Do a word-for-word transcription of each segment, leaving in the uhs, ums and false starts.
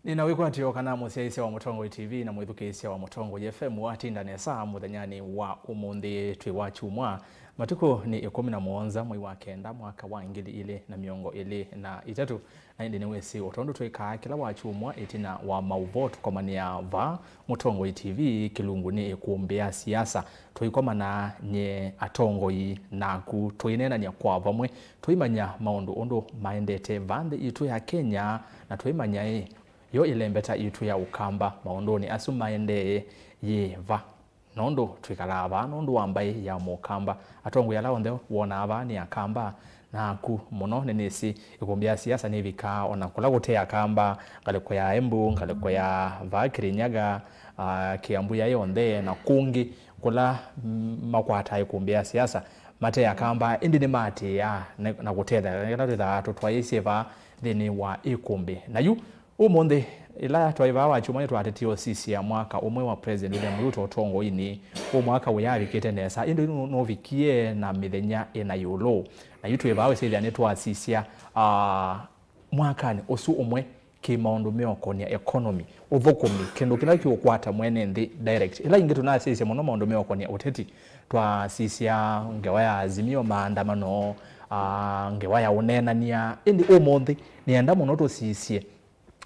Nĩ na wĩkwatyo kana mũsyaĩĩsya wa Mũtongoi T V na mwĩthukĩĩsya wa Mũtongoi F M watinda nesa mũthenyanĩ wa ũmũnthĩ. Twĩ wa kyumwa, matukũ nĩ ĩkũmi na mũonza mwei wa kenda mwaka wa ngili ilĩ na mĩongo ĩlĩ na itatũ. Na ĩndĩ nĩwĩsĩ o tondũ twĩkaa kĩla wa kyumwa ĩtina wa maũvoo, tũkomanĩa vaa Mũtongoi T V kĩlungunĩ ĩkũmbĩ ya siasa. Tũikomana nye atongoi naku, tũineenany'a kwa vamwe, tũimanya maũndũ ũndũ maendete vaa nthĩ itũ ya Kenya, na tũimanya ĩ yo ĩlembeta itũ ya Ũkamba maũndũnĩ asu maendee yĩ va. Nũndũ twĩkalaa vaa nũndũ wa mbaĩ ya Mũkamba. Atongoi ala onthe wonaa vaa nĩ Akamba, naku mũno nĩnĩsĩ ĩkũmbĩ ya siasa nĩvikaa ona kũla kũte Akamba, ngalĩko ya Embu, ngalĩko ya vaa Kirinyaga, ah, Kiambu ya yonthe na kũngĩ kũla, mm, makwataa ĩkũmbĩ ya siasa mate Akamba, ĩndĩ nĩmaatĩĩaa na, na kũtethya. Nĩkana twĩthaa tũtwaĩĩsye vaa nthĩnĩ wa ĩkũmbĩ. Na yu ũmũnthĩ, ĩla twaĩ vaa wa kyumwa, nĩtwatetie ũsisya mwaka ũmwe wa President William Ruto ũtongoinĩ. Ũ mwaka ũyavikĩte nesa, ĩndĩ nũ-, nũvikie na mĩthenya ĩna ĩũlũ. Na yu twĩ vaa wĩsĩthya nĩtwasisya, ah, mwakanĩ ũsu ũmwe kĩ maũndũ meũkonia economy, ũthũkũmi, kĩndũ kĩla kĩũkwata mwene nthĩ direct. Ĩla ĩngĩ tũnasisye mũno maũndũ meũkonia ũteti, twasisya ngewa ya Azimio, maandamano, ah, ngewa ya ũneenany'a. Ĩndĩ ũmũnthĩ nĩenda mũno tũsisye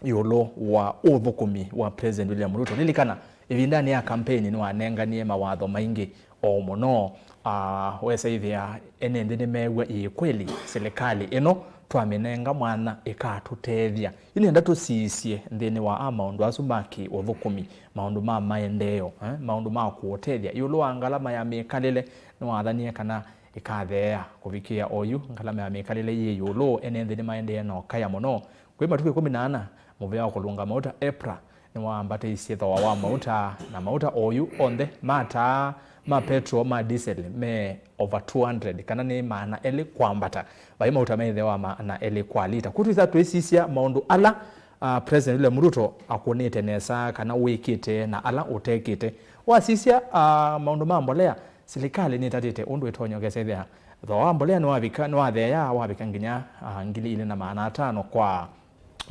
ĩũlũ wa ũthũkũmi wa President William Ruto. Lilikana, ĩvindanĩ ya kampeni nĩwanenganie mawatho maingĩ o mũno, ah, wesaĩthĩa ene nthĩ nĩmeew'a, ĩĩ kweli, silikalĩ ĩno twamĩnenga mwanya ĩkatũtethya. Yu nĩenda tũsisye nthĩnĩ wa a maũndũ asu ma kĩ-ũthũkũmi, maũndũ ma maendeeo, eh, maũndũ ma kũũtethya. Ĩũlũ wa ngalama ya mĩkalĩle, nĩwathanie kana ĩkatheea. Kũvikĩa oyu, ngalama ya mĩkalĩle yĩ ĩũlũ, ene nthĩ nĩmaendee na ũkaya mũno. Kwĩ matukũ ĩkũmi na ana, mũvea wa kũlũnga mauta, EPRA, nĩwaambatĩisye thooa wa mauta, na mauta oyu onthe ma taa, ma petrol, ma diesel, me over two hundred, kana nĩ maana elĩ kwambata, vai mauta me thĩ wa maana elĩ kwa lita. Kwoou twĩsa twĩsisya maũndũ ala, ah, President William Ruto akũnĩte nesa kana wĩkĩte na ala ũtekĩte. Wasisya, ah, maũndũ ma mbolea, silikalĩ nĩtatĩte ũndũ ĩtonya ũkesethĩa thooa wa mbolea nĩwavika, nĩwatheea, wavika nginya, ah, ngili ilĩ na maana atano kwa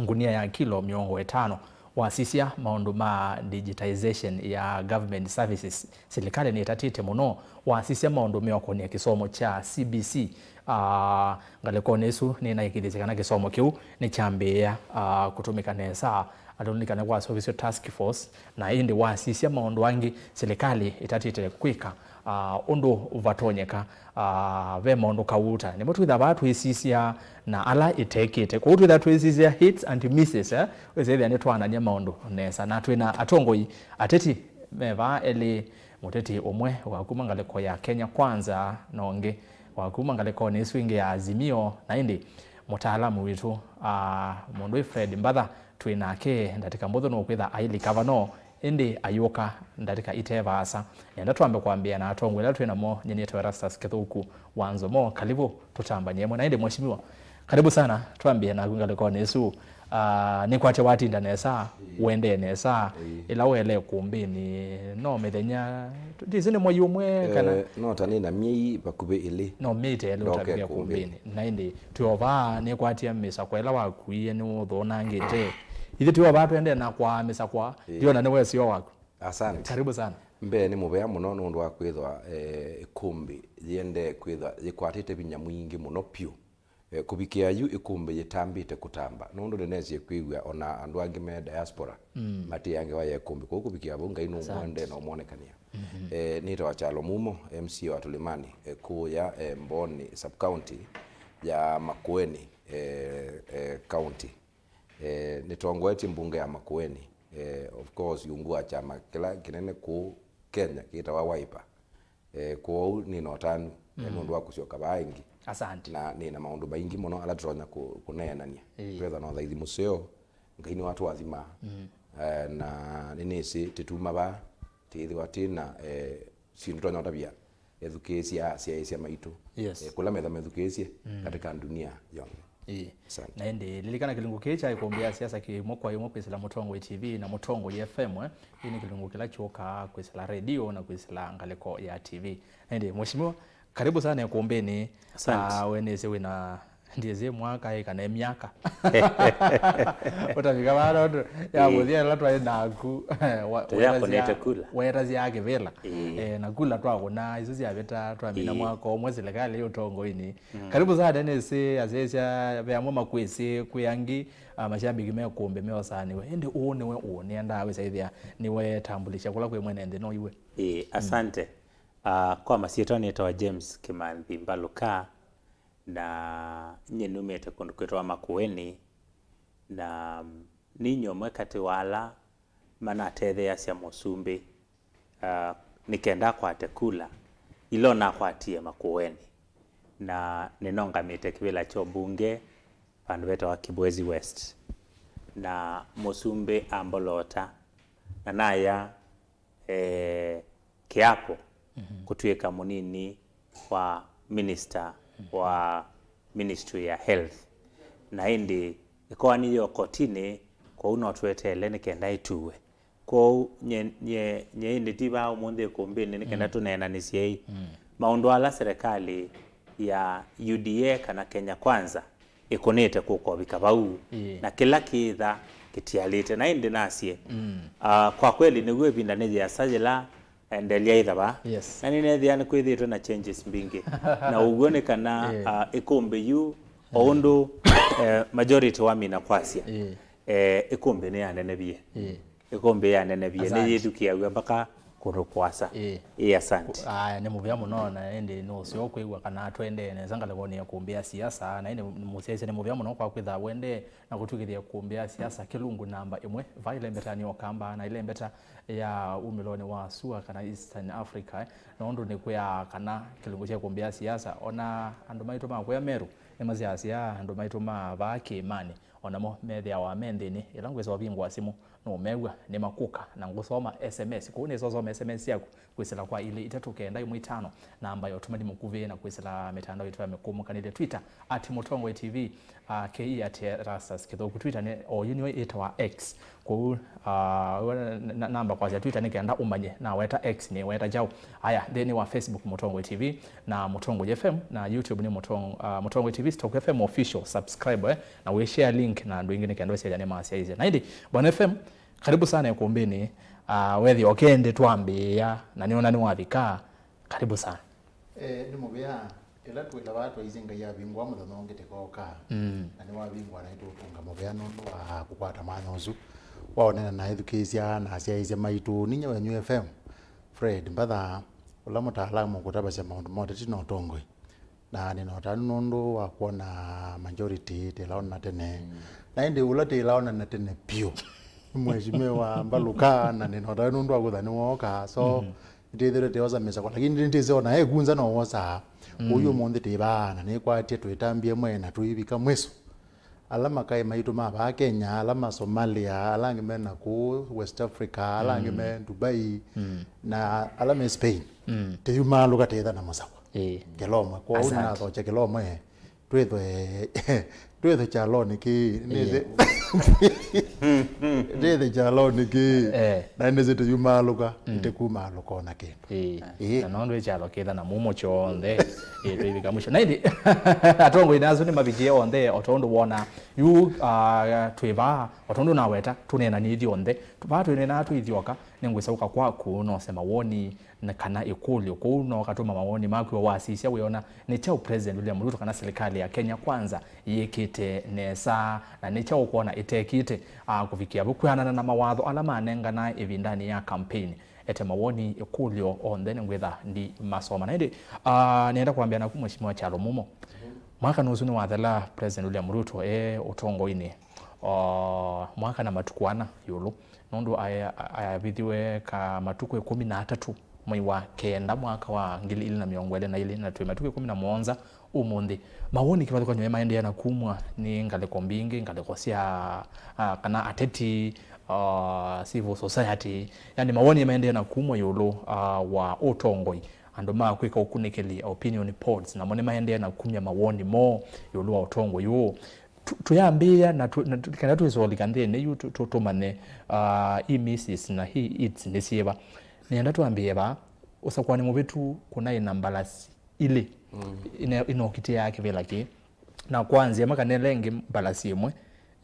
ngunia ya kilo mĩongo ĩtano. Wasisya maũndũ ma digitization ya government services, silikalĩ nĩtatĩte mũno. Wasisya maũndũ meũkonia kĩsomo kya C B C, ah, ngalĩkonĩ ĩsu nĩnaĩkĩĩthĩsye kana kĩsomo kĩu nĩkyambĩĩa, ah, kũtũmĩka nesa. Andũ nĩlikane kwaseũvisye task force, na ĩndĩ wasisya maũndũ angĩ silikalĩ ĩtatĩte kwĩka, ah, ũndũ vatonyeka, ah, ve maũndũ kauta. Nĩmo twĩthaa vaa twĩsisya na ala ĩtekĩte. Kwoou twĩthaa twĩsisya hits and misses, eh? Wĩsĩthĩa nĩtwaanany'a maũndũ nesa. Na twĩ na atongoi ateti me vaa elĩ, mũteti ũmwe wa kuma ngalĩko ya Kenya Kwanza, na ũngĩ wa kuma ngalĩkonĩ ĩsu ĩngĩ ya Azimio, na ĩndĩ mũtaalamu witũ, ah, mũndũ wĩ Fred Mbatha, twĩ nake ndatĩka mbũthũ nũkwĩtha ailika vano, ĩndĩ ayũka ndatĩka ite vaasa. Nenda twambe kwambĩa na atongoi ala twĩ namo, nyie nĩtawa Erastus Kĩthũku wa Nzomo. Karibu tũtambany'e ĩmwe. Na ĩndĩ mheshimiwa, karibu sana, twambĩe naku ngalĩkonĩ ĩsu. Ah, nĩkwatya watinda nesa, ĩĩ, ũendee nesa, ĩĩ, ĩla ũele ĩkũmbĩnĩ, no mĩthenya, ndĩsĩ nĩ mwei ũmwe kana? Eh, no ta nĩ na myei vakuvĩ ĩlĩ. No myei ta ĩlĩ ndoka ũtavika ĩkũmbĩnĩ, ĩkũmbĩnĩ. Na ĩndĩ twĩ o vaa nĩkwatie mĩsakwa ĩla wakuie nĩũthũnangĩte. Ithyĩ twĩ o vaa twendee na kwaa mĩsakwa, ĩĩ, ndiona nĩ wesio waku. Asante. Karibu sana. Mbee nĩ mũvea mũno nũndũ wa kwĩthwa, eh, ĩkũmbĩ yĩendee kwĩthwa yĩkwatĩte vinya mwingĩ mũno vyũ. Eh, kũvikĩa yu ĩkũmbĩ yĩtambĩte kũtamba, nũndũ nĩnesie kwĩw'a ona andũ angĩ me diaspora, mm, matĩĩa ngewa ya ĩkũmbĩ. Kwoou kũvikĩa vau, Ngai nũmwende, asante, na ũmwonekanĩa. Mhm. Eh, nĩtawa Kyalo Mumo, M C A wa Tũlĩmanĩ, eh, kũũya, eh, Mboni sub-county ya Makueni, eh, eh, county. Eh, nĩtongoetye mbunge ya Makueni, eh, of course, ungu wa kyama kĩla kĩnene kũũ Kenya kĩtawa Wiper. Eh, kwoou nĩ na ũtanu, eh, mm, nũndũ wa kũsyoka vaa ĩngĩ. Asante. Na nĩ na maũndũ maingĩ mũno ala tũtonya kũ-, kũneenany'a. Ĩĩ. Twetha na ũthaithi mũseo, Ngai nĩwatũathimaa. Mm. Eh, na nĩnĩsĩ tĩtuma vaa, tĩĩthĩwa twĩ na, eh, syĩndũ tũtonya ũtavya ethukĩĩsya, asyaĩĩsya maitũ. Yes. Eh, kũla metha methukĩĩsye, mm, katika dunia yonthe. Ĩĩ. Asante. Na ĩndĩ lilikana kĩlungu kĩĩ kya ĩkũmbĩ ya siasa kĩ ĩmwe kwa ĩmwe kwĩsĩla Mũtongoi T V na Mũtongoi F M, eh? Ĩĩ nĩ kĩlungu kĩla kyũkaa kwĩsĩla redio na kwĩsĩla ngalĩko ya T V. Na ĩndĩ, mheshimiwa, karibu sana ĩkũmbĩnĩ. Asante. Ah, we nĩsĩ wĩna Ndiĩsĩ mwaka ĩ kana myaka. Ũtavika vaa nũndũ ya mũthya ĩla twaĩ naku, wa- Tũyakũnĩte wetasya- kula. Wetasya kĩvĩla. Ĩĩ. Eh, na kula twakũna isu syavĩta twamina Ĩĩ. mwaka ũmwe silikalĩ ĩ ũtongoinĩ. Karibu sana, nĩsĩ asyaĩsya ve amwe makwĩsĩ, kwĩ angĩ, ah, mashabiki me kũmbĩ meosaaniwe. Ĩndĩ ũũ nĩwe ũũ, nĩendaa wĩsaĩthĩa nĩwetambulisha kũla kwĩ mwene nthĩ no iwe. Ĩĩ, asante. Ah, kwa masyĩtwa nĩtawa James Kĩmanthi Mbaluka, na nyie numĩte kũndũ kwĩtawa Makueni, na ninyie ũmwe katĩ wa ala manatetheeasya mũsumbĩ, ah, nĩ kenda akwate kula ila onakwatie Makueni, na nĩnongamĩte kĩvĩla kya ũmbunge vandũ vetawa Kibwezi West, na mũsumbĩ ambolota, na naya eh, kĩapo kũtw'ĩka mũnini wa minister wa ministry ya health, na ĩndĩ ĩkoani yo kotinĩ, kwoou no tweteele nĩ kenda ĩtuwe. Kwoou nye, nye, nye ĩndĩ ti vaa ũmũnthĩ ĩkũmbĩnĩ nĩ kenda tũneenanĩsyei maũndũ ala serikali ya U D A kana Kenya Kwanza ĩkũnĩte kũkovika vau, Ĩĩ. na kĩla kĩĩtha kĩtialĩte. Na ĩndĩ nasye, ah, kwa kweli nĩw'o ĩvinda nĩyĩasa yĩla, eh, Ndelia ĩthava. Yes. Na nĩneethĩa nĩkwĩthĩĩtwe na changes mbingĩ. Na ũw'o nĩ kana, Ĩĩ. ah, ĩkũmbĩ yu, o ũndũ, eh, majority wamina kwasya, Ĩĩ. eh, ĩkũmbĩ nĩyanenevie. Ĩĩ. Ĩkũmbĩ yanenevie, Asante. nĩyĩthukĩaw'a mpaka kũndũ kũasa. Ĩĩ. Ĩĩ, asante. Aya, nĩ mũvea mũno, na ĩndĩ nũseo kwĩw'a kana tũendee nesa ngalĩkonĩ ya kũmbĩ ya siasa, na ĩndĩ mũsyaĩĩsya nĩ mũvea mũno kwa kwĩtha wendee na kũtw'ĩkĩthya kũmbĩ ya siasa kĩlungu namba ĩmwe, va ĩlembeta nĩ Okamba, na ĩlembeta ya umĩlonĩ wa sua kana Eastern Africa, eh, nũndũ nĩkwĩaa kana kĩlungu kya kũmbĩ ya siasa, ona andũ maitũ ma kũya Meru nĩmasyasya andũ maitũ ma vaa kĩĩmanĩ, o namo methĩawa me nthĩnĩ. Ĩla ngwĩsa ũvingũa simũ, nũmew'a nĩ makũka na ngũsoma S M S. Kwoou nĩsosoma S M S syaku kwĩsĩla kwa ilĩ itatũ kenda ĩmwe itano, namba ya ũtũmani mũkuvĩ, na kwĩsĩla mĩtandao yitũ ya mĩkũmũkanĩlye, Twitter at Mũtongoi T V, uh, K E at Erastus Kĩthũku. Twitter nĩ oyu nĩyo ĩtawa X. Kwoou, uh, we na- na- namba kwasya Twitter nĩ kenda ũmanye naweta X nĩweta kyaũ. Aya, nthĩnĩ wa Facebook Mũtongoi T V, na Mũtongoi F M, na YouTube nĩ Mũtong-, ah, Mũtongoi T V Stock F M Official, subscribe, eh, na wĩ share link na andũ aingĩ nĩ kenda ũsyaĩthya nĩmasyaĩĩsya. Na ĩndĩ, Bwana F M, karibu sana ĩkũmbĩnĩ, ah, wethĩa ũkende twambĩĩa, na nĩona nĩwavika, karibu sana. Eh, nĩ mũvea, ĩla twĩla vaa twaisye Ngai avingũa mũthenya ũngĩ tĩkoka, Mm. na nĩwavingũa naitũ tũtũnga mũvea nũndũ wa kũkwata mwanya ũsu wa ũnena na ethukĩĩsya na asyaĩĩsya maitũ. Ninyie wenyu F M, Fred Mbatha, ũla mũtaalamu kũtavasya maũndũ ma ũteti na ũtongoi. Na nĩna ũtanu nũndũ wa kwona majority tĩlaona tene. Mm. Na ĩndĩ ũla tĩlaona na tene piũ nĩ Mheshimiwa Mbaluka, na nĩna ũtanu nũndũ wa kwĩtha nĩwooka. So, nĩtĩthĩrwe tĩosa mĩsakwa, lakini nĩtĩsĩ ona ekunza no wosaa. Mm. Ũyu ũmũnthĩ tĩ vaa, na nĩkwatya twĩtambie mwe na tũivika mwĩso. Ala makaĩ maitũ ma vaa Kenya, ala ma Somalia, ala angĩ me na kũũ West Africa, ala angĩ Mm. me Dubai, Mm. na ala me Spain. Mm. Tĩyumaalũka tĩtha na mũsakwa. Ĩĩ. Kĩlomwe. Kwoou Asante. Nĩnathokya kĩlomwe, twĩthwe, twĩthwe kyalonĩ kĩĩ. Nĩthĩ. Ĩĩ. Twĩthwe kyalonĩ kĩĩ. Eh. Na nĩsĩ tĩyumaalũka, Mm. tĩkumaalũka ona kĩndũ. Ĩĩ. Ĩĩ. Na nũndũ ĩkyalo kĩtha na mumo kyonthe, ĩĩ, twĩvika mwisho. Na ĩndĩ, atongoi nasu nĩmavikie onthe, o tondũ wona, yu, ah, twĩ vaa, o tondũ naweta, tũneenanie ithyonthe. Vaa twĩneenaa twĩ ithyoka, nĩngwĩsa ũka kwaku, nose mawoni, na kana ĩkũlyo. Kũu no katũma mawoni maku wasisya wĩona, nĩ kyaũ President William Ruto kana serikali ya Kenya Kwanza yĩkĩte nesa, na nĩ kyaũ ũkwona ĩtekĩte, ah, kũvikĩa vu kwĩanana na mawatho ala manengana ĩvindanĩ ya campaign? Ete mawoni, ĩkũlyo onthe nĩngwĩtha ndimasoma. Na ĩndĩ, ah, nĩenda kwambĩa naku Mheshimiwa Kyalo Mumo. Mwaka nũsu nĩwathela President William Ruto e ũtongoinĩ, o, mwaka na matukũ ana ĩũlũ, nũndũ aya- ayavithiwe ka matukũ ĩkũmi na atatũ mwei wa kenda mwaka wa ngili ili na mĩongo ĩlĩ na ĩlĩ, na twĩ matukũ ĩkũmi na mũonza ũmũnthĩ. Mawoni kĩvathũkany'o nĩmaendee na kumw'a nĩ ngalĩko mbingĩ, ngalĩko sya, ah, kana ateti, ah, civil society. Yani, mawoni nĩmaendee na kumw'a ĩũlũ, ah, wa ũtongoi. Andũ ma kwĩka ũkunĩkĩli, opinion polls, namo nĩmaendee na kumya mawoni moo ĩũlũ wa ũtongoi ũũ. Tu- tuyambĩĩa na tu- na tu- kana twĩsolika nthĩnĩ yu tu- tu- tũmanye, ah, hii misses na hii hits nĩ syĩva. Nĩenda twambĩĩe vaa, ũsakũanĩ mũvĩtu kũnaĩ na mbalasi ilĩ ina- inokitĩaa kĩvĩla kĩĩ. Na kwanzia makanela ĩngĩ mbalasi ĩmwe,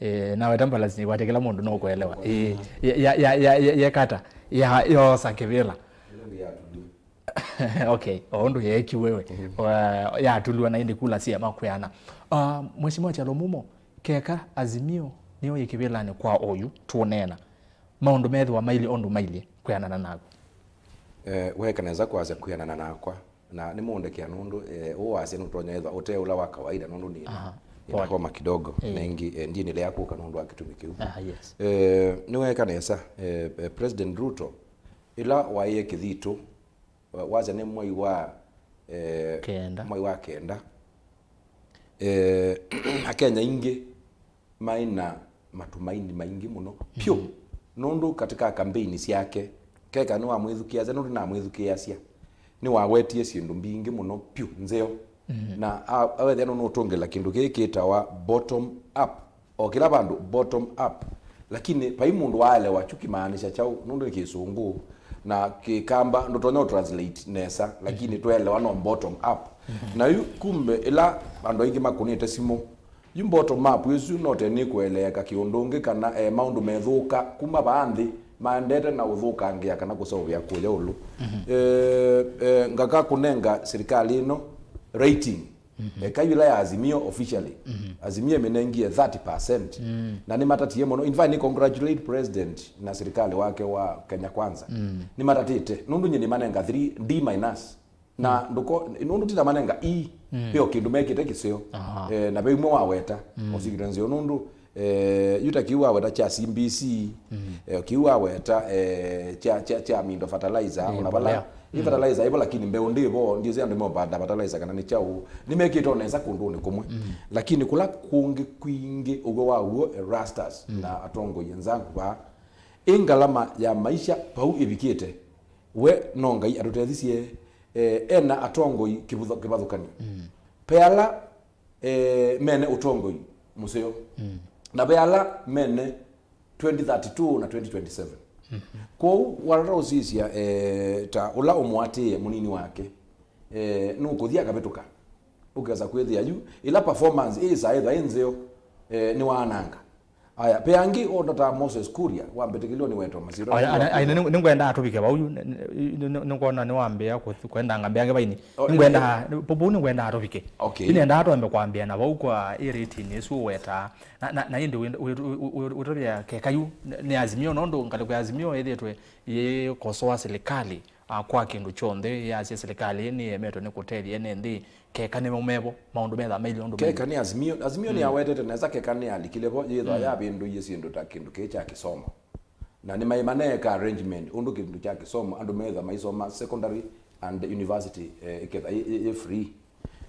eh, naweta mbalasi nĩkwatya kĩla mũndũ nũkũelewa. Eh, ya, ya, ya, ya, ya, yekata, ya, yosa kĩvĩla. Okay, o ũndũ yeekiwe we. Mhm. Wa- yatulwa na ĩndĩ kula siema kwĩana. Ah, Mheshimiwa Kyalo Mumo, keka Azimio nĩyo yĩ kĩvĩlanĩ kwa oyu tũneena, maũndũ methĩwa mailyĩ ũndũ mailyĩ kwĩanana naku? Eh, weeka nesa kwasya kwĩanana nakwa, na nĩmũndekea nũndũ, eh, ũũ wasya nũtonya ethwa ũte ũla wa kawaida nũndũ nĩ Aha, nĩna pole. Homa kidogo, Eh. Na ĩngĩ, eh, ndiendelea kũka nũndũ wa kĩtumi kĩu. Ah, yes. Eh, nĩweeka nesa, eh, eh, President Ruto, ĩla waĩe kĩthitũ, wa- wasya nĩ mwai wa, eh, Kenda. Mwai wa kenda, eh, Akenya aingĩ maĩ na matumaini maingĩ mũno vyũ, Mhm. Nũndũ katika kambeini syake, keka nĩwamwĩthukĩĩasya, nũndũ namwĩthukĩĩasya, nĩwawetie syĩndũ mbingĩ mũno vyũ nzeo. Mhm. Na a- awethĩa nũnũtũngĩla kĩndũ kĩĩ kĩtawa bottom up. O kĩla vandũ bottom up. Lakini vai mũndũ waelewa kyu kĩmaanisha kyaũ, nũndũ nĩ kĩsũngũ, na kĩkamba ndũtonya ũtranslate nesa, lakini Mhm. Tweelewa no bottom up. Mhm. Na yu kumbe ĩla andũ aingĩ makũnĩte simũ, yu bottom up ĩsu no tene nĩkũeleeka kĩũndũ ũngĩ kana, eh, maũndũ methũka kuma vaa nthĩ maendete na ũthũkangĩa kana kũseũvĩa kũya ũlũ. Mhm. Eh, eh, ngaka kũnenga sirikali ĩno rating. Mhm. Eka yu ĩla ya Azimio officially. Mhm. Azimio ĩmĩnengie thirty percent. Mm. Na nĩmatatie mũno. In fact, nĩ congratulate president na sirikali wake wa Kenya Kwanza. Mm. Nĩmatatĩte. Nũndũ nyie nĩmanenga three, D minus. Na Mm. ndũko, nũndũ tita manenga E, Mm. veo kĩndũ mekĩte kĩseo. Aha. Eh, na ve imwe waweta. Mm. Ũsikĩte nzeo nũndũ, eh, yu ta kĩu waweta kya C B C, Mm. eh, kĩu waweta, eh, kya, kya, kya Mindo fertilizer, Eh, ona vala mbolea. Ĩ Mm. fertilizer ĩvo, lakini mbeũ ndĩvo, ndiũsĩ andũ mopanda fertilizer kana nĩ kyaũ. Nĩmekĩte o nesa kũndũnĩ kũmwe. Mm. Lakini kũla kũngĩ kwingĩ ũw'o wa w'o, eh, rastas Mm. na atongoi enzangu vaa. Ĩ ngalama ya maisha vau ĩvikĩte. We no Ngai atũtethisye, eh, ena atongoi kĩvutho-, kĩvathũkany'o. Mm. Ve ala, eh, mene ũtongoi mũseo. Mm. Na ve ala mene twenty thirty-two na twenty twenty-seven. Mhm. Kwoou, watata ũsisya, eh, ta ũla ũmũatĩĩe mũnini wake, eh, nũkũthi akavĩtũka. Ũkesa kwĩthĩa yu, ĩla performance ĩsaa ĩthwa ĩ nzeo, eh, nĩwaananga. Aya, ve angĩ, o ta Moses Kuria, wambĩtĩkĩlyo nĩwetwa masyĩtwa. Aya, aya, aya, nĩ- nĩngwenda atũvike vau yu, nĩ- nĩ- nĩ- nĩkwona nĩwambĩa kũthi- kwenda ngambĩa nge vaini. Oh, nĩngwenda, eh, nĩ- vau nĩngwenda atũvike. Okay. Yu nĩendaa twambe kwambĩa na vau kwa ĩ rating ĩsu ũwetaa. Na, na, na ĩndĩ wĩ- wĩ- wĩ- wĩ- wĩtũvĩa keka yu nĩ, nĩ Azimio, nũndũ ngalĩko ya Azimio ĩthĩtwe yĩkosoa serikali, ah, kwa kĩndũ kyonthe, yasya serikali nĩyemetwe nĩ kũtethya ene nthĩ, keka nĩmo mevo, maũndũ metha mailye ũndũ keka mailye. Nĩ Azimio, Azimio Mm. nĩyawetete nesa keka nĩyalikile vo, yĩthwa Mm. yavĩndũie syĩndũ ta kĩndũ kĩĩ kya kĩsomo. Na nĩmaĩ maneeka arrangement ũndũ kĩndũ kya kĩsomo, andũ methwa maisoma secondary and university, eh, ĩketha ĩ- ĩ- ĩ free.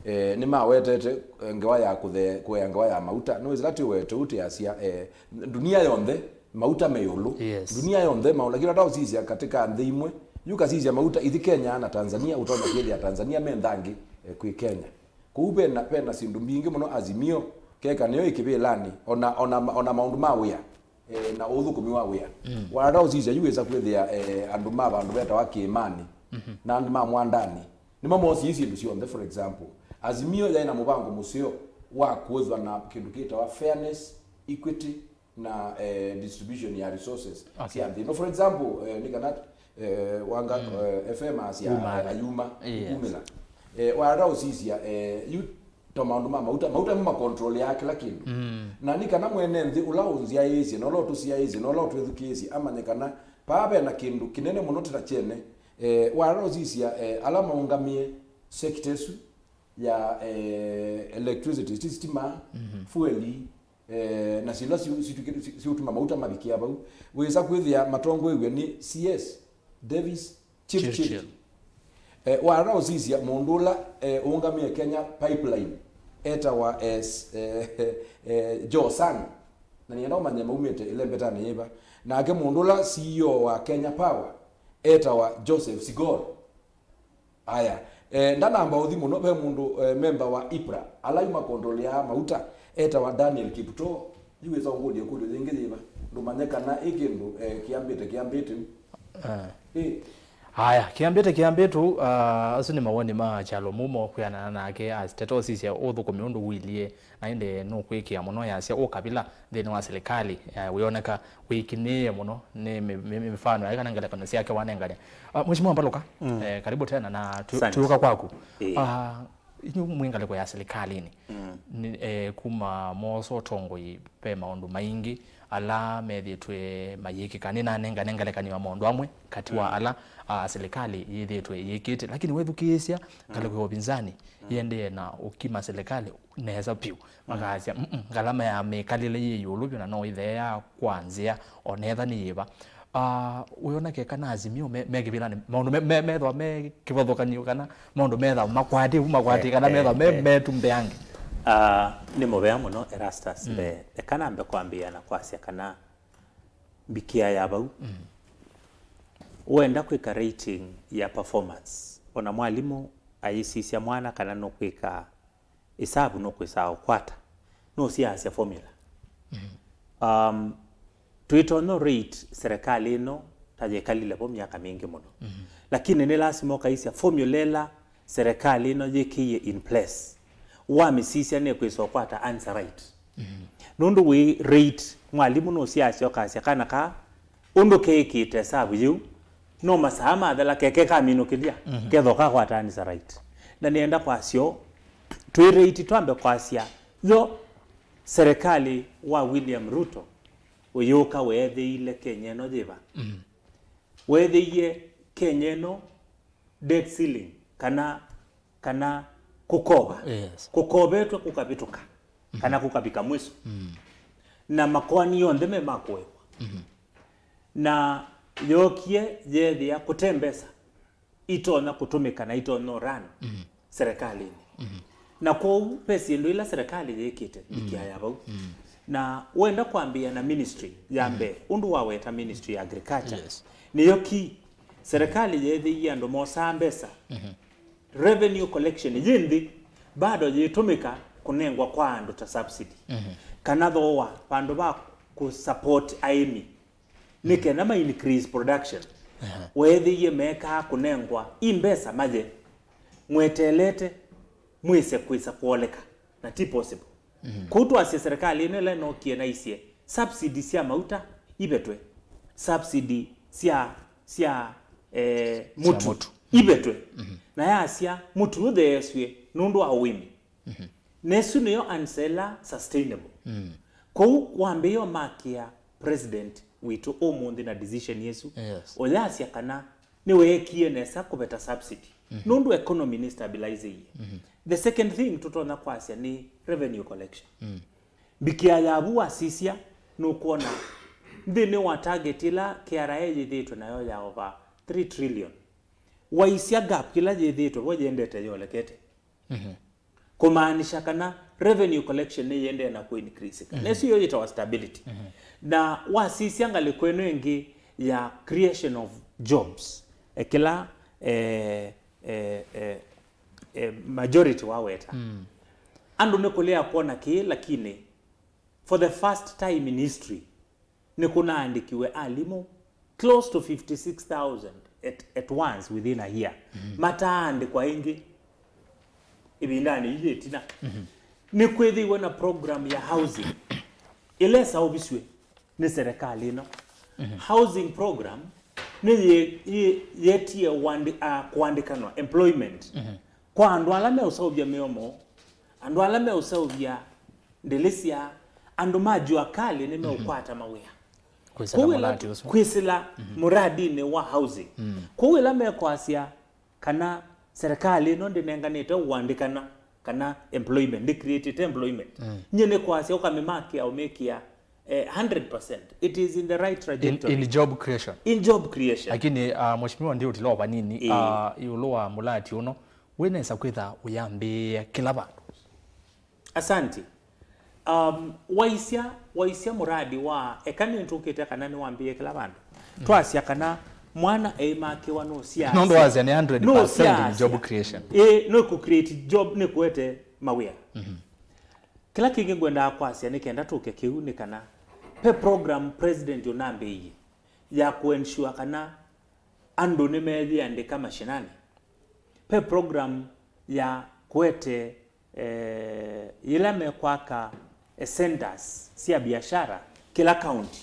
Eh, nĩmawetete, eh, ngewa ya kũthee- kũea ngewa ya mauta. Nĩwĩsĩ ĩla twĩwete ũu twĩasya, eh, ndunia yonthe, mauta me ĩũlũ. Yes. Ndunia yonthe, maũla kĩla ta ũsisya katika nthĩ imwe, yu kasisya mauta ithi Kenya na Tanzania, ũtonya kwĩthĩa Tanzania me nthangĩ, eh, kwĩ Kenya. Kũu vena, vena syĩndũ mbingĩ mũno Azimio keka nĩyo ĩkĩvĩlanĩ, ona, ona, ona maũndũ ma wĩa, eh, na ũthũkũmi wa wĩa. Mm. Watata ũsisya yu wĩsa kwĩthĩa, eh, andũ ma vandũ vetawa Kĩĩmanĩ, Mhm. na andũ ma Mwandanĩ, nĩmo mosie syĩndũ syonthe. For example, Azimio yaĩ na mũvango mũseo wa kũthwa na kĩndũ kĩtawa fairness, equity, na, eh, distribution ya resources Okay. sya nthĩ ĩno. For example, eh, nĩ kana, eh, wanga, Mm. eh, F M asya, Uma. Eh, ayuma, Yes. Kumĩla. Eh, watata ũsisya, eh, yu ta maũndũ ma mauta, mauta nĩmo makontrolea kĩla kĩndũ. Mm. Na nĩ kana mwene nthĩ ũla ũnzyaĩĩsye, na ũla ũtũsyaĩĩsye, na ũla ũtwĩthukĩĩsye, amanye kana paa ve na kĩndũ kĩnene mũno tĩ ta kyene. Eh, watata ũsisya, eh, ala maũngamĩe sector ĩsu ya, eh, electricity, ti sitima, Mhm. fueli, eh, na syĩla siũ- situke- si- siũtuma mauta mavikĩa vau. Wĩsa kwĩthĩa matongoew'e nĩ C S Davis Chirchir. Chirchir. Eh, watata ũsisya mũndũ ũla, eh, ũũngamĩe Kenya Pipeline, etawa, eh, s- eh, eh, Joe Sang. Na nĩenda ũmanye maumĩte ĩlembetanĩ yĩva. Nake mũndũ ũla C E O wa Kenya Power, etawa Joseph Sigor. Aya, eh, ndanamba ũthi mũno, ve mũndũ, eh, memba wa IPRA, ala yu makondoleaa mauta, etawa Daniel Kiptoo. Yu wĩsa ũngũlye ĩkũlyo yĩngĩ yĩva, ndũmanye kana ĩ kĩndũ, eh, kĩambĩte, kĩambĩte. Ah. Ĩ. Aya, kĩambĩte kĩambĩtu, ah, asu nĩ mawoni ma Kyalo Mumo kwĩanana nake as Teta ũsisya ũthũkũmi ũndũ ũilyĩ, na ĩndĩ nũkwĩkĩa mũno yasya ũkavila nthĩnĩ wa silikalĩ, eh, wĩoneka wĩkinĩĩe mũno nĩ mĩ- mĩ- mĩfano yake kana ngelekany'o syake wanengane. Ah, Mheshimiwa Mbaluka, eh, karibu tena na tu- Asante. Tuũka kwaku. Eh. Ah, inyu mwĩ ngalĩko ya silikalĩnĩ, nĩ, eh, kuma moosa ũtongoi ve maũndũ maingĩ ala methĩtwe mayĩkĩka. Nĩnanengane ngelekany'o ya maũndũ amwe katĩ wa ala, ah, silikalĩ yĩthĩtwe yĩkĩte, lakini wethukĩĩsya ngalĩko ya ũvinzani yĩendee na ũkima silikalĩ nesa vyũ. Makasya, "Mm-mm, ngalama ya mĩkalĩle yĩ ĩũlũ vyũ na no ĩthee ya kwa nzĩa o na etha nĩ yĩva." Ah, wĩona keka na Azimio me, me kĩvĩlanĩ, maũndũ me, me, methwa me kĩvathũkany'o kana maũndũ methwa makwatĩ, u makwatĩ, eh, kana eh, methwa me, eh, metumbeange? Ah, nĩ mũvea mũno Erastus. Mm. Mbee, eka nambe kwambĩĩa na kwasya kana mbikia ya vau, mm, wenda kwĩka rating ya performance, ona mwalimũ ayĩsisya mwana kana nũkwĩka ĩsavu nũkwĩsaa ũkwata, nũsiasya formula. Um, twĩtonya rate serikali ĩno ta yĩkalile vo myaka mingĩ mũno. Lakini nĩ lasima ũkaisya formula ĩla serikali ĩno yĩkĩie in place, wamĩsisya nĩkwĩsa ũkwata answer right. Nũndũ wĩ rate, mwalimũ nũsiasya ũkasya kana ka ũndũ keĩkĩte ĩsavu yĩu, no masaa mathela keke kaminũkĩlya, ketho kakwata answer right. Na nĩenda kwasya ũũ, twĩ rate twambe kwasya yo serikali wa William Ruto ũyũka weethĩile Kenya ĩno yĩva? Weethĩie Kenya ĩno debt ceiling, kana, kana kũkova. Yes. Kũkovetwe kũkavĩtũka, kana kũkavika mwiso. Na makoani onthe me ma kũĩwa. Na yookie yeethĩa kũte mbesa itonya kũtũmĩka na itonya run serikalĩnĩ. Na kwoou ve syĩndũ ila serikali yĩkĩte mbikia ya vau. Na wenda kwambĩĩa na ministry ya mbee, ũndũ waweta ministry ya agriculture, yes, nĩyo key. Serikali yeethĩie andũ mosaa mbesa, revenue collection yĩ nthĩ, bado yĩtũmĩka kũnengwa kwa andũ ta subsidy, kana thooa, vandũ va kũ support aĩmi nĩ kenda ma increase production. Weethĩie meekaa kũnengwa i mbesa maye mweteelete mwĩse kwĩsa kwoleka, na ti possible. Kũu twasya serikali ĩno ĩla ĩnokie naisye subsidy sya mauta ivetwe, subsidy sya, sya, eh, mũtu, mũtu, ivetwe. Na yasya mũtu ũtheesw'e nũndũ wa ũĩmi. Na ĩsu nĩyo answer ĩla sustainable. Kwoou wambĩĩa ũmakĩa president witũ ũmũnthĩ na decision ĩsu, yes, ũyasya kana nĩweekie nesa kũveta subsidy, nũndũ economy nĩ stabilizeie. The second thing tũtonya kwasya nĩ revenue collection. Mbikia yavu wasisya, nũkwona nthĩnĩ wa target ĩla K R A yĩthĩĩtwe nayo ya over three trillion, waisya gap ĩla yĩthĩĩtwe vo yĩendete yolekete. Kũmaanisha kana revenue collection nĩyĩendee na kũincreaseka. Na ĩsu yo yĩtawa stability. Na wasisya ngalĩko ĩno ĩngĩ ya creation of jobs, ekĩla, eh, eh, eh, eh, majority waweta. Andũ nĩkũlea kwona kĩĩ, lakini for the first time in history, nĩkũnaandĩkiwe alimũ close to fifty-six thousand at, at once within a year. Mataandĩkwa ĩngĩ ĩvindanĩ yĩĩ ĩtina. Nĩkwĩthĩiwe na program ya housing ĩla ĩsaũvisw'e nĩ serikali ĩno. Housing program nĩ yĩ- yĩ- yetie wandi- a, kũandĩkanwa, employment, kwa andũ ala meũseũvya mĩomo, andũ ala meũseũvya ndĩlĩsya, andũ ma jua kali nĩmeũkwata mawĩa. Kwĩsĩla kwoou ĩla mũradi ũsu, kwĩsĩla mũradinĩ wa housing. Kwoou ĩla mekwasya kana serikali ĩno ndĩnenganĩte ũandĩkana kana employment, ndĩcreatĩte employment, nyie nĩkwasya ũkamĩmakĩa, ũmĩkĩa, eh, hundred percent. It is in the right trajectory. In, in job creation. In job creation. Lakini, uh, mheshimiwa, ndi ũtila o vanini, ĩĩ, uh, ĩũlũ wa mũlati ũno, wĩnesa kwĩtha ũyambĩĩa kĩla vandũ? Asante. Um, waisya, waisya mũradi wa, eka nĩntũkĩte kana nĩwambĩĩe kĩla vandũ. Twasya kana mwana eimakĩwa nũsiasya. Nũndũ wasya nĩ hundred percent in job creation. Ĩĩ, nĩ kũ create job, nĩ kũete mawĩa. Kĩla kĩngĩ ngwendaa kwasya nĩ kenda tũke kĩu nĩ kana ve program president ũnambĩĩie ya kũ ensure kana Andũ nĩmeeyĩandĩka mashinani. Ve program ya kũete, eh, yĩla mekwaka, eh, centers sya biashara kĩla county.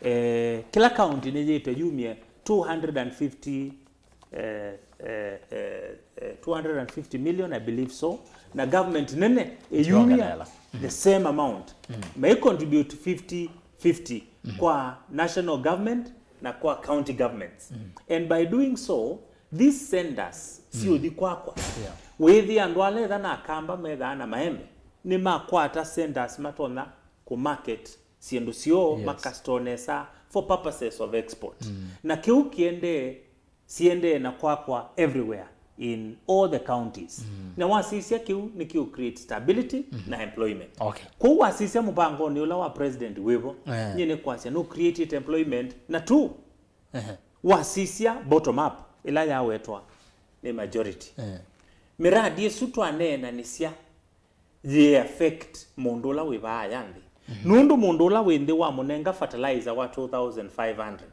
Eh, kĩla county nĩyĩtwe yumie two hundred and fifty, eh, eh, eh, eh, two hundred and fifty million, I believe so, na government nene ĩyumia the same amount. Mai contribute fifty fifty kwa national government na kwa county governments. And by doing so, these centers siũthi kwakwa. Yeah. Wĩthi andũ ala etha na Akamba methaa na maembe, nĩmakwata centers matonya kũ market syĩndũ syoo, yes, makastoo nesa for purposes of export. Na kĩu kĩendee, siendee na kwakwa everywhere in all the counties. Na wasisya kĩu nĩkĩũ create stability na employment. Okay. Kwoou wasisya mũvangonĩ ũla wa president wĩvo, eh, nyie nĩkwasya no create employment na tu. Ehe. Wasisya bottom up ĩla yawetwa nĩ majority. Eh. Mĩradi ĩsu twaneenanĩsya yĩ affect mũndũ ũla wĩ vaa ya nthĩ. Nũndũ mũndũ ũla wĩ nthĩ wamũnenga fertilizer wa two thousand five hundred,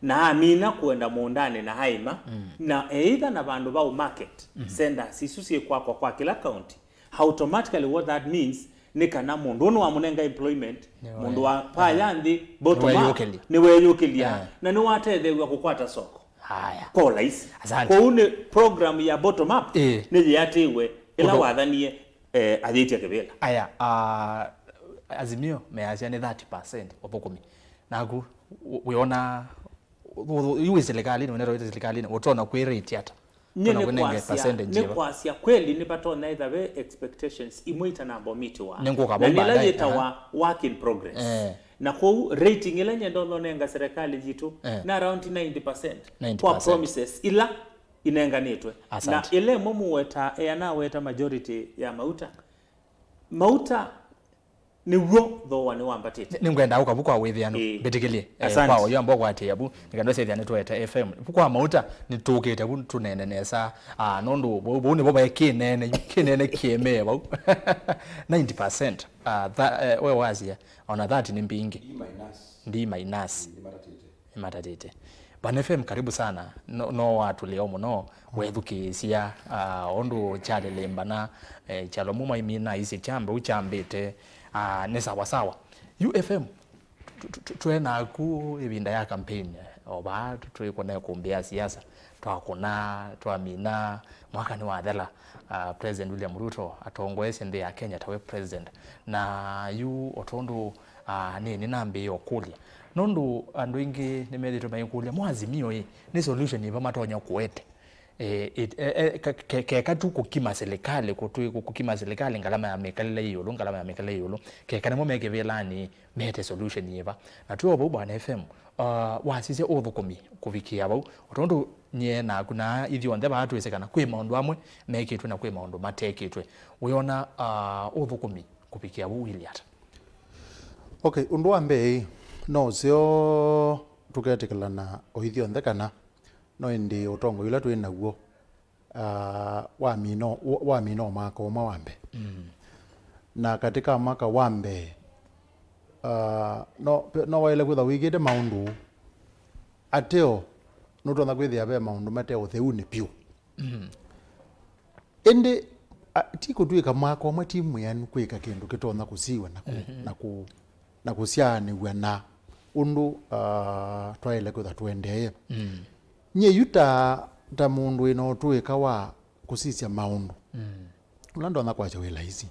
na amina kũenda mũũndanĩ na aĩma, na either na vandũ va ũ market, centers isu syĩ kwakwa kwa kĩla county, automatically what that means nĩ kana mũndũ ũnĩ wamũnenga employment, nĩwe, mũndũ wa vaa ya nthĩ, bottom up, nĩweyũkĩlya, nĩweyũkĩlya, eh, na nĩwatetheew'a kũkwata soko. Haya. Kwa ũlaisi. Asante. Kwoou nĩ program ya bottom up, eh, nĩyĩatĩĩwe ĩla wathanie, eh, ayĩtya kĩvĩla. Aya, ah, Azimio measya nĩ thirty percent ũthũkũmi. Naku, wĩ-, wĩona, ũ-, ũ-, yu wĩ silikalini, wĩnetwa wĩ silikalini, ũtonya kwĩ rate ata? Nyie nĩkwasya, nĩkwasya kweli nĩvatonya ĩtha ve expectations imwe itanamba ũmitiwa. Nĩngũka vau baadaye. Na nĩla yĩtawa work in progress. Eh. Na kwoou rating ĩla nyie ndonya ũnenga serikali yitũ, eh, na around ninety percent kwa promises ila inenganĩtwe. Asante. Na ĩla ĩmwe mũweta, ea naweta majority ya mauta. Mauta nĩw'o thooa nĩwambatĩte. Nĩ-, nĩngwenda ũka vu kwa wĩthĩano. Ĩĩ. Mbĩtĩkĩlye, eh, asante, kwa ũyũ ambao kwatia vu, nĩkenda ũsethĩa nĩtũete F M. Vu kwa Mauta, nĩtũkĩte vu tũnene nesa, ah, nũndũ vau, vau nĩvo vaĩ kĩnene, kĩnene kĩemee vau. Ninety percent, ah, tha-, eh, we wasia, ona thirty nĩ mbingĩ. D minus. D minus. Nĩmatatĩte. Nĩmatatĩte. Bwana F M, karibu sana. No, no watũlĩo mũno wethukĩĩsya, ah, ũndũ kyalĩlĩmbana, eh, kyalo muma imina isi kyambe ũkyambĩte, ah, nĩ sawa sawa. Yu F M, tu-, tu-, tu-, twĩ naku ĩvinda ya campaign, o vaa tu-, twĩkũne kũmbĩa siasa, twakũna, twamina, mwaka nĩwathela, ah, President William Ruto atongoesye nthĩ ya Kenya tawe president. Na yu o tondũ, ah, nĩ, nĩnambĩĩe ũkũlya. Nũndũ andũ aingĩ nĩmethĩĩtwe maikũlya, mwa Azimio ĩ, nĩ solution yĩva matonya kũete? Eh, it-, eh, eh, ke-, ke-, keka tu kũkima silikalĩ, kũtwĩ-, kũ-, kũkima silikalĩ, ngalama ya mĩkalĩle ĩ ĩũlũ, ngalama ya mĩkalĩle ĩ ĩũlũ. Keka nĩmo me kĩvĩlanĩ, mete solution yĩva? Na twĩ o vau, Bwana F M, uh, wasisya ũthũkũmi kũvikĩa vau, o tondũ nyie naku na ithyonthe vaa twĩsĩ kana kwĩ maũndũ amwe mekĩtwe na kwĩ maũndũ matekĩtwe. Wĩona, uh, ũthũkũmi kũvikĩa vau ũilyĩ ata? Okay, ũndũ wa mbee, no ũseo tũketĩkĩlana o ithyonthe kana no ĩndĩ ũtongoi ũla twĩ naw'o, ah, wamina, wa-, wamina o mwaka ũmwe wa mbee. Mm. Na katĩ ka mwaka wa mbee, ah, no, pe-, no waĩle kwĩthwa wĩkĩte maũndũ ateo, nũtonya kwĩthĩa ve maũndũ mate ũtheunĩ vyũ. Mm. Ĩndĩ, a, ti kũtw'ĩka mwaka ũmwe ti mwĩanu kwĩka kĩndũ kĩtonya kũsiw'a na kũ-, mhm, na kũ-, na kũsyaanĩw'a na ũndũ, ah, twaĩle kwĩthwa tũendee. Mm. Nyie yu ta, ta mũndũ wĩ na ũtũĩka wa kũsisya maũndũ, mm, ũla ndonya kwasya wĩ laisi.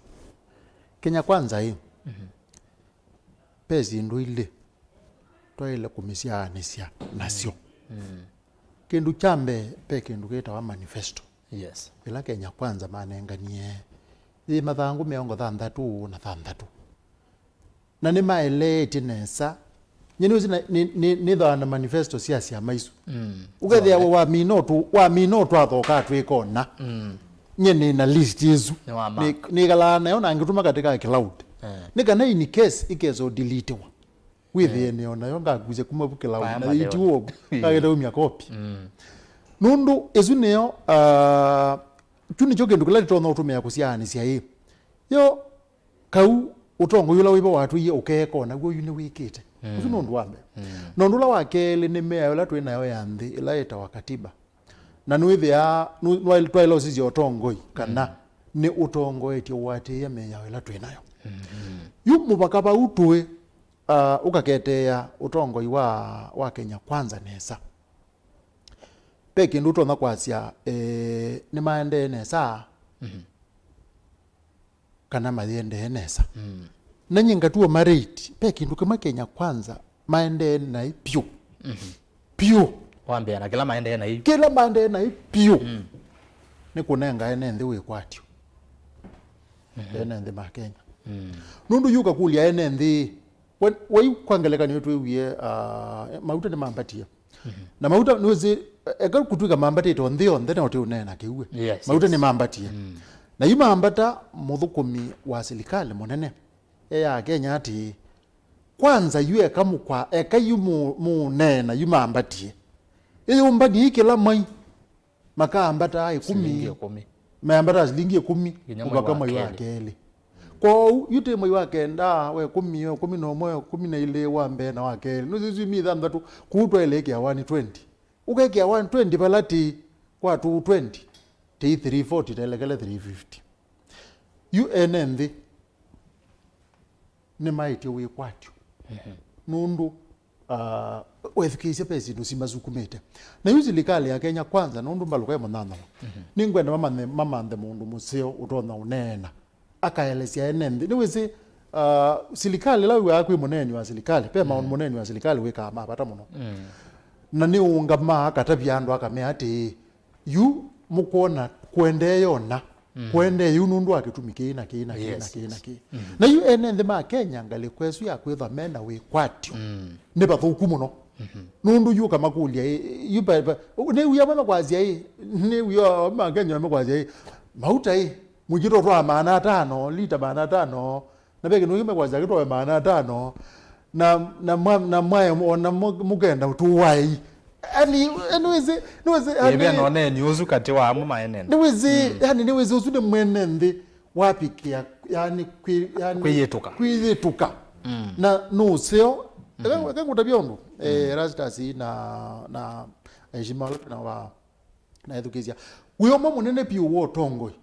Kenya Kwanza ĩ, mhm, ve syĩndũ ilĩ twaĩle kũmĩsyaanĩsya nasyo. Mm. Kĩndũ kya mbee, ve kĩndũ kĩtawa manifesto. Yes. Ĩla Kenya Kwanza manenganie yĩ mathangũ mĩongo thanthatũ na thanthatũ. Na nĩmaeleetye nesa. Nyie nĩwĩsĩ na, nĩ, nĩ, nĩthaa na manifesto sya syama isu. Mm. Ũkethĩa wamina ũtũ, wamina ũtwathoka twĩkona. Mm. Nyie nĩ na list ĩsu. Nĩ wa ma. Nĩ, nĩkalaa nayo na ngĩtũma katĩ ka cloud. Eh. Nĩ kana in case ĩkesa ũdeletiwa. Wĩthĩe, mm, nĩ o nayo ngakusya kuma vu cloud. Vaya na maleo. Ĩti woku. Mm. Ngagĩte umya copy. Mm. Nũndũ ĩsu nĩyo, ah, kyu nĩkyo kĩndũ kĩla tũtonya ũtũmĩa kũsyaanĩsya ĩ. Yo, kau ũtongoi ũla wĩvo watwĩie ũkeeka o naw'o yu nĩwĩkĩte. Ũsu nĩ ũndũ wa mbee. Na ũndũ ũla wa kelĩ nĩ mĩao ĩla twĩ nayo ya nthĩ, ĩla yĩtawa katiba. Na nĩwĩthĩaa, nũ-, nwaĩ-, twaĩla ũsisya ũtongoi kana nĩ ũtongoetye ũatĩĩe mĩao ĩla twĩ nayo. Yu mũvaka vau tũĩ, ah, ũkaketeea ũtongoi wa, wa Kenya Kwanza nesa. Ve kĩndũ ũtonya kwasya, eh, nĩmaendee nesa kana mayĩendee nesa. Na nyie ngatua ma rate, ve kĩndũ kĩmwe Kenya Kwanza maendee naĩ pyũ. Pyũ. Wambĩa na kĩla maendee naĩ. Kĩla maendee naĩ pyũ. Nĩ kũnenga ene nthĩ wĩkwatyo. Ene nthĩ ma Kenya. Nũndũ yu ũkakũlya ene nthĩ, we-, wai kwa ngelekany'o twĩwie, ah, mauta nĩmambatie. Na mauta nĩwĩsĩ, eka kũtw'ĩka mambatĩte o nthĩ yonthe, no tĩũneena kĩw'e. Yes, mauta nĩmambatie. Na yu mambata mũthũkũmi wa silikalĩ mũnene eyaa Kenya atĩĩ, kwanza yu eka mũkwa, eka yu mũ-, mũũneena yu mambatie. Ĩyũmbani ĩ kĩla mwai makaambataa ĩkũmi. Silingi ĩkũmi. Mayambataa silingi ĩkũmi. Nginya mwei mũvaka wa mwei wa kelĩ. Kelĩ. Kwoou yu tĩ mwei wa kenda, wa ĩkũmi, wa ĩkũmi na ũmwe, wa ĩkũmi na ilĩ, wa mbee na wa kelĩ. Nũsĩ isu imĩ ithanthatũ, kũu twaĩle ĩkĩa one twenty. Ũkekĩa one twenty vala tĩ kwa two twenty, tĩ three forty, telekele three fifty. Yu ene nthĩ nĩmaĩtye wĩkwatyo. Nũndũ, ah, wethukĩĩsya ve syĩndũ simasukumĩte. Na yu silikalĩ ya Kenya Kwanza, nũndũ mbalũka ĩ mũnyanyawa, nĩngwenda mamanthe, mamanthe mũndũ mũseo ũtonya ũneena, akaelesya ene nthĩ. Nĩwĩsĩ, ah, silikalĩ ĩla wĩw'aa kwĩ mũneeni wa silikalĩ, ve maũndũ mũneeni wa silikalĩ wĩkaa ma vata mũno. Na nĩũũngamaa akatavya andũ akamea atĩĩ, yu mũkwona kũendee yona, kũendee yu nũndũ wa kĩtumi kĩĩ na kĩĩ na kĩĩ na kĩĩ na kĩĩ. Na yu ene nthĩ ma Kenya, ngalĩko ĩsu ya kwĩthwa mena wĩkwatyo nĩ vathũku mũno. Nũndũ yu ũkamakũlya ĩ, yu pa, pa, nĩ wia amwe makwasya ĩ, nĩ wia amwe ma Kenya makwasya ĩ, mauta ĩ, mũingĩ tũtwaa maana atano, lita maana atano, na ve kĩndũ kĩmwe kwasya kĩtwawe maana atano, na, na mwa-, na mwae ona mũ-, mũkenda tũwaei. Ani, nĩwĩsĩ, nĩwĩsĩ, ani, ĩve noneni ũsu katĩ wa amwe maenene. Nĩwĩsĩ, yani, nĩwĩsĩ ũsu nĩ mwene nthĩ wavikĩa, yani, kwĩ-, yani, kwĩyĩtũka. Kwĩyĩtũka. Na nũseo, eka, eka ngũtavya ũndũ, eh, Erastus na, na Eshima na wa, na ethukĩsya. Wĩ ũmwe mũnene piũ wa ũtongoi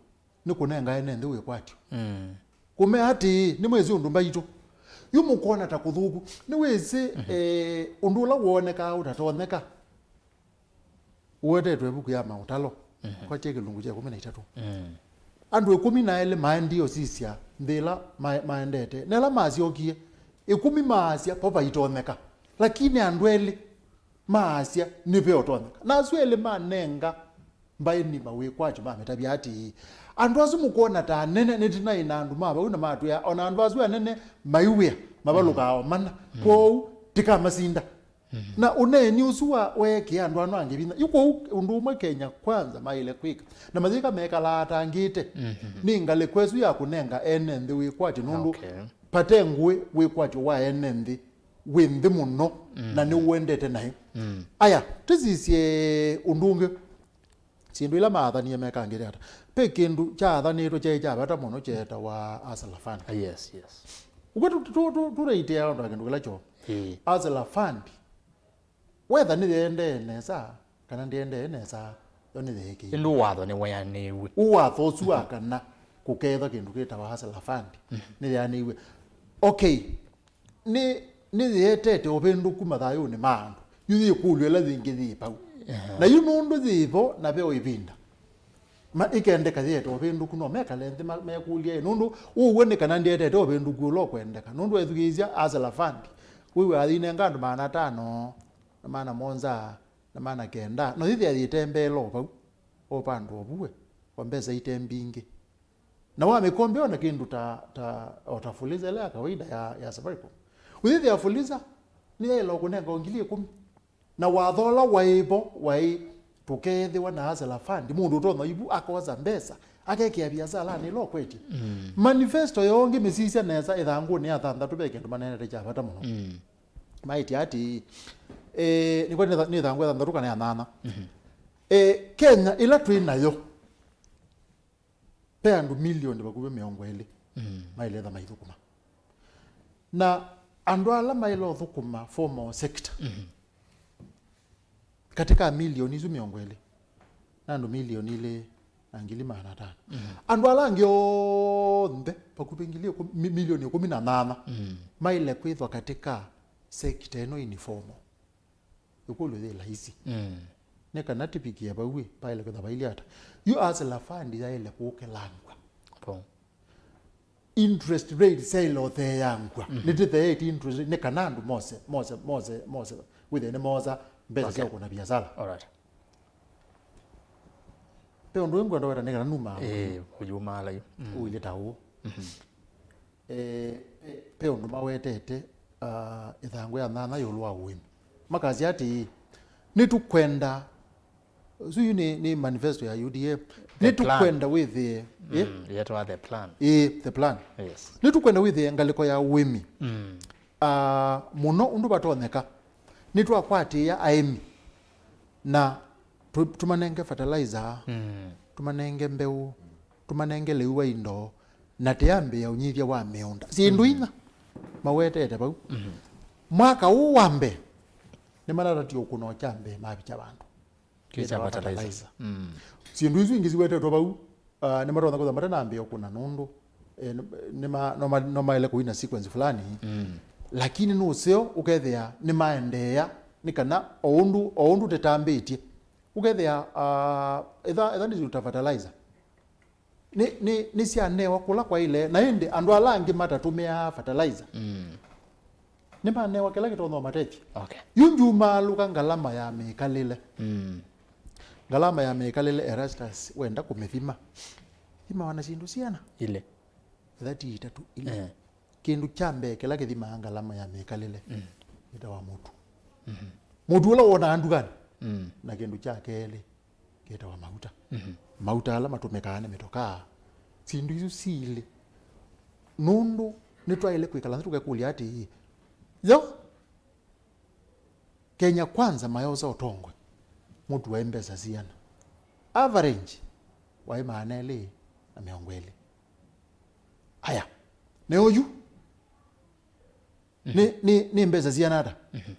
nĩ kũnenga ene nthĩ wĩkwatyo. Kũmea atĩĩ, nĩmwĩsĩ ũndũ mbaitũ. Yu mũkwona ta kũthũku. Nĩwĩsĩ, eh, ũndũ ũla wonekaa ũtatonyeka ũwetetwe ĩvuku ya Maũtalo, kwakye kĩlungu kya ĩkũmi na itatũ. Andũ ĩkũmi na elĩ maendie ũsisya nthĩ ĩla ma-, maendete. Na ĩla masyokie, ĩkũmi maasya, vo vaitonyeka. Lakini andũ elĩ maasya, nĩveũtonyeka. Na asu elĩ manenga mbaĩ nima wĩkwatyo mamĩtavya atĩĩ, andũ asu mũkwona ta anene, nĩtinaĩ na andũ ma vau na matwĩa, o na andũ asu anene maiwĩa, mavalũkaa o mana. Kwoou, tĩkamasinda. Na ũneeni ũsu wa, weekĩa andũ ano angĩ vinya. Yu kwoou ũndũ ũmwe Kenya Kwanza maĩle kwĩka, na mayĩka mekalaa atangĩte, nĩ ngalĩko ĩsu ya kũnenga ene nthĩ wĩkwatyo, nũndũ vate ngũĩ wĩkwatyo wa ene nthĩ wĩ nthĩ mũno, na nĩũendete naĩ. Aya, tũsisye ũndũ ũngĩ. Syĩndũ ila maathanie mekangĩte ata? Ve kĩndũ kyaathanĩtwe kyaĩ kya vata mũno kyeetawa Hustler Fund. Ah, yes, yes. Ũkw'a tu-, tu-, tu-, tũreitĩa ũndũ wa kĩndũ kĩla kyo. Ĩĩ. Hustler Fund, wetha nĩyĩendee nesa kana ndĩendee nesa, yo nĩyĩkĩie. Ĩndĩ watho nĩweanĩiw'e. Ũũ watho ũsu wa kana kũkethwa kĩndũ kĩtawa Hustler Fund nĩyeanĩiw'e. Okay. Nĩ, nĩyĩetete ũvĩndũku mathayũnĩ ma andũ. Yu yĩkũlyo ĩla yĩngĩ yĩ vau. Aha. Na yu nũndũ yĩ vo na ve o ĩvinda, ma, ĩkendeka yĩete ũvĩndũku, no mekale nthĩ ma, mekũlye, ĩ, nũndũ ũw'o nĩ kana ndĩetete ũvĩndũku ũla ũkwendeka. Nũndũ wethukĩĩsya Hustler Fund, wĩw'aa yĩinenga andũ maana atano, na maana mũonza, na maana kenda. No yĩthĩa yĩtembeela o vau, o vandũ o vu we, o mbesa ite mbingĩ. Na wamĩkombea ona kĩndũ ta, ta, o ta Fuliza ĩla ya kawaida ya, ya Safaricom. Ũyĩthĩa Fuliza nĩyaĩla kũnenga o ngili ĩkũmi. Na watho ũla waĩ vo waĩ tũkeethĩwa na Hustler Fund, mũndũ ũtonya ivu akosa mbesa, akekĩa viasalanĩ ĩla ũkwetye. Mm. Manifesto yoo ngĩmĩsisya nesa ĩthangũnĩ ya thanthatũ ve kĩndũ maneenete kya vata mũno. Mm. Maĩtye atĩĩ, eh, nĩkw'a nĩ tha-, nĩ ĩthangũ ya thanthatũ kana ya nyanya. Mhm. Eh, Kenya ĩla twĩ nayo, ve andũ milioni vakuvĩ mĩongo ĩlĩ, mm, maĩle etha maithũkũma. Na Andũ ala maĩle ũthũkũma formal sector, mhm, katĩ ka milioni isu mĩongo ĩlĩ, na andũ milioni ilĩ na ngili maana atano. Mhm. Andũ ala angĩ onthe, vakuvĩ ngili ĩkũmi, mi-, milioni ĩkũmi na nyanya, mhm, maĩle kwĩthwa katĩ ka sector ĩno informal. Ĩkũlyo yĩ laisi. Mm. Nĩ kana tĩvikie vau ĩ, vaĩle kwĩtha vailyĩ ata? Yu Hustler Fund yaĩle kũkĩlangw'a. Po. Interest rate syaĩle ũtheeangw'a. Mhm. Nĩtĩtheeĩtye interest rate, nĩ kana andũ mose, mose, mose, mose, wĩthĩe nĩmosa mbesa, okay, sya ũkũna viasala. All right. Ve ũndũ ũngĩ ngwenda weta nĩ kana numaa. Ĩĩ, ũyumaala yu. Mm. Ũilye ta ũũ. Mhm. Eh, eh, ve ũndũ mawetete, ah, ĩthangũ ya nyanya ĩũlũ wa ũĩmi. Makasya atĩĩ, nĩtũkwenda, ũsu yu nĩ, nĩ manifesto ya U D A, the plan, nĩtũkwenda wĩthĩe, eh? Mm, yetawa the plan. Ĩĩ, the plan. Yes. Nĩtũkwenda wĩthĩe ngalĩko ya ũĩmi. Mm. Ah, mũno ũndũ vatonyeka. Nĩtwakwatĩĩa aĩmi na tũ-, tũmanenge fertilizer, mm, tũmanenge mbeũ, tũmanenge lĩu wa indo, na tĩambĩĩa ũnyivya wa mĩũnda. Syĩndũ, mhm, inya mawetete vau. Mhm. Mwaka ũũ wa mbee, nĩmanatatie ũkũna kya mbee mavikya vandũ. Kĩĩ kya fertilizer. Fertilizer. Mm. Syĩndũ isu ingĩ siwetetwe vau, ah, nĩmatonya kwĩthwa matanambĩĩa ũkũna nũndũ, eh, nĩ-, nĩma-, no ma-, no maĩle kũina sequence fulani. Mm. Lakini nũseo ũkethĩa nĩmaendeea, nĩ kana o ũndũ, o ũndũ tĩtambĩtye. Ũkethĩa, ah, etha, etha nĩsiuta fertilizer. Nĩ, nĩ, nĩsyanewa kũla kwaĩle, na ĩndĩ andũ ala angĩ matatũmĩaa fertilizer, mm, nĩmanewa kĩla kĩtonya ũmatethya. Okay. Yu ndyumaalũka ngalama ya mĩkalĩle. Mm. Ngalama ya mĩkalĩle, Erastus, wenda kũmĩthima, thimawa na syĩndũ siana? Ilĩ. Etha ti itatũ, ilĩ. Eh. Kĩndũ kya mbee kĩla kĩthimaa ngalama ya mĩkalĩle, mm, yĩtawa mũtu. Mhm. Mũtu ũla wonaa ndukanĩ. Mm. Na kĩndũ kya kelĩ kĩtawa mauta. Mhm. Mauta ala matũmĩkaa nĩ mĩtokaa, syĩndũ isu silĩ. Nũndũ nĩtwaĩle kwĩkala nthĩ tũkekũlya atĩĩ, yo Kenya Kwanza mayosa ũtongoi, mũtu waĩ mbesa siana? Average waĩ maana elĩ na mĩongo ĩlĩ. Aya, nĩ ũyu. Nĩ, nĩ, nĩ mbesa siana ata? Mhm.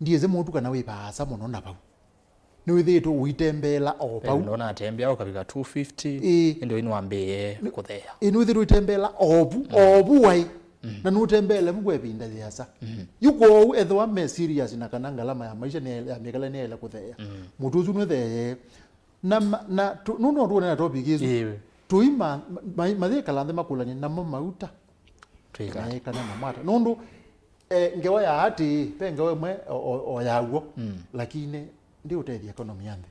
Ndiĩsĩ mũtu kana wĩ vaasa mũno na vau. Nĩwĩthĩĩtwe ũitembeela o vau. Ĩĩ, ndonatembea ũkavika two fifty, ĩĩ, ĩndĩ ũyũ nĩwambĩĩe kũtheea. Ĩĩ, nĩwĩthĩĩtwe ũitembeela o vu, mm, o vu waĩ. Mm. Na nũtembeele vu kwa ĩvinda yĩasa. Mm. Yu kwoou ethĩwa me serious na kana ngalama ya maisha nĩ, ya mĩkalĩle nĩyaĩle kũtheea, mm, mũtu ũsu nũtheee. Na ma-, na tũ-, nũndũ no tũone na topic ĩsu. Ĩĩ. Tũi ma-, ma-, ma-, mayĩkala nthĩ makũlany'e namo mauta. Twĩka ata? Mayĩkana namo ata? Nũndũ, eh, ngewa ya atĩĩ, ve ngewa ĩmwe o, o, o ya w'o, mm, lakini ndĩũtethya economy ya nthĩ.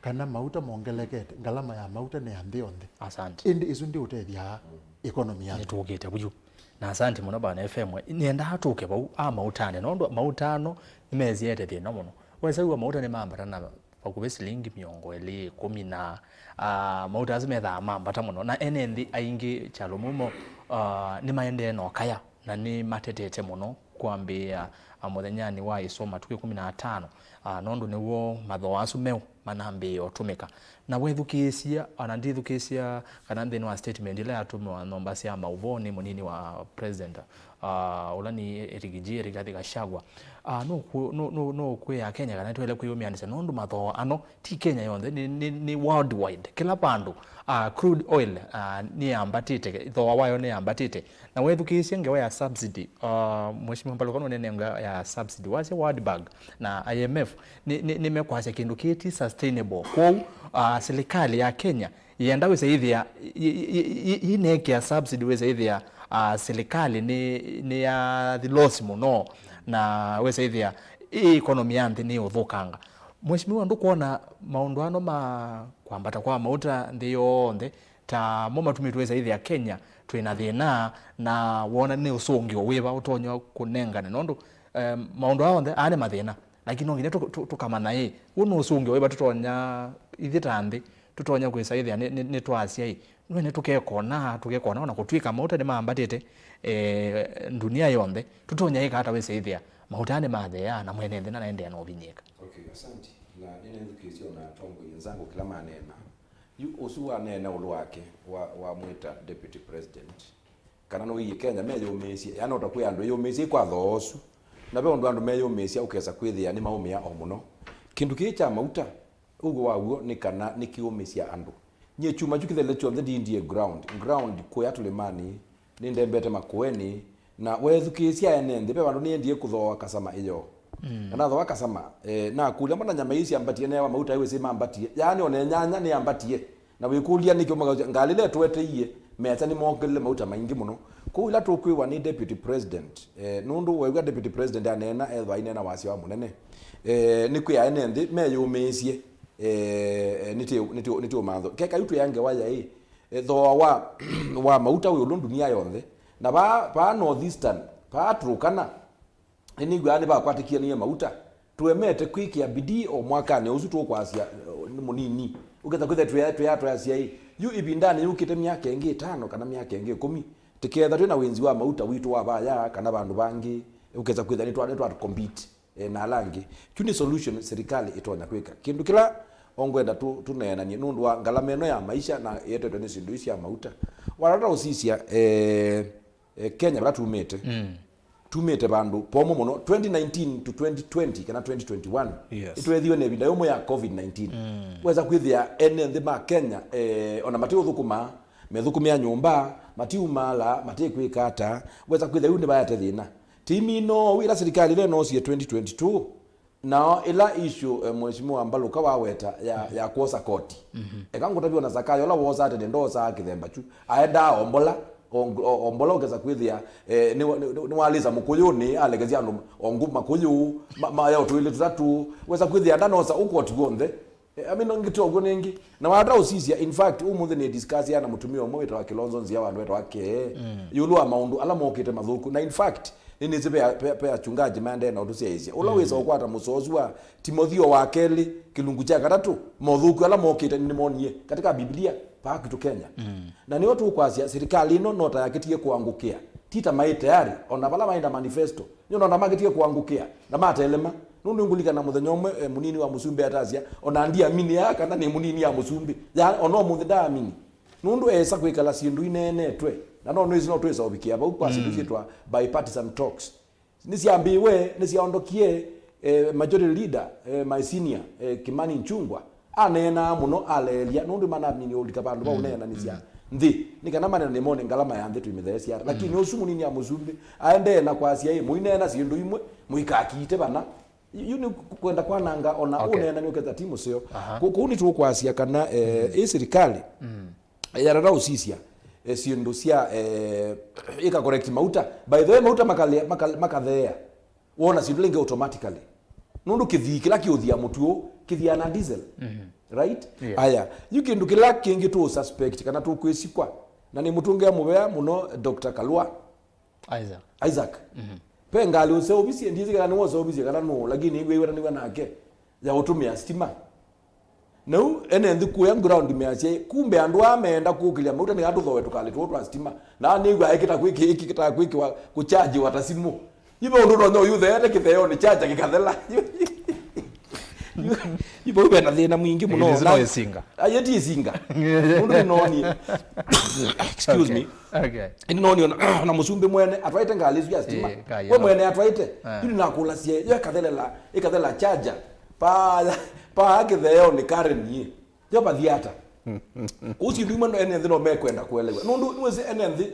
Kana mauta mongelekete, ngalama ya mauta nĩ ya nthĩ yonthe. Asante. Ĩndĩ ĩsu ndĩũtethya economy ya nthĩ. Nĩtũkĩte vuyu. Na asante mũno bana F M. Nĩendaa tũke vau a mautanĩ, nũndũ mauta ano nĩmeziete thĩna mũno. Wesa wĩw'a mauta nĩmambata na vakuvĩ silingi mĩongo ĩlĩ, ĩkũmi na, ah, mauta asu methaa mambata mũno, na ene nthĩ aingĩ kyalo mũmo, ah, nĩmaendee na ũkaya na nĩmatetete mũno kwambĩĩa, ah, mũthenyanĩ wa ĩsoo matukũ ĩkũmi na atano, ah, nũndũ nĩw'o mathoo asu meũ manambĩĩa ũtũmĩka. Na wethukĩĩsya, ona ndithukĩĩsya kana nthĩnĩ wa statement ĩla yatũmĩwa nyũmba sya maũvoo nĩ mũnini wa president, ah, ũla nĩ Rigiji, Rigathi Gachagua, ah, nũkwĩ-, nũ-, nũ-, nũkwĩa Akenya kana nĩtwaĩle kwĩyũmĩanĩsya nũndũ mathoo ano ti Kenya yonthe, nĩ, nĩ, nĩ worldwide. Kĩla vandũ, ah, crude oil, ah, nĩyambatĩte, thooa wayo nĩyambatĩte. Na wethukĩĩsya ngewa ya subsidy, ah, Mheshimiwa Mbaluka nũnene ngewa ya subsidy, wasya World Bank na I M F nĩ, nĩ, nĩmekwasya kĩndũ kĩĩ ti sustainable. Kwoou, ah, silikalĩ ya Kenya yĩenda wĩsa ĩthĩa, yĩ-, yĩ-, yĩ-, yĩ-, yĩnekĩa subsidy wĩsa ĩthĩa, ah, silikalĩ nĩ, nĩ yathi loss mũno, na wĩsa ĩthĩa ĩ economy ya nthĩ nĩ ũthũkanga. Mheshimiwa, ndũkwona maũndũ ano ma kwambata kwa mauta nthĩ yonthe ta mo matumĩtwe wĩsa ĩthĩa Kenya twĩ na thĩna, na wona nĩ ũsũngĩo wĩva ũtonya kũnengane? Nũndũ, em, maũndũ aa onthe aa nĩ mathĩna. Lakini no nginya tũ-, tũ-, tũkamanya ĩ, ũũ nĩ ũsũngĩo wĩva tũtonya, ithyĩ ta nthĩ, tũtonya kwĩsa ĩthĩa nĩ, nĩ, nĩtwasya ĩ, nĩwe nĩtũkekona, tũkekona ona kũtw'ĩka mauta nĩmambatĩte, eh, ndunia yonthe, tũtonya ĩka ata wĩsa ĩthĩa mauta aa nĩmatheea na mwene nthĩ nanaendeea na ũvinyĩĩka? Okay, asante. Na nĩnethukĩĩsye ona atongoi enzangu kĩla maneena. Yu ũsu waneena ũlũ wake, wa, wamwĩta deputy president. Kana nũiĩ Kenya meyũmĩĩsye, yaani o ta kwĩ andũ ĩyũmĩĩsye kwa thoosu. Na ve ũndũ andũ meyũmĩĩsya ũkesa kwĩthĩa nĩmaũmĩa o mũno. Kĩndũ kĩĩ kya mauta, ũw'o waw'o nĩ kana nĩkĩũmĩsya andũ. Nyie kyumwa kyu kĩthele kyonthe ndindie ground. Ground kũya tũlĩmanĩ, nĩndembete makũenĩ, na weethukĩĩsya ene nthĩ, ve vandũ nĩendie kũthooa kasama ĩyo. Mm. Na nathooa kasama, eh, nakũlya, "Mbona nyama ii syambatie neewa mauta ĩwĩsĩ mambatie?" Yaani o na ĩnyanya nĩyambatie. Na wĩkũlya nĩkĩ ũmakaũsya, ngalĩ ĩla ĩtũeteie, measya nĩmoongelile mauta maingĩ mũno. Kwoou ĩla tũkwĩwa nĩ Deputy President, eh, nũndũ weew'a Deputy President aneena, ethwa aineena wasya wa mũnene, eh, nĩkwĩa ene nthĩ meyũmĩĩsye, eh, eh, nĩtĩ, nĩtĩ, nĩtĩ ũmantho. Keka yu twĩa ngewa yaĩ, eh, thooa wa, wa mauta wĩ ũlũ ndunia yonthe. Na vaa, vaa North Eastern, vaa Turkana, nĩnĩw'aa nĩvakwatĩkĩanĩie mauta. Tũemete kwĩkĩa bidii o mwakanĩ ũsu tũkwasya, eh, nĩ mũnini. Ũketha kwĩthĩa twĩa-, twĩa-, twĩasya ĩ, yu ĩvindanĩ yũkĩte myaka ĩngĩ ĩtano kana myaka ĩngĩ ĩkũmi, tĩketha twĩ na wĩnzi wa mauta witũ wa vaya kana vandũ vangĩ, ũketha kwĩthĩa nĩtwa-, nĩtwa compete, eh, na ala angĩ. Kyu nĩ solution serikali ĩtonya kwĩka. Kĩndũ kĩla ongwenda tũ-, tũneenanie nũndũ wa ngalama ĩno ya maisha na ĩetetwe nĩ syĩndũ isu sya mauta. Watata ũsisya, eh, eh, Kenya vala tumĩte. Mm. Tumĩte vandũ pomũ mũno. Twenty nineteen to twenty twenty kana twenty twenty-one, yes, nĩtweethiwe na ĩvinda yũmũ ya covid nineteen. Mm. Wesa kwĩthĩa ene nthĩ ma Kenya, eh, ona matiũthũkũma, methũkũmĩa nyũmba, matiumaala, matikwĩka ata. Wesa kwĩthĩa yu nĩvaete thĩna. Ti mino, wĩla serikali ĩla ĩnoosie twenty twenty-two, nao ĩla issue, eh, Mheshimiwa Mbaluka waweta ya, ya kwosa koti. Mhm. Eka ngũtavye ona Zakayo ũla woosaa tene ndoosaa kĩthemba kyu. Aendaa ombola, o-, o-, ombola ũkesa kwĩthĩa, eh, nĩ, nĩ, nĩ, nĩwalĩsa mũkũyũnĩ, alekesya andũ o ngũ makũyũ, ma, ma, ya ũtũĩlĩ tũtatũ. Wesa kwĩthĩa ndanosa ũkoti w'onthe. Eh, I mean, ngĩtwa ũguo nĩngĩ. Na wata ũsisya, in fact, ũmũnthĩ nĩ discuss na mũtumia ũmwe wĩtawa Kilonzo Nzia, vandũ wĩtawa Kee, mm, ĩũlũ wa maũndũ ala mokĩte mathũku. Na in fact, nĩnĩsĩ ve, ve, ve achungaji maendee na ũtũsyaĩĩsya. Ũla, mm, wĩsa ũkwata mũsoa ũsu wa Timotheo wa kelĩ, kĩlungu kya katatũ, mothũku ala mokĩte nĩnĩmonie katika Biblia, vaa kwitũ Kenya. Mm. Na nĩyo tũkwasya, serikali ĩno no ta yakĩtie kũangũkĩa. Ti ta maĩ tayari, ona vala maĩ na manifesto. Nĩ ona makĩtie kũangũkĩa, na matelema. Nũndũ nĩngũlikana mũthenya ũmwe, eh, mũnini wa mũsumbĩ atasya, "Ona ndiamini aa kana nĩ mũnini ya mũsumbĩ." Ya, ona ũmũnthĩ ndaamini. Nũndũ esa kwĩkala syĩndũ ineenetwe, na no nĩsĩ no twĩsa ũvikĩa vau kwa syĩndũ, mm, syĩtwa bipartisan talks. Nĩsyambĩĩwe, nĩsyaondokie, eh, majority leader, eh, my senior, eh, Kimani Nchungwa, aneenaa mũno, aleelya, nũndũ manamini ũlika vandũ va, mm, ũneenanĩsya, mm, nthĩ, nĩ kana manene mone ngalama ya nthĩ twĩmĩtheesya ata. Lakini, mm, ũsu mũnini ya mũsumbĩ aendee na kwasya, "Ĩ, mũineena syĩndũ imwe, mũikakiite vana." Yu, yu nĩ kwenda kwananga ona, okay, ũneenani ũketha ti mũseo. Aha. Kũ-, kũu nĩtũkwasya kana, eh, mm, ĩ sirikali, mm, yarara ũsisya, eh, syĩndũ sya, eh, ĩka correct mauta. By the way, mauta makale-, makale-, makatheea. Wona syĩndũ lĩngĩ automatically. Nũndũ kĩthii kĩla kĩũthia mũtuo, kĩthiaa na diesel. Mhm. Right? Yeah. Aya, yu kĩndũ kĩla kĩngĩ tũ suspect kana tũkwĩsikwa, na nĩ mũtũngĩa mũvea mũno Doctor Kalua. Isaac. Isaac. Mhm. Ve ngalĩ ũseũvisye, ndĩsĩ kana nĩwoseũvisye kana nũũ, lakini nĩwĩw'ananiw'a nake ya ũtũmĩa sitima. Na yu ene nthĩ kũya ground measya, "Kumbe andũ aa meenda kũkĩlya mauta nĩ atũthoe tũkalĩ tũũ twa sitima." Na nĩw'a ĩkĩta kwĩkĩ-, ĩkĩta kwĩkĩwa kũchargiwa ta simũ. Yu ve ũndũ ũtonya ũyũtheete kĩtheonĩ, charger kĩkathela. Yu, yu vau ve na thĩna mwingĩ mũno. Ĩĩ, nĩsĩ no ĩsinga. Aye ti ĩsinga. Mũndũ nĩnonie. Excuse me. Okay. Okay. Ĩndĩ noni ona, ona mũsumbĩ mwene atwaĩte ngalĩ isu ya sitima. Ĩĩ, we mwene atwaĩte. Ah. Yu nakũlasya, yo ĩkathelela, ĩkathela charger. Pa, pa kĩtheonĩ Karen yĩ. Yo vathi ata? Ũsu ndu imwe ene nthĩ no mekwenda kuelewa. Nũndũ nĩwĩsĩ ene nthĩ,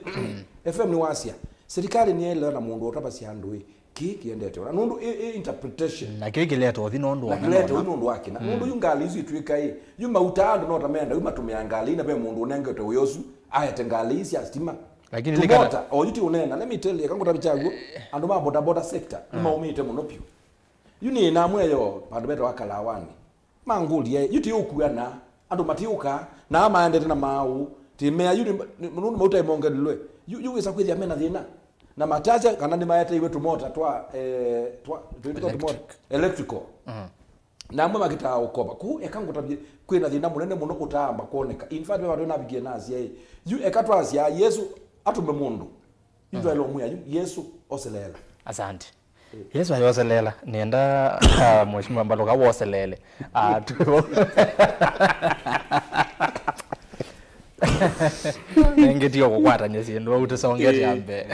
F M nĩwasya, serikali nĩyaelewa na mũndũ ũtavasya andũ ĩ, kĩĩ kĩendete ona. Nũndũ ĩ, ĩ interpretation. Na kĩĩ kĩleta ũthi nũndũ na wa kĩleta ũthi nũndũ wa kĩna. Mm. Nũndũ yu ngalĩ isu itwĩka ĩ, yu mauta andũ no ta menda, yu matũmĩa ngalĩ ina ve mũndũ ũnengete ũya ũsu, aete ngalĩ ii sya stima. Lakini tumota, o yu ti ũnena, let me tell you, kangũtavĩ kyaguo, andũ ma bodaboda sector, nĩmaũmĩte mũno piũ. Yu nĩ namwe yo, vandũ vetawa Kalawani. Mangũlya, yu ti ũkuana, andũ matiũka, na maendete na maaũ, ti mea, yu nĩ, nĩ, nũndũ mauta ĩmongelilwe. Yu, yu wĩsa kwĩthĩa mena thĩna. Na matasya kana nĩmaeteiwe tũmota twa, eh, twa, tũitwa tũmota, electrical. Mhm. Na amwe makĩtaa ũkova. Kũu eka ngũtavye, kwĩna thĩna mũnene mũno ũtaamba kwoneka. In fact, ve vandũ navikie nasya ĩ, yu eka twasya Yesũ atũme mũndũ. Yu twaĩle ũmwĩa yu, Yesũ oseleela. Asante. Yesũ ayoseleela, nĩenda, ah, Mheshimiwa Mbaluka woseleele. Ah, tu- Nengĩ tio kũkwatany'a syĩndũ au tũsongete mbee.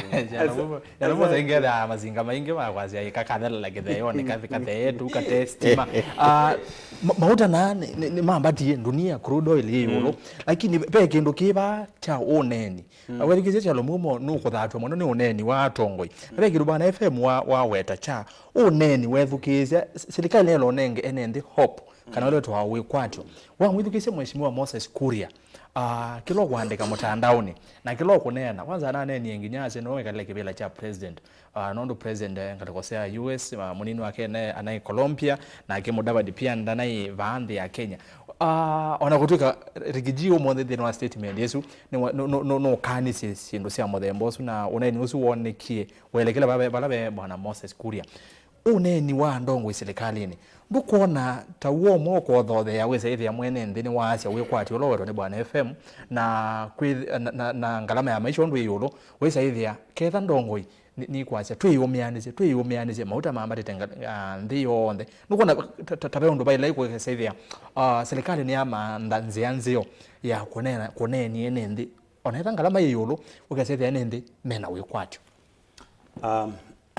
Yanamuza ingetha mazinga maingĩ ma kwasya ĩka kathelela kĩtheeonĩ kathi kathee tu kate stima. Ah, ma- mauta na nĩ- nĩ- nĩmambatie ndunia crude oil yĩ ĩũlũ. Lakini ve kĩndũ kĩva kya ũneeni. Wethukĩsye kyalo mumo nũkũthatw'a mũno nĩ ũneeni wa atongoi. Na ve kĩndũ bwana F M wa waweta kya ũneeni wethukĩsya silikalĩ nĩlonenge ene nthĩ hope kana ũla wĩtawa wĩkwatyo. Wamwĩthukĩsya Mheshimiwa Moses Kuria, ah, kĩla ũkũandĩka mũtandaonĩ na kĩla ũkũneena, kwanza ananeenie nginya asya no ekalile kĩvĩla kya president. Ah, nũndũ president, eh, ngalĩko sya U S, ah, mũnini wake ene anaĩ Colombia, nake Mudavadi pia ndanaĩ vaa nthĩ ya Kenya. Ah, ona kũtw'ĩka Rigiji ũmũnthĩ nthĩnĩ wa statement ĩsu nĩ wa- nũ- nũ- nũ- nũkanisye syĩndũ sya mũthemba ũsu, na ũneeni ũsu wonekie welekele vala ve- vala ve bwana Moses Kuria. Ũneeni wa ndongoi silikalĩnĩ ndũkwona ta w'o ũmwe ũkũthothea wĩsa ĩthĩa mwene nthĩ nĩwaasya wĩkwatyo ũla wetwa nĩ bwana F M na, kwĩ- na, na, na ngalama ya maisha ũndũ ĩ ĩũlũ, wĩsa ĩthĩa ketha ndongoi nĩ- nĩkwasya twĩyũmĩanĩsye, twĩyũmĩanĩsye, mauta mambatĩte nga- ah, nthĩ yonthe. Nũkwona ta- ta- ta ve ũndũ vaĩla ĩkũkesa ĩthĩa, ah, silikalĩ nĩyamantha nzĩa nzeo ya kũneena- kũneenie ene nthĩ, ona etha ngalama yĩ ĩũlũ, ũkesa ĩthĩa ene nthĩ mena wĩkwatyo. Um,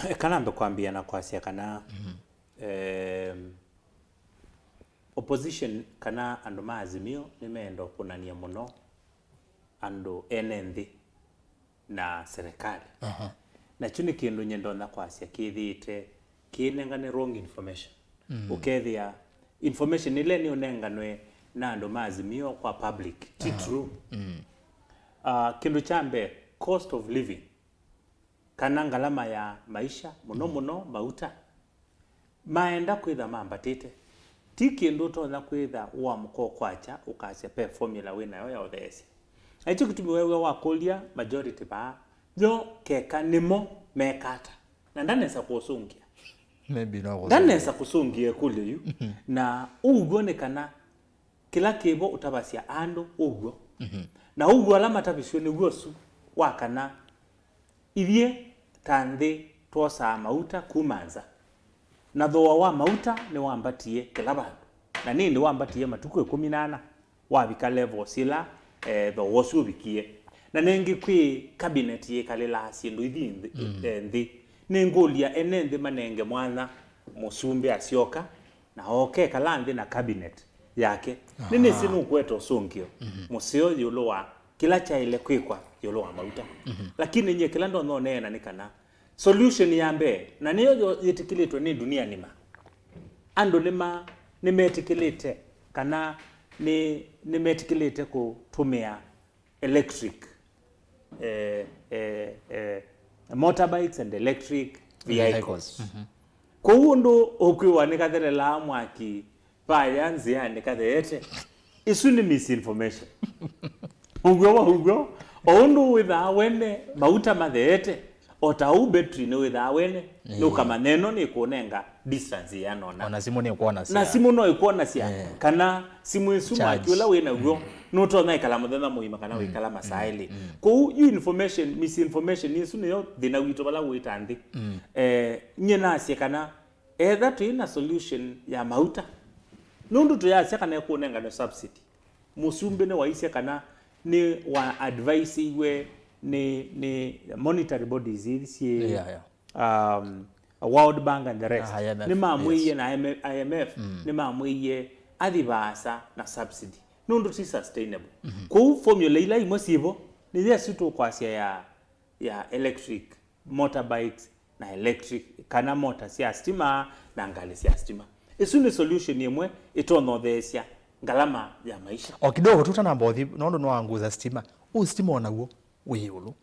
eka nambe kwambia na kwasya kana, em, opposition kana andũ ma Azimio nĩmeenda ũkũnany'a mũno andũ ene nthĩ na serikali. Aha. Na kyu nĩ kĩndũ nye ndonya kwasya kĩthĩĩte kĩnengane wrong information. Ũkethĩa information ĩla nĩũnenganwe na andũ ma Azimio kwa public ti true. Ah, kĩndũ kya mbee, cost of living, kana ngalama ya maisha, mũno mũno mauta, maenda kwĩtha mambatĩte. Ti kĩndũ ũtonya kwĩtha ũamũka ũkwakya ũkasya pe formula wĩ nayo ya ũtheesya. Na nĩkyo kĩtumi weew'a wakũlya majority vaa, yo keka nĩmo meka ata? Na ndanesa kũsũngĩa. Maybe no kũsũngĩa. Ndanesa kũsũngĩa ĩkũlyo yu. Na ũw'o nĩ kana kĩla kĩvo ũtavasya andũ ũw'o. Na ũw'o ala matavisw'e nĩw'o ũsu wa kana ithyĩ ta nthĩ twosaa mauta kuma nza, na thooa wa mauta nĩwambatie kĩla vandũ, na nĩndĩ wambatie matukũ ĩkũmi na ana wavika levels ila, eh, thooa ũsu ũvikie. Na nengĩ kwĩ cabinet yĩkalĩlaa syĩndũ ithi nthĩ, eh, nthĩ. Nĩngũlya ene nthĩ manenge mwanya mũsumbĩ asyoka na oke kala nthĩ na cabinet yake. Nĩnĩsĩ nũkũete ũsũngĩo mũseo ĩũlũ wa kĩla kyaĩle kwĩkwa ĩũlũ wa mauta. Lakini nyie kĩla ndonya ũneena nĩ kana solution ya mbee, na nĩyo yo yĩtĩkĩlĩtwe nĩ dunia nima, andũ nĩma nĩmetĩkĩlĩte kana nĩ nĩmetĩkĩlĩte kũtũmĩa electric, eh, eh, eh, motorbikes and electric vehicles. Vehicles. Kwoou ũndũ ũkwĩwa nĩkathelelaa mwaki vaya nzĩanĩ katheete, ĩsu nĩ misinformation. Ũw'o wa ũw'o, o ũndũ wĩthaa wene mauta matheete, o ta ũu betri nĩwĩthaa wene, nũkamanya ĩno nĩkũnenga distance yĩana ũna. Ona simũ nĩkwonasya. Na simũ no ĩkwonasya kana simũ ĩsu mwaki ũla wĩ naw'o nũtonya ĩkala mũthenya mũima kana wĩkala masaa elĩ. Kwoou yu information, misinformation, ĩsu nĩyo thĩna witũ vala wĩ ta nthĩ. Eh, nyie nasye kana etha twĩ na solution ya mauta, nũndũ tũyasya kana ĩkũnenganwe subsidy, mũsumbĩ nĩwaisye kana nĩ wa advisiwe nĩ, nĩ monetary bodies ithi syĩ, yeah, yeah, um, World Bank and the rest. Ah, I M F, nĩmamwĩie, yes, na I M F, I M F nĩmamwĩie athi vaasa na subsidy nũndũ ti sustainable. Kwoou formula ila imwe syĩvo nĩ yesu tũkwasya ya, ya electric motorbikes na electric, kana mota sya stima na ngalĩ sya stima. Ĩsu nĩ solution ĩmwe ĩtonya ũtheesya ngalama ya maisha. O kidogo tu tanamba ũthi, nũndũ nĩwanguza stima. Ũu stima o naw'o wĩ ĩũlũ.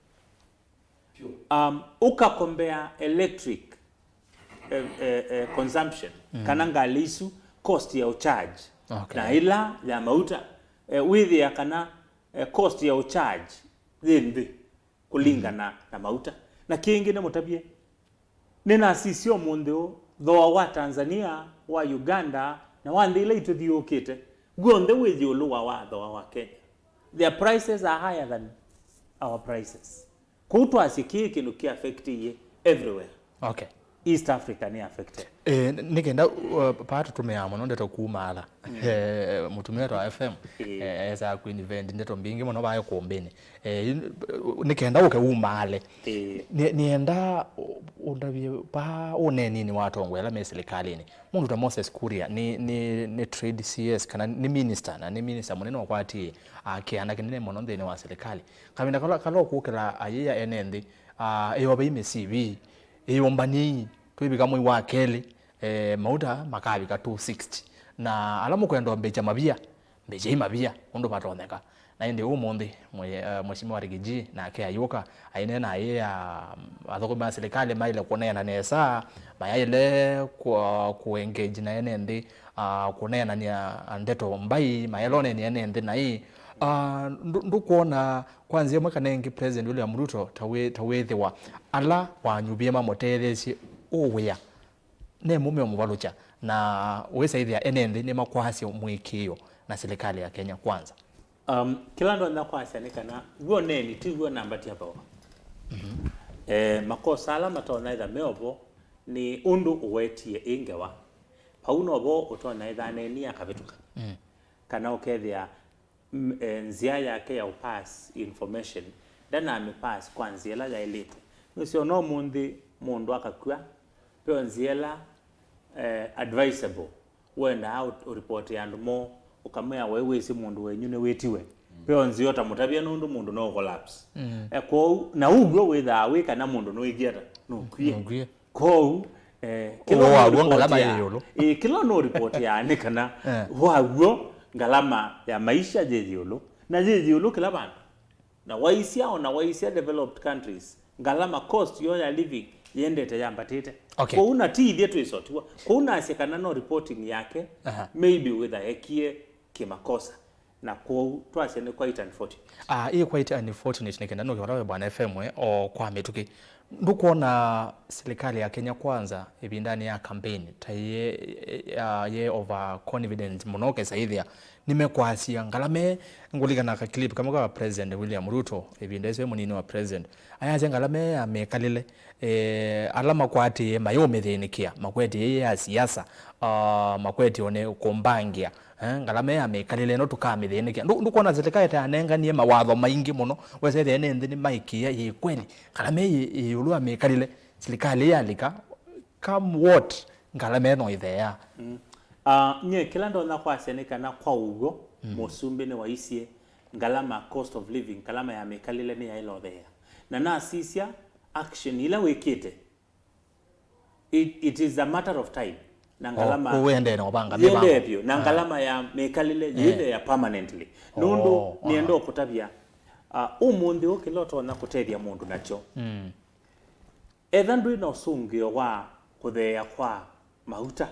Um, ũkakombea electric, eh, eh, eh, consumption, kana ngalĩ isu cost ya ũcharge, okay, na ĩla ya mauta, eh, wĩthĩa kana, eh, cost ya ũcharge yĩ nthĩ kũlingana na mauta. Na kĩngĩ nĩmũtavye, nĩnasisye ũmũnthĩ ũũ, thooa wa Tanzania, wa Uganda, na wa nthĩ ila itũthiũũkĩte, w'onthe wĩ ĩũlũ wa, wa thooa wa Kenya. Their prices are higher than our prices. Kwoou twasye kĩĩ kĩndũ kĩ affectiie everywhere. Okay. East Africa nĩ affected. Eh, nĩ kenda, uh, paa tũtũmĩaa mũno ndeto kuma ala. Eh, mũtumĩa wa F M, eh, esa Queen Vend, ndeto mbingĩ mũno vae kũmbĩnĩ. Eh, nĩ kenda ũke umaale. Eh. Nĩ, nĩenda ũ-, ũndavye paa ũneeninĩ wa atongoi ala me silikalĩnĩ. Mũndũ ta Moses Kuria nĩ, nĩ, nĩ trade C S kana nĩ minister, na nĩ minister mũnene ũkwatie, ah, kĩana kĩnene mũno nthĩnĩ wa silikalĩ. Kavinda kala, kala ũkũkĩla ayĩa ene nthĩ, ah, ĩyovei mĩ C V, ĩyũmbanyei, twĩvika mwei wa kelĩ, eh, mauta makavika two sixty. Na ala mũkwenda mbĩkya mavia, mbĩkyai mavia ũndũ vatonyeka. Na ĩndĩ ũmũnthĩ, mwe-, eh, Mheshimiwa Rigiji nake ayũka, aineena ayĩa, mm, athũkũmi ma silikalĩ maĩle kũneena nesa, mayaĩle kũ-, kũ-engage na ene nthĩ, ah, kũneenany'a ndeto mbai, maĩle ũneenany'a ene nthĩ naĩ. Ah, ndũ-, ndũkwona kwa nzĩa ĩmwe kana ĩngĩ President William Ruto ta wĩ-, ta wĩthĩwa ala wanyuvie mamũtetheesye ũwĩa ne mũme ũmũvalũkya, na wĩsa ĩthĩa ene nthĩ nĩmakwasya mũĩkĩĩo na silikalĩ ya Kenya Kwanza? Um, kĩla ndonya kwasya nĩ kana w'o neeni ti w'o nambatia thooa. Eh, makosa ala matonya ĩtha meovo nĩ ũndũ ũwetie ĩ ngewa. Vau novo ũtonya ĩtha neeni akavĩtũka. Mm. Kana ũkethĩa, mm, eh, nzĩa yake ya ũpass information ndanamĩpass kwa nzĩa ĩla yaĩlĩte. Nũseo no mũnthĩ mũndũ akakw'a, veo nzĩa ĩla, eh, advisable, wendaa ũ-, ũripoti andũ moo, ũkamwĩa we wĩsĩ mũndũ wenyu nĩwĩtiwe. Veo nzĩa ũtamũtavya nũndũ mũndũ no collapse. Mm. Eh, kwoou, na ũw'o wĩthaa wĩ kana mũndũ nũikie ata, nũkwie. Nũkwie. Kwoou, eh, kĩla ũũ waw'o ngalama yĩ ĩũlũ. Ĩĩ, kĩla nũripotiaa nĩ kana waw'o ngalama ya maisha yĩ ĩũlũ, na yĩ ĩũlũ kĩla vandũ. Na waisya, ona waisya developed countries, ngalama, cost yo ya living yendete yambatĩte. Okay. Kwoou na ti ithyĩ twĩsotiwa. Kwoou nasye kana no reporting yake, maybe wĩtha ekie kĩmakosa. Na kwoou twasya nĩ quite unfortunate. Ah, ĩ quite unfortunate nĩ kenda nũke vala we Bwana F M we, o kwa mĩtũkĩ. Ndũkwona silikalĩ ya Kenya Kwanza ĩvindanĩ ya campaign ta ye, ya, ye over confident mũno kesa ĩthĩa nĩmekwasya ngalama ĩ, ngũlikana ka clip kamwe ka President William Ruto ĩvinda ĩsu e mũnini wa president. Ayasya ngalama ĩ ya mĩkalĩle, eh, ala makwatĩĩe mayũmĩthĩnĩkĩa, makwetye ĩ ya siasa, ah, makwetye one kũmbangĩa. Eh, ngalama ya mĩkalĩle ĩno tũkamĩthĩnĩkĩa. Ndũ-, ndũkwona silikalĩ ta yanenganie mawatho maingĩ mũno, wesa ĩthĩa ene nthĩ nĩmaĩkĩĩa yĩ kweli ngalama ĩ yĩ ĩũlũ wa mĩkalĩle, silikalĩ yalika, come what, ngalama ĩno ĩtheea. Mm. Ah, nye kĩla ndonya kwasya nĩ kana kwa ũw'o, mũsumbĩ nĩwaisye ngalama, cost of living, ngalama ya mĩkalĩle nĩyaĩlotheea. Na nasisya action ila wĩkĩte, It, it is a matter of time. Na ngalama kũendee na ũvanga yĩendee vyũ, na ngalama ya mĩkalĩle yĩtheea permanently. Nũndũ nĩenda ũkũtavya, ah, ũmũnthĩ ũũ kĩla ũtonya kũtethya mũndũ nakyo. Etha ndwĩ na ũsũngĩo wa kũtheea kwa mauta,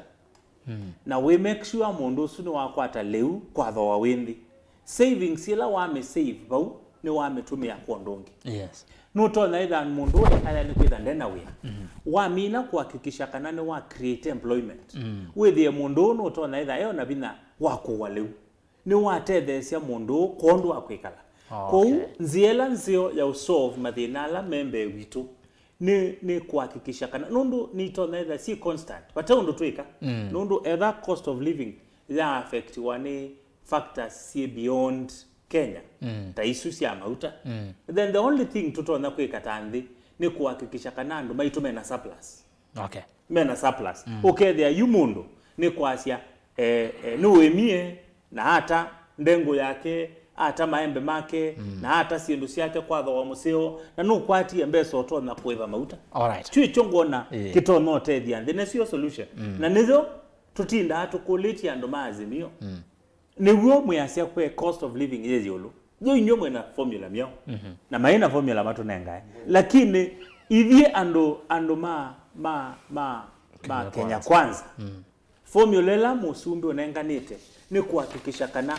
na wĩ make sure mũndũ ũsu nĩwakwata lĩu kwa thooa wĩ nthĩ, savings ĩla wamĩ save vau nĩwamĩtũmĩa kwa ũndũ ũngĩ. Yes. Nũtonya ĩtha mũndũ ũũ aya nĩ kwĩtha nde na wĩa. Wamina kũhakikisha kana nĩwa create employment. Wĩthĩe mũndũ ũũ nũtonya ĩtha eo na vinya wa kũwa lĩu. Nĩwatetheesya mũndũ ũũ kwondũ wa kwĩkala. Kwoou, nzĩa ĩla nzeo ya ũsolve mathĩna ala me mbee witũ nĩ, nĩ kũhakikisha kana, nũndũ nĩitonya ĩtha syĩ constant, vate ũndũ twĩka. Nũndũ etha cost of living ya affectiwa nĩ factors syĩ beyond Kenya, ta isu sya mauta, then the only thing tũtonya kwĩka ta nthĩ nĩ kũhakikisha kana andũ maitũ mena surplus. Okay. Mena surplus. Ũkethĩa yu mũndũ nĩ kwasya, eh, eh, nĩwĩmie na ata ndengũ yake, ata maembe make, na ata syĩndũ syake kwa thooa mũseo, na nũkwatie mbesa ũtonya kũĩva mauta. Alright. Kyu ĩkyo ngwona kĩtonya ũtethya nthĩ, na sio solution. Na nĩyo tũtindaa tũkũlĩtye andũ ma Azimio. Nĩw'o mwĩasya kwĩ cost of living yĩ ĩũlũ. Yo inyw'ĩ mwĩ na formula myaũ. Na maĩ na formula matũnengae. Lakini ithyĩ andũ, andũ ma, ma, ma, ma Kenya Kwanza. Formula ĩla mũsumbĩ ũnenganĩte nĩ kũhakikisha kana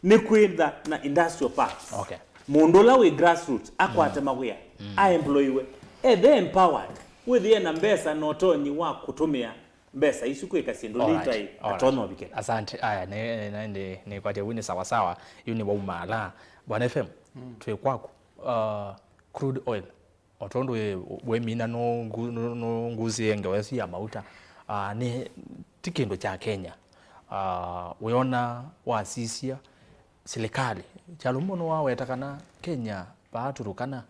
nĩ kwĩtha na industrial parks. Okay. Mũndũ ũla wĩ grassroots akwate mawĩa, aemployiwe, ethe empowered, wĩthĩe na mbesa na ũtonyi wa kũtũmĩa mbesa isu kwĩka syĩndũ nĩ itai atonya ũvikĩla. Asante. Aya, nĩ, nĩ, nĩ, nĩkwatya vu nĩ sawa sawa. Yu nĩ waumaala. Bwana F M, twĩ kwaku. Uh, crude oil. O tondũ we, we Mina nũngu-, nũ-, nũngusie ngewa ĩsu ya mauta, ah, nĩ, ti kĩndũ kya Kenya. Ah, wĩona wasisya silikalĩ, Kyalũmũ nĩwaweta kana Kenya vaa Turkana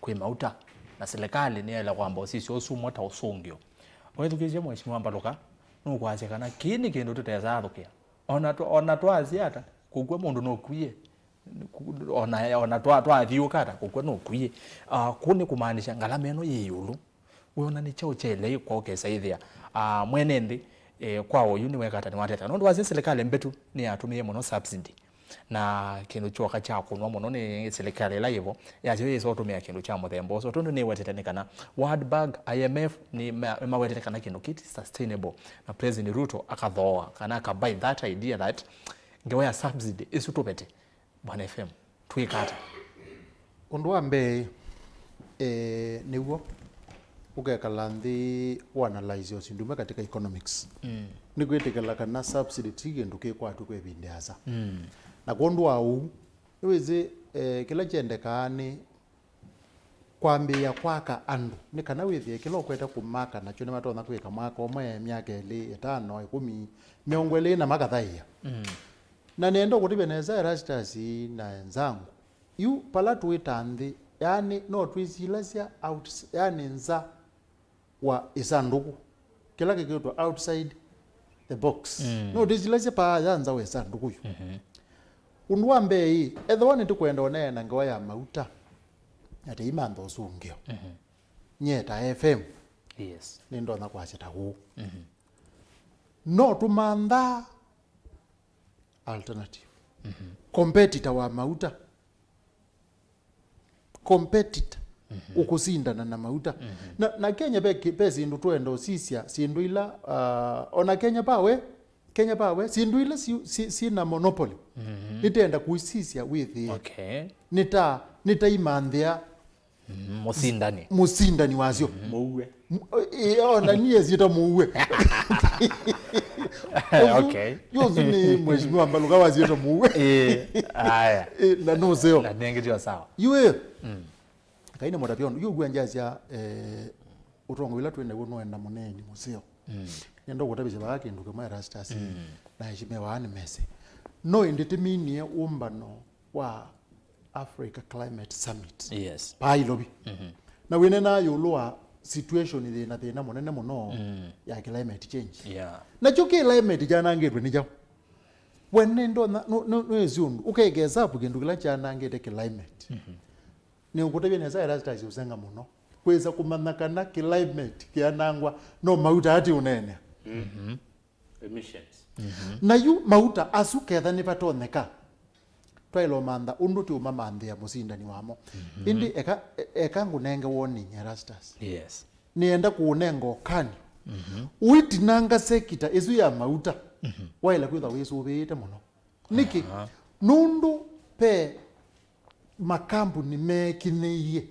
kwĩ mauta, na silikalĩ nĩyaĩle kwamba ũsisya ũsu ũmwe ta ũsũngĩo. Wethukĩĩsye Mheshimiwa Mbaluka, nũkwasya kana kĩĩ nĩ kĩndũ tũtesa athũkĩa. Ona twa-, ona twasya ata, kũkw'a mũndũ nũkwie. Ku-, ona, ona twa-, twathiũka ata, kũkw'a nũkwie. Ah, kũu nĩ kũmaanisha ngalama ĩno yĩ ĩũlũ. Wĩona nĩ kyaũ kyaĩle kwokesa ĩthĩa, ah, mwene nthĩ, eh, kwa oyu nĩweka ata, nĩwatetheka. Nũndũ wasya silikalĩ mbĩtu nĩyatũmĩie mũno subsidy. Na kĩndũ kyoka kya kũnwa mũno nĩ silikalĩ ĩla yĩvo, yasyo yĩsa ũtũmĩa kĩndũ kya mũthemba ũsu. Tondũ nĩwetete nĩ kana World Bank, I M F, nĩ ma-, nĩmawetete kana kĩndũ kĩti sustainable. Na President Ruto akathooa kana akabuy that idea that ngewa ya subsidy ĩsu tũvete. Bwana F M, twĩka ata? Ũndũ wa mbee, eh, nĩw'o ũkekala nthĩ ũanalyze o syĩndũ imwe katika economics. Mm. Nĩ kwĩtĩkĩla kana subsidy ti kĩndũ kĩkwatw'ĩka kwa ĩvinda ĩasa. Mm. Na kwondũ wa ũu, nĩwĩsĩ, eh, kĩla kyendekaa nĩ kwambĩĩa kwaka andũ, nĩ kana wĩthĩe kĩla ũkwete kũmaka nakyo nĩmatonya kwĩka mwaka ũmwe, myaka ĩlĩ, ĩtano, ĩkũmi, mĩongo ĩlĩ na makathaĩa. Mm. Na nĩenda ũkũtavya nesa Erastus na enzangu, yu pala tũĩ ta nthĩ, yaani no twĩsilasya outs-, yaani nza wa ĩsandũkũ, kĩla kĩkĩtwa outside the box. Mm. No twĩsilasya paa ya nza wa ĩsandũkũ yu. Mhm. Ũndũ wa mbee ĩ, ethĩwa nĩtũkwenda ũneena ngewa ya mauta, atĩ imantha ũsũngĩo. Mhm. Nyie ta F M, yes, nĩndonya kwasya ta ũũ. Mhm. No tũmanthaa alternative. Mhm. Competitor wa mauta. Competitor. Mhm. Ũkũsindana na mauta. Mhm. Na, na Kenya ve ki-, ve syĩndũ twenda ũsisya, syĩndũ ila, ah, ona Kenya Power, Kenya Power, syĩndũ ila si, si, si na monopoly. Mhm. Nĩtenda kũisisya wĩthĩe. Okay. Nĩta, nĩtaimanthĩa Mm, mũsindani. Mũsindani wasyo. Mm. Mũue. M-, ĩ, ona niĩ syĩta mũue. Ũsu, okay. Yu ũsu nĩ Mheshimiwa Mbaluka wasyĩta mũue. Ĩ, aya. Ĩ, na nũseo. Na nengĩ tio sawa. Yu ĩ. Mm. Kaĩ nĩ mũtavya ũndũ. Yu ũkw'a ngyasya, eh, ũtongo ila twĩ naw'o nũenda mũneeni mũseo. Mm. Nĩenda ũkũtavisya vaa kĩndũ kĩmwe Erastus. Mm. Na Mheshimiwa Anne Mese. No ĩndĩ tĩminie ũmbano wa Africa Climate Summit. Yes. Paa Nairobi. Mhm. Na wĩneenaa ĩũlũ wa situation yĩ na thĩna mũnene mũno, mm, ya climate change. Yeah. Nakyo climate kyanangĩtwe nĩ kyaũ? We nĩndonya, nũ-, nũ-, nũĩsĩ ũndũ ũkekesa apu kĩndũ kĩla kyanangĩte climate. Mhm. Nĩũkũtavya nesa Erastus ũsenga mũno kwĩsa kũmanya kana climate kĩanangwa no mauta ati ũneenea. Mhm. Emissions. Mhm. Na yu mauta asu ketha nĩvatonyeka, twaĩle ũmantha ũndũ tũũmamanthĩa mũsindani wamo. Mhm. Ĩndĩ eka, e-, eka ngũnenge warning, Erastus. Yes. Nĩenda kũũnenga ũkany'o. Mhm. Ũitinanga sekita ĩsu ya mauta, mhm, waĩle kwĩthwa wĩsũvĩĩte mũno. Nĩkĩ? Aha. Nũndũ ve makambuni meekinyĩie.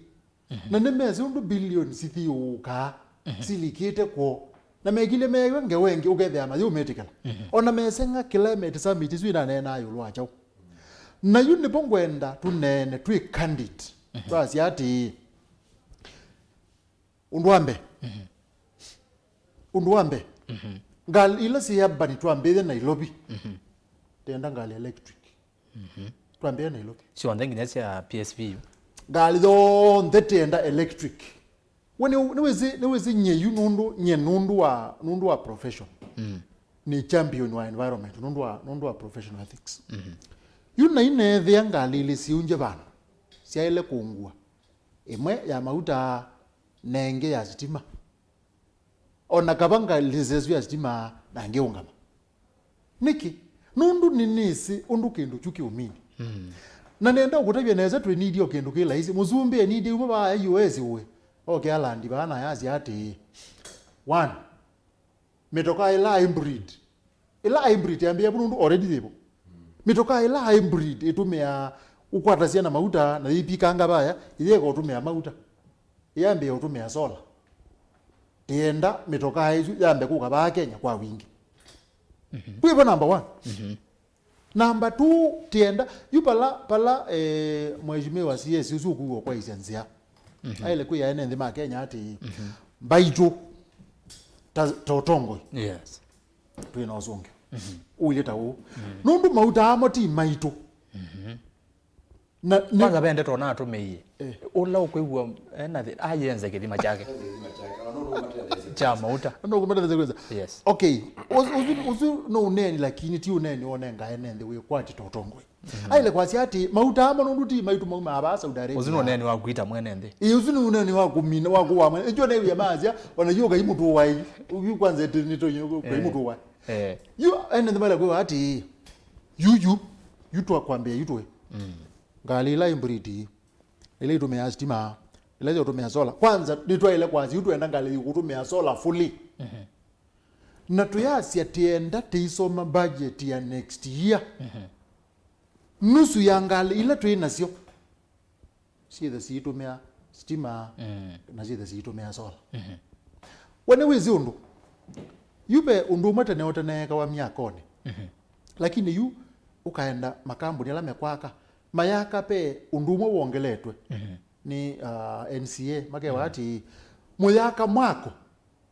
Mhm. Na nĩmesĩ ũndũ bilioni sithiũũkaa, mhm, silikĩte kwoo. Na mekilye meew'a ngewa ĩngĩ ũkethĩa mayũmĩtĩkĩla. Mhm. O na meseng'a climate summit ĩsu ĩnaneenaa ĩũlũ wa kyaũ. Na yu nĩvo ngwenda tũneene twĩ candid. Mhm. Twasya atĩĩ, ũndũ wa mbee. Mhm. Ũndũ wa mbee. Mhm. Ngalĩ ila syĩ urban twambĩĩe Nairobi. Mhm. Tenda ngalĩ electric. Mhm. Twambĩĩa Nairobi. Syonthe nginya sya P S V U. Ngalĩ yonthe tĩenda electric. We nĩ, nĩwĩsĩ, nĩwĩsĩ nyie yu nũndũ, nyie nũndũ wa, nũndũ wa profession. Mm. Nĩ champion wa environment, nũndũ wa, nũndũ wa professional ethics. Mhm. Yu naineethĩa ngalĩ ilĩ syĩũngye vandũ, syaĩle kũngua. Ĩmwe ya mauta na ĩngĩ ya sitima. O na kava ngalĩ syasu ya sitima na ngĩũngama. Nĩkĩ? Nũndũ nĩnĩsĩ ũndũ kĩndũ kyu kĩũmini. Mm. Na nenda ũkũtavya nesa twĩnidie o kĩndũ kĩ laisi. Mũsumbĩ enidie uma vaa U S ũĩ. Oke alandi vaa na yasya atĩĩ, one, mĩtokaa ĩla hybrid. Ĩla hybrid yambĩĩa vu nũndũ already yĩvo. Mĩtokaa ĩla hybrid ĩtũmĩaa ũkwatasya na mauta na yĩpikanga vaya, ĩyeka ũtũmĩa mauta. Yambĩĩa ũtũmĩa solar. Tĩenda mĩtokaa ĩsu yambe kũka vaa Kenya kwa wingĩ. Mhm. Kwĩvo number one. Mhm. Number two, tĩenda, yu pala, pala, eh, mheshimiwa C S ũsu ũkuwa kwaisya nzĩa. Mhm. Aĩle kwĩa ene nthĩ ma Kenya atĩĩ, mhm, mbaitũ ta, ta ũtongoi, yes, twĩ na ũsũngĩo. Mhm. Ũilye ta ũũ. Mm. Nũndũ mauta amo ti maitũ. Mhm. Na, nĩ- Kwanza ve ndeto natũmĩie. Eh. Ũla ũkwĩw'a ena thĩ, ayenze kĩthima kyake kya mauta. Nũndũ ũkũmatetheesya kwĩsa. Yes. Okay. Ũsu, ũsu, ũsu no ũneeni, lakini ti ũneeni wonengae ene nthĩ wĩkwati ta ũtongoi. Mhm. Aĩle kwasya atĩ, mauta amo nũndũ ti maitũ, maumaa vaa Saudi Arabia. Ũsu nĩ ũneeni wa kwita mwene nthĩ. Ĩ, ũsu nĩ ũneeni wa kũmina, wa kũwa mwene. Ĩkyo nĩ wĩa maasya, ona yu ũkai mũtũwae. Yu kwanza ĩtĩ nĩ tũnyũ, ũkai mũtũwae. Eh. Yu ene nthĩ mala kwĩwa atĩ, yu, yu, yu twakwambĩa yu tũĩ. Mm. Ngalĩ ila ĩ mburiti, ila itũmĩaa sitima, ila itũmĩaa solar. Kwanza, nĩtwaĩle kwasya, yu twenda ngalĩ ikũtũmĩa solar fully. Mhm. Na tũyasya tĩenda tĩisoma budget ya next year. Mhm. Nusu ya ngalĩ ila twĩ nasyo syĩthe siitũmĩa sitima, mm, na syĩthe siitũmĩa solar. Mhm. We nĩwĩsĩ ũndũ? Yu ve ũndũ ũmwe tene ũteneekawa myakonĩ. Mhm. Lakini yu ũkaenda makambuni ala mekwaka, mayaka ve ũndũ ũmwe wongeletwe, mhm, nĩ, uh, N C A, makewa, mhm, atĩ, mũyaka mwako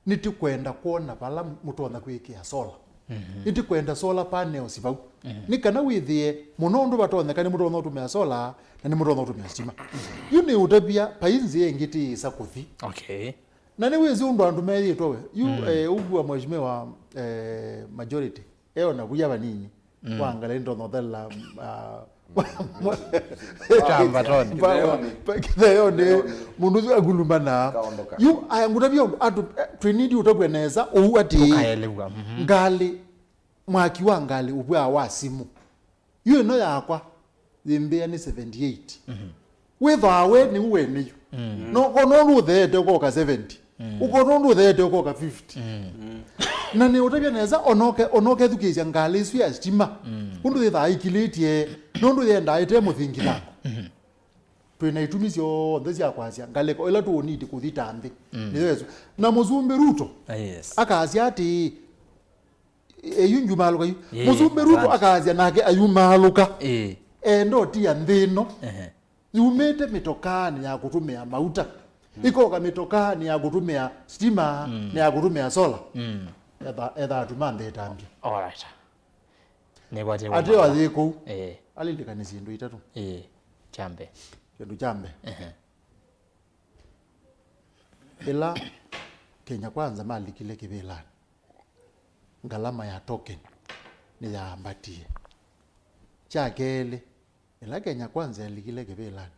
nĩtĩkwenda kwona vala mũtonya kwĩkĩa solar. Mhm. Nĩtĩkwenda solar panels vau. Mhm. Nĩ kana wĩthĩe mũno ũndũ vatonyeka nĩmũtonya ũtũmĩa solar na nĩmũtonya ũtũmĩa sitima. Yu nĩ ũtavya vai nzĩa ĩngĩ tĩĩsa kũthi. Okay. Na nĩwĩsĩ ũndũ andũ meyĩtwa we. Yu, mm, eh, ũkua mheshimiwa, eh, majority. Eo na vuya vanini. Mm. Wa ngalĩ ndonya ũthelela, ah, Tambatoni. Kĩtheonĩ. Kĩtheonĩ. Mũndũ ũsu akulumanaa. Kaondoka. Yu, aya ngũtavya ũndũ, atũ, eh, twĩnidi ũtavw'a nesa ũu atĩ, tũkaelewa. Mhm. Ngalĩ, mwaki wa ngalĩ ũvwaa wa simũ. Yu ĩno yakwa, yĩmbĩa nĩ seventy-eight. Mhm. Wĩthwaa we nĩu wene yu. Mm. No, ko nũndũ ũtheete ũkoka seventy. Mm. Ũkona ũndũ ũtheete ũkoka fifty. Mm. Na nĩ ũtavya nesa, onoke, onokethukĩĩsya ngalĩ isu ya sitima. Mm. Ũndũ yĩthaa ikilĩtye, nũndũ yendaa ĩte mũthingithano. Mhm. Twĩ na itumi syonthe sya kwasya ngalĩko ĩla tũũniti kũthi ta nthĩ. Mm. Nĩyo ĩsu. Na Mũsumbĩ Ruto, ah, yes, akasya atĩĩ, eyu njumaalũka yu. Ĩĩ, mũsumbĩ Ruto, exactly, akasya nake ayumaalũka. Ĩĩ. Enda ũtia nthĩ ĩno. Ehe. Yumĩte mĩtokaanĩ ya kũtũmĩa mauta. Mm. Ikoka mĩtokaanĩ ya kũtũmĩa sitima, mm, na ya kũtũmĩa solar. Mm. Etha, etha atuma nthĩ ĩtambya. All right. Nĩkwatĩwa atĩ mwana. Atĩ kũu. Ĩĩ. Alilikanĩ syĩndũ itatũ. Ĩĩ. Kya mbee. Kĩndũ kya mbee. Ehe. Ĩla Kenya Kwanza malikile kĩvĩlanĩ, ngalama ya token nĩyaambatie. Kya kelĩ, ĩla Kenya Kwanza yalikile kĩvĩlanĩ,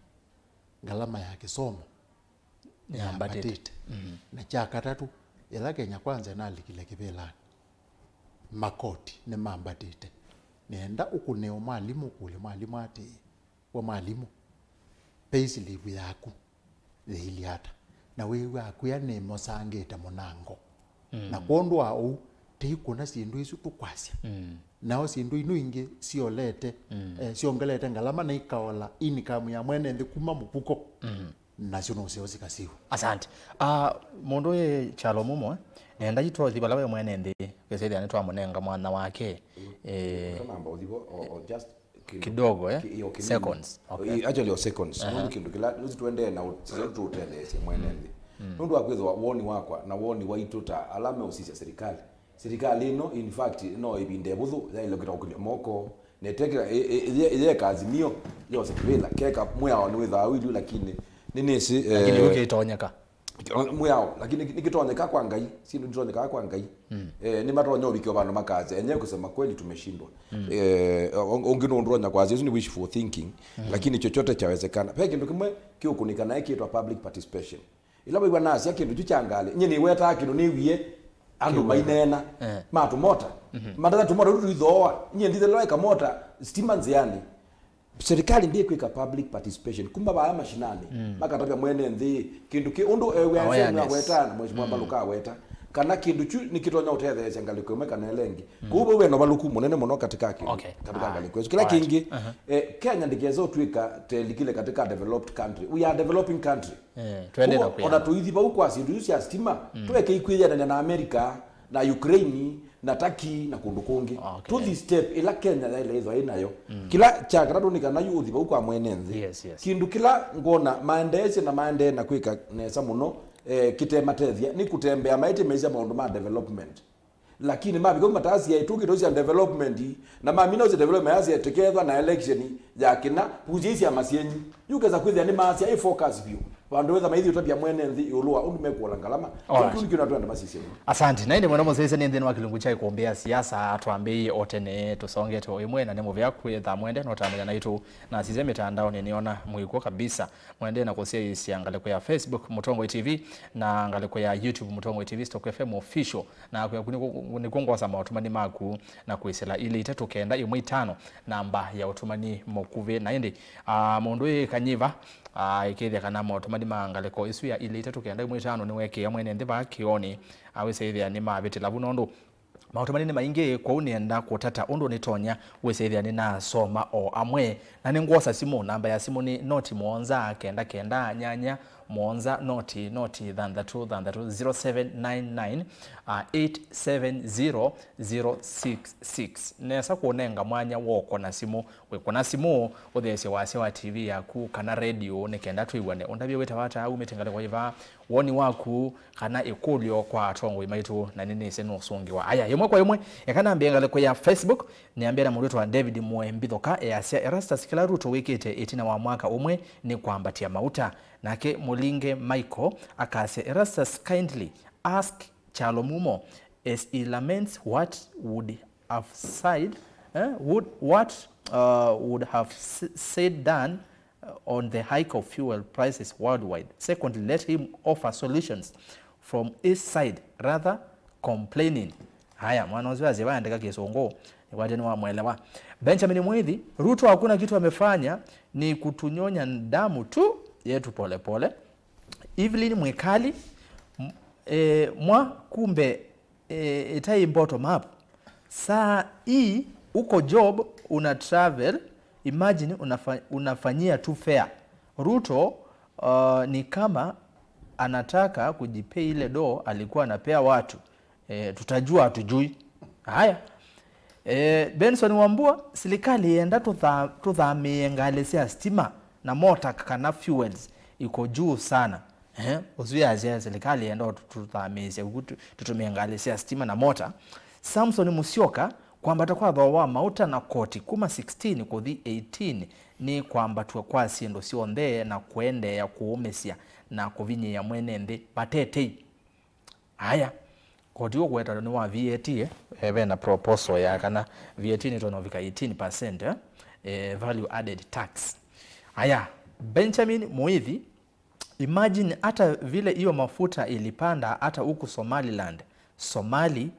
ngalama ya kĩsomo nĩyaambatĩte. Nĩyaambatĩte. Mm. Na kya katatũ, ĩla Kenya Kwanza ĩnalikile kĩvĩlanĩ, makoti nĩmambatĩte. Nĩenda ũkũne o mwalimũ, ũkũlye mwalimũ atĩĩ, we mwalimũ, payslip yaku yĩilyĩ ata? Na wĩw'aa kwĩa nĩmosangĩte mũnango. Mm. Na kwondũ wa ũu, tĩikũna syĩndũ isu tũkwasya. Mm. Nao syĩndũ ino ingĩ syolete, mm, eh, syongelete ngalama na ikaola income ya mwene nthĩ kuma mũvuko. Mm. Nasyo nũseo sikasiwa. Asante. Ah, mũndũ wĩ kyalo mũmwe, nenda itwothi vala we mwene nthĩ, kĩsĩthĩa nĩtwamũnenga mwana wake. Mm. Eh, Ũtanamba ũthi vo, o, o just kĩndũ kidogo, eh? Ki-, ĩyo kĩnini. Seconds. Okay. I-, actually, o seconds. Aha. Nũndũ kĩndũ kĩla, nũndũ twendee na ũ-, sisya tũũtetheesye mwene nthĩ. Mm. Nũndũ wa kwĩthĩwa woni wakwa na woni waitũ ta ala meũsisya serikali. Serikali ĩno, in fact, no ĩvinda ĩvũthũ yaĩle kwĩta kũkũlya moko, na ĩtekĩla, ĩ-, ĩ-, ĩye-, ĩyeka azimio, yose kĩvĩla, keka mwĩao nĩwĩthaa wĩlyu, lakini nĩnĩsĩ, lakini eh, yu kĩtonyeka. Mwĩao, lakini nĩkĩtonyeka kwa Ngai, syĩndũ nĩtonyekaga kwa Ngai. Mm. Eh, nĩmatonya ũvikĩwa vandũ makasya, enyewe kusema kweli tumeshindwa. Mm. Eh, o-, ũngĩ nũndũ ũtonya kwasya, isu nĩ wishful thinking, mm, lakini chochote chawezekana. Ve kĩndũ kĩmwe kĩũkũnĩka naĩ kĩtwa public participation. Ĩla waĩw'a nasya kĩndũ kyu kya ngalĩ, nyie nĩwetaa kĩndũ nĩwie andũ maineena. Eh. Ma tũmota. Mhm. Matata tũmota tũu tũithooa. Nyie ndithelewa ĩkamota sitima nzĩanĩ. Serikali ndĩkwĩka public participation kuma vaya mashinani, mm, makatavya mwene nthĩ kĩndũ kĩ ũndũ, eh, awareness, aweta na Mheshimiwa, mm, Mbaluka aweta, kana kĩndũ kyu nĩkĩtonya ũtetheesya ngalĩko ĩmwe kana ĩla ĩngĩ. Mm. Kwoou vau ve na ũvalũku mũnene mũno katĩ ka kĩndũ, okay, katĩ ka, alright, ngalĩko ĩsu. Kĩla, alright, kĩngĩ, aha, eh, Kenya ndĩkesa ũtw'ĩka telikile katĩ ka developed country. We are a developing country. Eh, twende na. Kwoou ona kwĩana, tũithi vau kwa syĩndũ isu sya sitima, mm, tũeke ikwĩanania na America, na Ukraine, na Turkey, na kũndũ kũngĩ. Okay. To the step ĩla Kenya yaĩle ĩthwa ĩ nayo. Mm. Kĩla kya katatũ nĩ kana yu ũthi vau kwa mwene nthĩ. Yes, yes. Kĩndũ kĩla ngona maendeesye na maendee na kwĩka nesa mũno, eh, kĩtematethya, nĩ kũtembea maĩtĩmĩĩsya maũndũ ma development. Lakini mavika mataasia ĩtũkĩto sya development, na mamina ũsya development yasya tĩkethwa na election ya kĩna, vusyai syama syenyu. Yu kesa kwĩthĩa nĩ maasya ĩ focus vyũ. Vandũ vetha maithi ũtavya mwene nthĩ ĩũlũ wa ũndũ mekũola ngalama. Alright. Kĩu nĩkĩo natwenda masisye. Asante. Na ĩndĩ mwene mũsyaĩsya nĩ nthĩnĩ wa kĩlungu kya ĩkũmbĩ ya siasa, twambĩĩe o tene, tũsongete o ĩmwe, na nĩ mũvea kwĩtha mwende, no ta mũthenya naitũ na sisya mĩtandaonĩ nĩona mwĩkw'o kabisa. Mwende na kũsyaĩĩsya ngalĩko ya Facebook Mũtongoi T V na ngalĩko ya YouTube Mũtongoi T V Stock F M Official. Na kwĩaku nĩkw'o, nĩkw'o ngwosa maũtũmani maku na kwĩsĩla ilĩ itatũ kenda ĩmwe itano namba ya ũtũmani mũkuvĩ. Na ĩndĩ, ah, mũndũ ĩ kanyiva, ah, ĩkĩthĩa kana maũtũmani ma ngalĩko ĩsu ya ilĩ itatũ kenda ĩmwe itano nĩwekĩa mwene nthĩ vaa kĩonĩ, awĩsĩthĩa nĩmavĩtĩla vu nũndũ maũtũmani nĩ maingĩ, kwoou nĩenda kũtata ũndũ nĩtonya wĩsĩthĩa nĩnasoma o amwe. Na nĩngwosa simũ, namba ya simũ nĩ noti mũonza kenda kenda nyanya mũonza noti noti thanthatũ thanthatũ, zero seven nine nine, uh, eight seven zero, zero six six. Nesa kũnenga mwanya woko na simũ, wĩkũna simũ, ũtheesye wasya wa T V yaku kana redio, nĩ kenda twĩw'ane. Ũndavye wĩtawa ata, umĩte ngalĩko yĩva, woni waku, kana ĩkũlyo kwa atongoi maitũ, na nĩnĩsĩ nũsũngĩwa. Aya, ĩmwe kwa ĩmwe, eka nambĩe ngalĩko ya Facebook, nĩambĩa na mũndũ wĩtawa David Mwembithoka, easya, Erastus, kĩla Ruto wĩkĩte ĩtina wa mwaka ũmwe nĩ kwambatya mauta. Nake Mũlinge Michael akasya, Erastus, kindly ask Kyalo Mumo as he laments what would have said, eh, would, what, uh, would have s- said done on the hike of fuel prices worldwide. Secondly, let him offer solutions from his side rather complaining. Haya, mwana ũcio asye waandĩka Kĩsũngũ, nĩkwatya nĩwamwelewa. Benjamin Mwithi, Ruto hakuna kitu amefanya, ni kutunyonya damu tu yetu polepole. Evelyn Mwikali, m- eh, mwa kumbe eh, itai bottom up. Saa hii uko job, una travel, imagine unafa, unafanyia tu fare. Ruto, uh, ni kama anataka kujipea ile doo alikuwa anapea watu. Eh, tutajua hatujui. Haya. Eh, Benson Wambua, serikali yenda tutha, tuthamĩe ngalĩ sya stima na mota kana fuels iko juu sana. Eh, ũsu yasya serikali yenda tũthamĩĩsye ũku tu- tũtũmĩe ngalĩ sya stima na mota. Samson Musyoka, kwambata kwa thooa wa mauta na koti kuma sixteen kũthi eighteen nĩ kwambatw'a kwa syĩndũ syonthe na kũendeea kũũmĩsya na kũvinyĩĩa mwene nthĩ vate tei. Aya, koti ũkũweta nĩ wa V A T, eh, ve na proposal ya kana V A T nĩtonya ũvika eighteen percent, eh, eh, value added tax. Aya, Benjamin Muithi, imagine hata vile hiyo mafuta ilipanda hata huku Somaliland, Somali,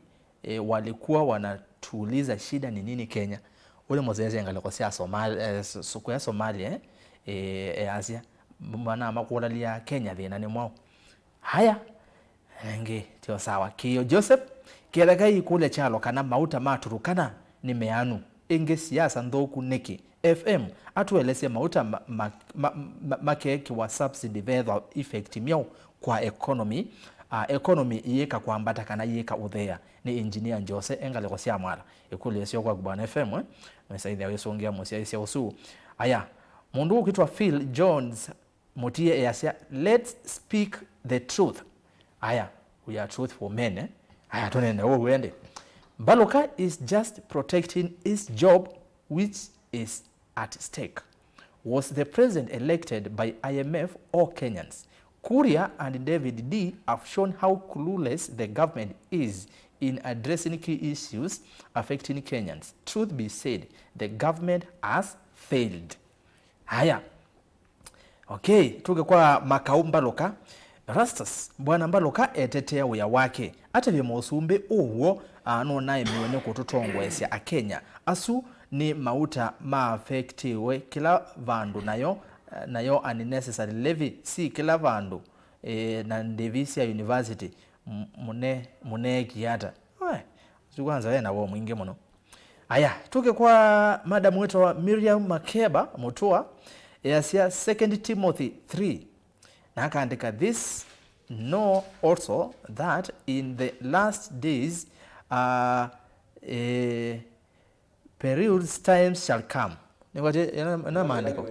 eh, walikuwa wanatuuliza shida ni nini Kenya. Ũlĩ mũsese ngalĩko sya Somali, eh, s- s- kũya Somali, eh, eh, eh, asya, mana makũlalya Kenya thĩna nĩ mwaũ. Haya, ĩngĩ tyo sawa. Kĩo Joseph, ketheka ikũlya kyalo kana mauta ma Turukana nĩ meanu. Ĩngĩ siasa nthũku nĩkĩ? F M, atũelesye mauta ma, ma, ma, ma, makekĩwa subsidy vethwa effect myaũ kwa economy, uh, economy iyĩka kwambata kana iyĩka ũthea. Nĩ engineer Jose, e ngalĩko sya Mwala. Ikũlyo syo kwaku bwana F M, eh? Mesaithia wĩsũngĩa mũsyaĩsya ũsu. Aya, mũndũ ũkwĩtwa Phil Jones Mutie easya, let's speak the truth. Aya, we are truthful men, eh? Aya, tũnene ũu ende. Mbaluka is just protecting his job, which is at stake. Was the president elected by I M F or Kenyans? Kuria and David D have shown how clueless the government is in addressing key issues affecting Kenyans. Truth be said, the government has failed. Aya, Okay, tũke kwa Makau Mbaluka. Erastus, Bwana Mbaluka etetea wĩa wake. Atavye mũsumbĩ ũw'o, ah, nũnaemiwe nĩ kũtũtongoesya Akenya. Asu nĩ mauta ma affectiwe kĩla vandũ nayo, eh, nayo unnecessary levy si kĩla vandũ, eh, na ndĩvi sya university, m- mũne, mũneekie ata? We, ũsu kwanza wĩ na woo mwingĩ mũno. Aya, tũke kwa madam wĩtawa Miriam Makeba Mũtũa, easya Second Timothy three, na akaandĩka, this Know also that in the last days, uh, eh, perilous times shall come. Nĩkwatĩ ĩno maandĩko.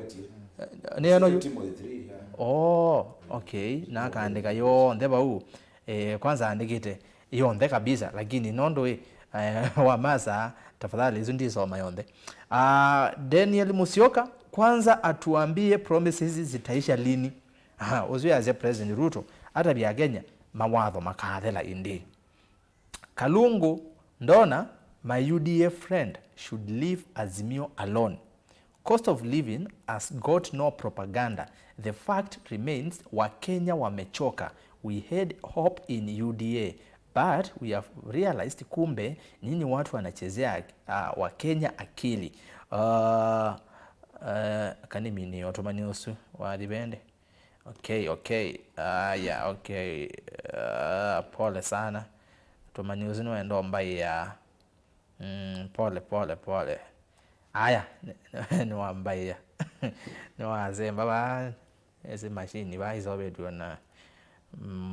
Nĩ ĩno yu? Timothy three, yeah. Oh, okay. Na akaandĩka yonthe vau. Eh, kwanza andĩkĩte yonthe kabisa, lakini nondũ ĩ, eh, wa masa, tafadhali, isu ndisoma yonthe. Ah, Daniel Musyoka, kwanza atuambie promises zitaisha lini? Aha, ũsu yasya President Ruto atavya Kenya mawatho makathela ĩndĩ. Kalungu, ndona, my U D A friend should leave Azimio alone. Cost of living has got no propaganda. The fact remains, Wakenya wamechoka. We had hope in U D A, but we have realized kumbe nyinyi watu wanachezea, uh, Wakenya akili. Uh, uh, kanimini otomani ũsu wathi vende. Okay, okay. Aya, okay. Ah, pole sana. Tumani ũsu nĩwenda ũmbaĩa. Mm, pole, pole, pole. Aya, nĩwambaĩa. Nĩwasemba vaa. Ĩsĩ machine vaa iseũvĩtw'e na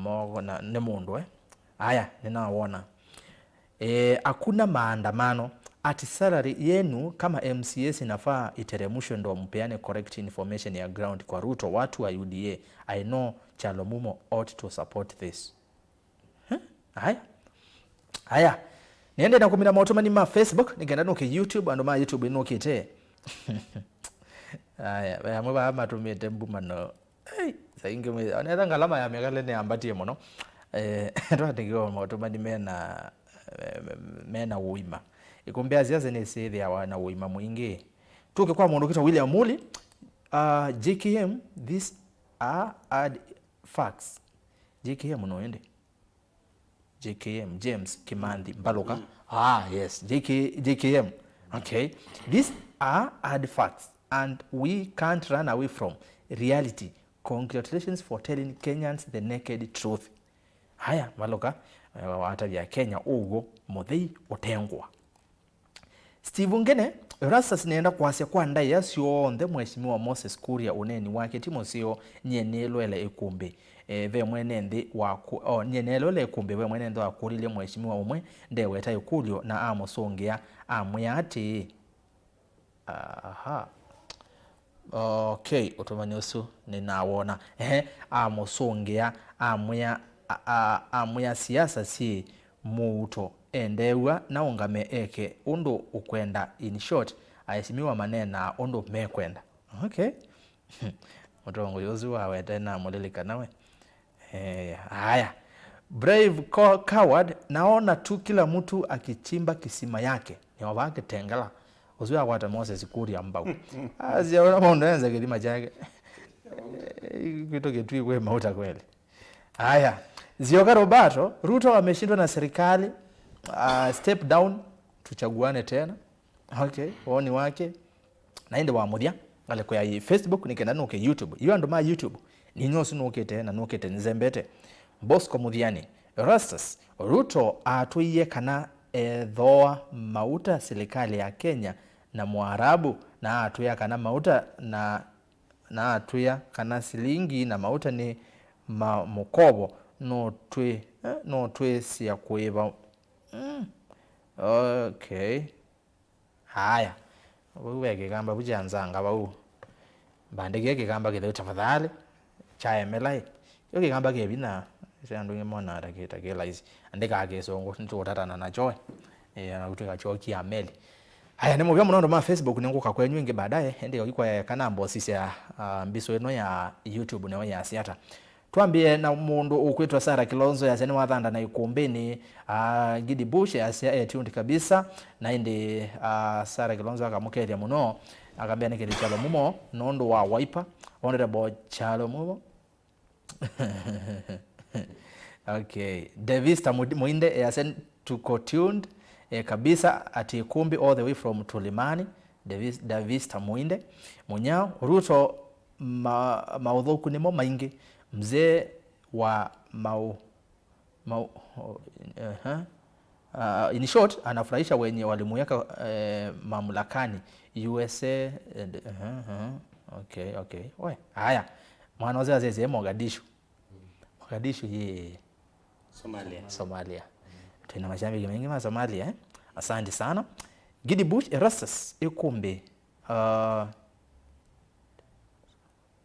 moko na, nĩ mũndũ, eh? Aya, nĩnawona. Eh, hakuna maandamano. Ati salary yenu kama M C As inafaa iteremshwe ndo mpeane correct information ya ground kwa Ruto, watu wa U D A. I know Kyalo Mumo ought to support this. Huh? Aya. Aya. Nĩende na kũmina maũtũmani ma Facebook, nĩkenda nũke YouTube, andũ ma YouTube nũkĩte. Aya, ve amwe vaa matũmĩte mbumano. Ei, saingĩ mwĩ, onetha ngalama ya mĩkale nĩyambatie mũno. Eh, twandĩkiwa maũtũmani mena, eh, mena ũima. Ikumbĩ ya siasa nĩsyĩthĩawa na ũima mũingĩ. Tũke kwa mũndũ ũkĩtwa William Muli. Uh, J K M, these are hard facts. J K M no ĩndĩ? J K M, James Kimanthi Mbaluka. Ah, yes, J K, J K M. Okay. These are hard facts and we can't run away from reality. Congratulations for telling Kenyans the naked truth. Haya, Mbaluka, eh, watavya Kenya ũw'o mũthei ũtengwa. Steve Ngene, Erastus nĩenda kwasya kwa ndaĩa syonthe Mheshimiwa Moses Kuria ũneeni wake ti mũseo, nyie nĩlwele ĩkũmbĩ. E, ve mwene nthĩ wa kũ-, o, nyie nĩlwele ĩkũmbĩ ve mwene nthĩ wakũlilye Mheshimiwa ũmwe ndeweta ĩkũlyo na amũsũngĩa, amwĩa atĩĩ, aha. Okay, ũtũmani ũsu nĩnawona. Ehe, amũsũngĩa, amwĩa, a, a, amwĩa siasa syĩ mũuto, endeew'a naũngame eke ũndũ ũkwenda. In short, aheshimiwa maneenaa ũndũ mekwenda. Okay. Mũtongoi ũsu wawete namũlilikana we. Eh, haya. Brave co-, coward, naona tu kila mtu akichimba kisima yake. Nĩovaa kĩtengela. Ũsu akwata Moses Kuria mbau. Asiaona mũndũ enze kĩthima kyake. Eh, kwitũ Kitui kwĩ mauta kweli. Haya. Zioka Roberto, Ruto ameshindwa na serikali. Uh, step down, tuchaguane tena. Okay, woni wake. Na ĩndĩ wa mũthya, ngalĩko ya Facebook nĩ kenda nũke YouTube. Yu andũ ma YouTube, ninyie ũsu nũkĩte na nũkĩte nzembete. Bosco Muthiani, Erastus, Ruto atwĩie kana ethooa mauta silikalĩ ya Kenya na Mwarabu, na atwĩa kana mauta na, na atwĩa kana silingi na mauta nĩ ma mũkovo, no twĩ, eh, no twĩsĩa kũĩva. Mm. Okay. Haya. Vau ve kĩkamba vu kya nzanga vau. Mbandĩkĩe kĩkamba kĩtheu tafadhali. Kya emela ĩ. Kyo kĩkamba kĩ vinya. Sya andũ ngĩ monaa ta kĩ, ta kĩ laisi. Andĩkaa kĩsũngũ, nĩtũũtatana nakyo. Ĩ, na kũtwĩka kyo kia meli. Haya, nĩ mũvea mũno andũ ma Facebook, nĩngũka kwenyu ĩngĩ baadaye. Ĩndĩ ũikwa kana mbosisya, ah, mbisũ ĩno ya YouTube nĩyo yasya ata. Twambĩe na mũndũ ũkwĩtwa Sarah Kilonzo, yasya nĩwathanda na ikumbĩnĩ. Ah, Gidi Bush yasya e tuned kabisa. Na ĩndĩ, ah, Sarah Kilonzo akamũkethya mũno, akambĩa nĩ kĩthi Kyalo Mumo nũndũ wa Wiper. Honorable Kyalo Mumo. Okay. Davista Mu-, Muinde yasya tuko tuned, eh, kabisa, ati kumbi all the way from Tulimani. Davis-, Davista Muinde. Munyao, Ruto ma-, maũthũku nĩmo maingĩ. Mzee wa mau-, mau-, oh, aha. Ah, in short, anafurahisha wenye walimuweka, eh, mamlakani. U S A, and, aha, aha. Okay, okay. We, haya. Mwana ũsu asesye Mogadishu. Mogadishu yĩ Somalia. Somalia. Twĩna mashabiki maingĩ ma Somalia, eh? Asante sana. Gidi Bush Erastus Ikumbi. Uh,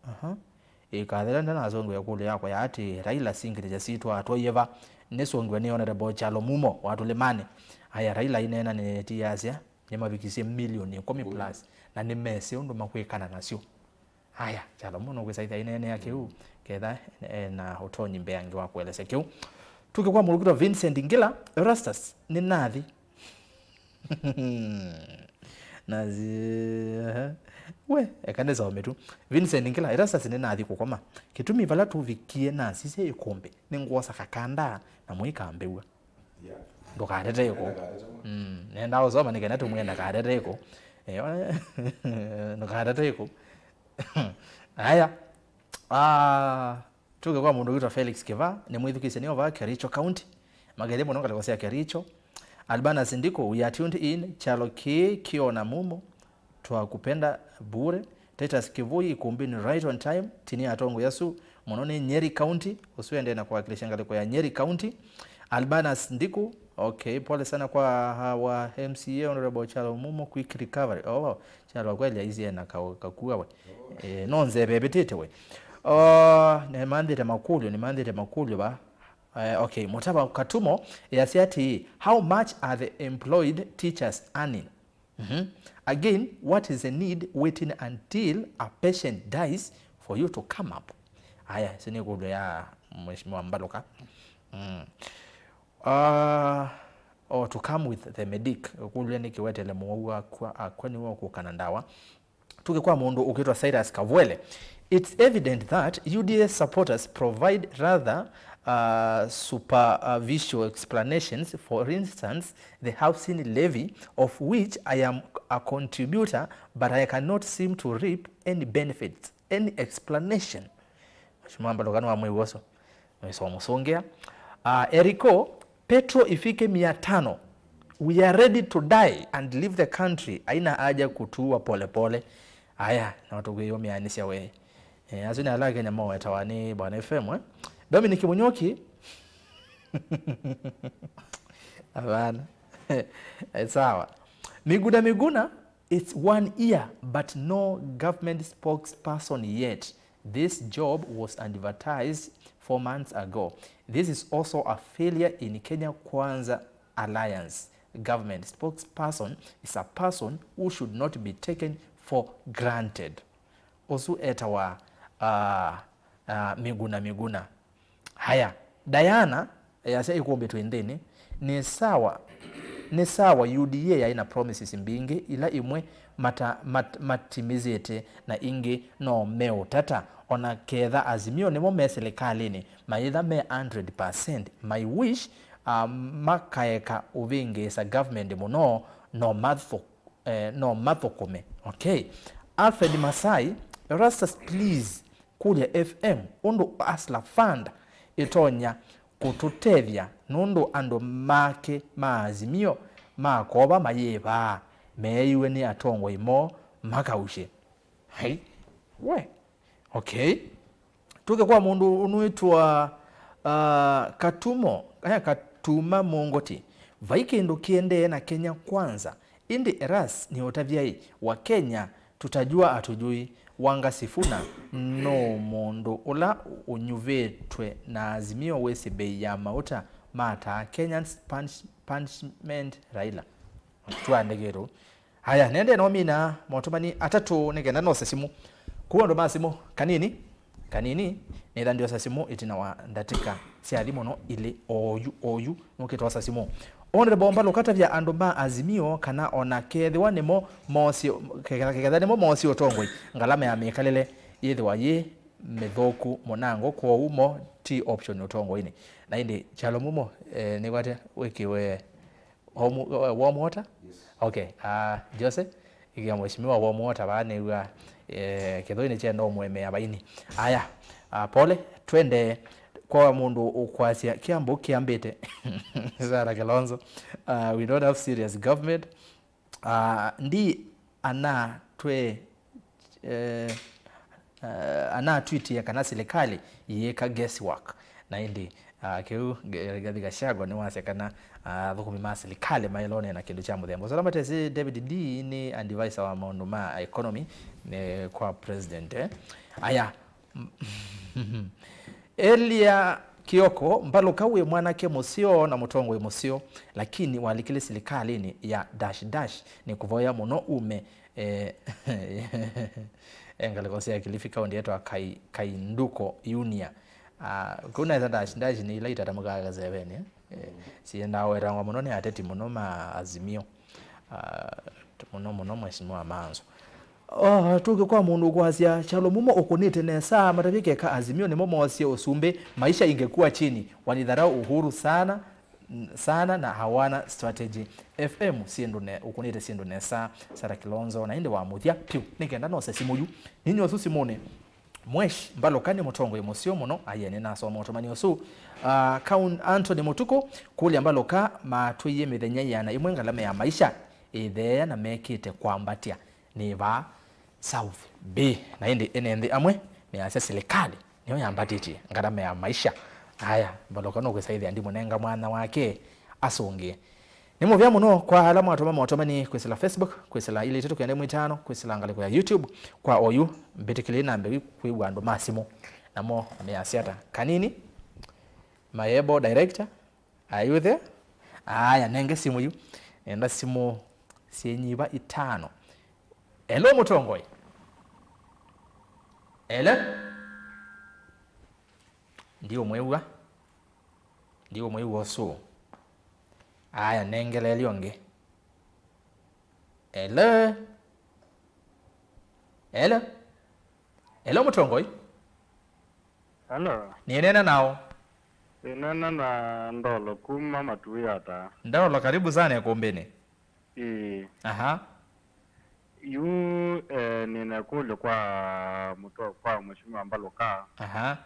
aha. Ĩkathela ndanasũngĩa ĩkũlyo yakwa ya atĩ Raila signature sitũ atwaie va. Nĩsũngĩwe nĩ Honorable Kyalo Mumo wa Tũlĩmanĩ. Aya, Raila aineena nĩtiasya nĩmavikisye milioni ĩkũmi plus, na nĩmesĩ ũndũ makwĩkana nasyo. Aya, Kyalo Mumo nũkwĩsa ĩtha ineenea kĩu, ketha e na ũtonyi mbeange wa kũelesya kĩu. Tũke kwa mũlũkĩtwa Vincent Ngila, Erastus, nĩnathi. Nazi, aha. We, eka nĩsome tu. Vincent Ngila, Erastus, nĩnathi kũkoma. Kĩtumi vala tũvikie nasisye ĩkũmbĩ, nĩngwosa kakanda na mũikambĩw'a. Ndũkatete ĩkũ. Mm, nenda ũsoma nĩ kenda tũmwĩe ndakatete ĩkũ. Eh, ndũkatete ĩkũ. Aya. Ah, tũke kwa mũndũ wĩtwa Felix Kiva, nĩ mwĩthukĩĩsya nĩ ova Kericho County. Magethi mũno ngalĩko sya Kericho. Albanas Ndiku, we are tuned in. Kyalo kĩĩ kĩona Mumo. Twakupenda bure. Titus Kivui, Ikumbini right on time. Tini atongoesya mũno nĩ Nyeri County. Ũsu endee na kũwakilisha ngalĩko ya Nyeri County. Albanas Ndiku, okay, pole sana kwa our M C A, Honorable Kyalo Mumo, quick recovery. Oh, Kyalo kweli aisie na ka-, kakua we. Eh, no nzeve ĩvĩtĩte we. Oh, nĩmanthĩte makũlyo, nĩmanthĩte makũlyo va. Eh, okay, Mutava Katumo, yasya atĩĩ, how much are the employed teachers earning? Mhm. Again, what is the need waiting until a patient dies for you to come up? Aya, isu nĩ ĩkũlyo ya Mheshimiwa Mbaluka. Mm. Uh, or to come with the medic. Ĩkũlyo nĩ kĩwetele mũwau akwa, akwa nĩwe ũkũka na ndawa. Tũke kwa mũndũ ũkwĩtwa Cyrus Kavwele. It's evident that U D A supporters provide rather uh, superficial explanations, for instance, the housing levy, of which I am a contributor, but I cannot seem to reap any benefits. Any explanation? Mheshimiwa Mbaluka nĩwamwĩw'a ũsu. Nĩsomũsũngĩa. Uh, Eriko, petrol ifike mia tano. We are ready to die and leave the country. Haina haja kutuua polepole. Aya, no tũkwĩyũmĩanĩsya we. Eh, asu nĩ ala Kenya mawetawa nĩ Bwana F M, eh? Dominic Munyoki. Hapana. Eh, sawa. Miguna Miguna, it's one year, but no government spokesperson yet. This job was advertised four months ago. This is also a failure in Kenya Kwanza Alliance government. Spokesperson is a person who should not be taken for granted. Ũsu etawa, uh, uh, Miguna Miguna. Haya, Diana, easya ikumbĩ twĩ nthĩnĩ, nĩ sawa, nĩ sawa U D A yaĩ na promises mbingĩ, ila imwe mata, mat, matimĩzĩte na ingĩ no meũtata, ona ketha Azimio nĩmo me silikalĩnĩ, mayĩtha me hundred percent, my wish, uh, makaeka ũvĩngĩĩsa government mũno, no mathũ, eh, no mathũkũme. Okay. Alfred Masai, Erastus, please, kũlya F M ũndũ Hustler Fund ĩtonya kũtũtethya nũndũ andũ make ma Azimio makova mayĩvaa meeiwe nĩ atongoi moo makausye. Hai, we. Okay. Tũke kwa mũndũ ũnwĩtwa, uh, Katumo, eh, Katuma Mũngũti. Vai kĩndũ kĩendee na Kenya Kwanza. Ĩndĩ Eras nĩũtavyai, wa Kenya tutajua hatujui, wanga Sifuna no mũndũ ũla ũnyuvĩtwe na Azimio wĩsĩ mbei ya mauta ma taa, Kenyans punishment Raila. Tũandĩkĩtwe. Haya, nende nomina motũmani atatũ nĩ kenda nose simũ. Kũu andũ ma simũ, kanini, kanini, nĩtha ndiosa simũ ĩtina wa ndatĩka syathi mũno ilĩ oyu, oyu, nũkĩtosa simũ. Honorable Mbalu, katavya andũ ma Azimio kana ona kethĩwa nĩmo mosie, keketha, keketha nĩmo mosie ũtongoi, ngalama ya mĩkalĩle yĩthĩwa yĩ mĩthũku mũnango, kwoou mo ti option ũtongoinĩ. Na ĩndĩ Kyalo Mumo, eh, nĩkwate wĩkĩwe Warm, warm water? Yes. Okay. Uh, Jose, ikia mheshimiwa warm water vaa nĩw'a, eh, kĩthũinĩ kyenda ũmũemea vaini. Aya, uh, pole, twende kwa mũndũ ũkwasya kĩambo kĩambĩte. Sarah Kilonzo, uh, we don't have serious government. Uh, ndi ana twe eh, eh, anatwitie kana silikalĩ yĩĩka guesswork. Na ĩndĩ, ah, kĩu Rigathi Gachagua nĩwasya kana, ah, athũkũmi ma silikalĩ maĩle ũneena kĩndũ kya mũthemba ũsu. Ala matesĩ, David Ndii nĩ advisor wa maũndũ ma economy, eh, kwa president, eh. Aya. Elia Kioko, Mbalũka wĩ mwanake mũseo na mũtongoi mũseo, lakini walikile silikalĩnĩ ya dash dash. Nĩ kũvoya mũno ume, eh, e ngalĩko sya Kilifi County yetwa Kai-, Kainduko Yunia. Ah, kũu nesa dash dash nĩ ila itatamukaa kasevenĩ, eh. Siendaa wetangwa mũno nĩ ateti mũno ma Azimio. Ah, mũno mũno Mheshimiwa Manzo. Oh, tũke kwa mũndũ ũkwasya, Kyalo Mumo ũkũnĩte nesa, matavye keka Azimio nĩmo moosie ũsumbĩ, maisha ingekuwa chini, walidharau Uhuru sana, sana na hawana strategy. F M syĩndũ ne-, ũkũnĩte syĩndũ nesa, Sarah Kilonzo, na ĩndĩ wa mũthya pyũ, nĩ kenda nose simũ yu. Ninyie ũsu simũnĩ. Mwesh Mbalũka nĩ mũtongoi mũseo mũno, aye nĩnasoma ũtũmani ũsu. Ah, Kaun Anthony Mũtukũ, kũlya Mbalũka matwĩie mĩthenya yĩana ĩmwe ngalama ya maisha ĩtheea na mekĩte kwambatya nĩ vaa South Bay, na ĩndĩ ene nthĩ amwe measya silikalĩ nĩyo yambatĩtye ngalama ya maisha. Aya, Mbalũka nũkwĩsa ĩthĩa ndimũnenga mwanya wake asũngĩe. Nĩ mũvea mũno kwa ala mwatũma maũtũmani kwĩsĩla Facebook, kwĩsĩla ilĩ itatũ kenda ĩmwe itano, kwĩsĩla ngalĩko ya YouTube. Kwa oyu, mbĩtĩkĩlei nambe kwĩw'a andũ ma simũ. Namo measya ata? Kanini, Mayebo director, are you there? Aya, nenge simũ yu. Nenda simũ syĩnyiva itano. Hello, mũtongoi. Hello? Ndiũmwĩw'a. Ndiũmwĩw'a ũsu. Aya, nengeleelya ũngĩ. Hello? Hello? Hello, mũtongoi? Hello. Nĩneena nao. Nĩneena na Ndolo kuma Matuĩ ata. Ndolo, karibu sana ĩkũmbĩnĩ. Ĩĩ. Aha. Yu, eh, nĩna ĩkũlyo kwa mũto-, kwa Mheshimiwa Mbalũka. Aha.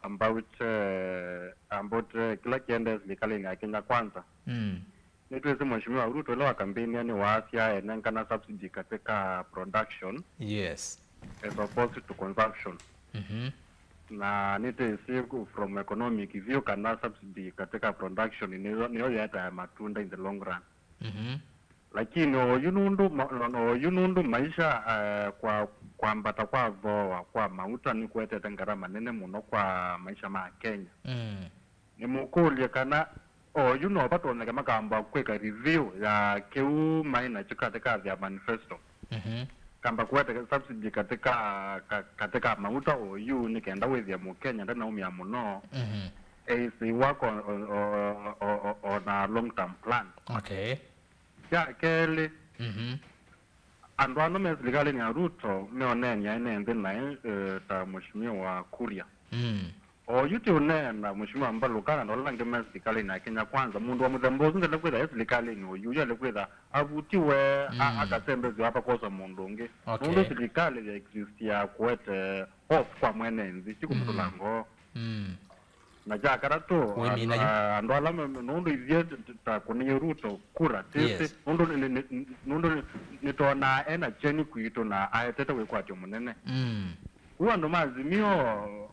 About, eh, about, eh, kĩla kĩendee silikalĩnĩ ya Kenya Kwanza. Mm. Nĩtwĩsĩ Mheshimiwa Ruto ĩla wa campaign nĩwaasya enengana subsidy katika production, yes, as opposed to consumption. Mhm. Na nĩtwĩsĩ from economic view kana subsidy katika production nĩyo, nĩyo yetae matunda in the long run. Mhm. Lakini oyu nũndũ ma-, no, no, oyu nũndũ maisha, eh, kwa, kwambata kwa thooa kwa mauta nĩkũetete ngarama nene mũno kwa maisha ma Kenya. Mm. Nĩmũkũlye kana oyu no vatonyeke makamba kwĩka review ya kĩu maĩ nakyo katika their manifesto. Mhm. Kamba kũete subsidy katika, ka-, katika mauta oyu nĩ kenda wĩthĩe Mũkenya ndanaumĩa mũno. Mhm. Easy work on, on, on, on, on a long term plan. Okay. Kya kelĩ, mhm, andũ ano me silikalĩnĩ ya Ruto meũneenia ene nthĩ naĩ, eh, ta Mheshimiwa Kuria. Mm. Oyu ti ũneena Mheshimiwa Mbalũka na andũ ala angĩ me silikalĩnĩ ya Kenya Kwanza. Mũndũ wa mũthemba ũsu ndele kwĩtha e silikalĩnĩ oyu, oyu ale kwĩtha avutiwe, a-, mm, akasembethw'a apa kwosa mũndũ ũngĩ. Okay. Nũndũ silikalĩ ya exist ya kũete hope kwa mwene nthĩ, ti kũmũtũla, mm, ngoo. Mm. Na kya katatũ, wĩmina yu, a-, andũ ala me-, nũndũ ithyĩ t-, t-, ta kũnĩie Ruto kura, tĩsĩ, yes, nũndũ nĩ, nĩ, nĩ, nũndũ nĩ, nĩtwonaa ena kyeni kwitũ na aetete wĩkwatyo mũnene. Mm. Kwoou andũ ma Azimio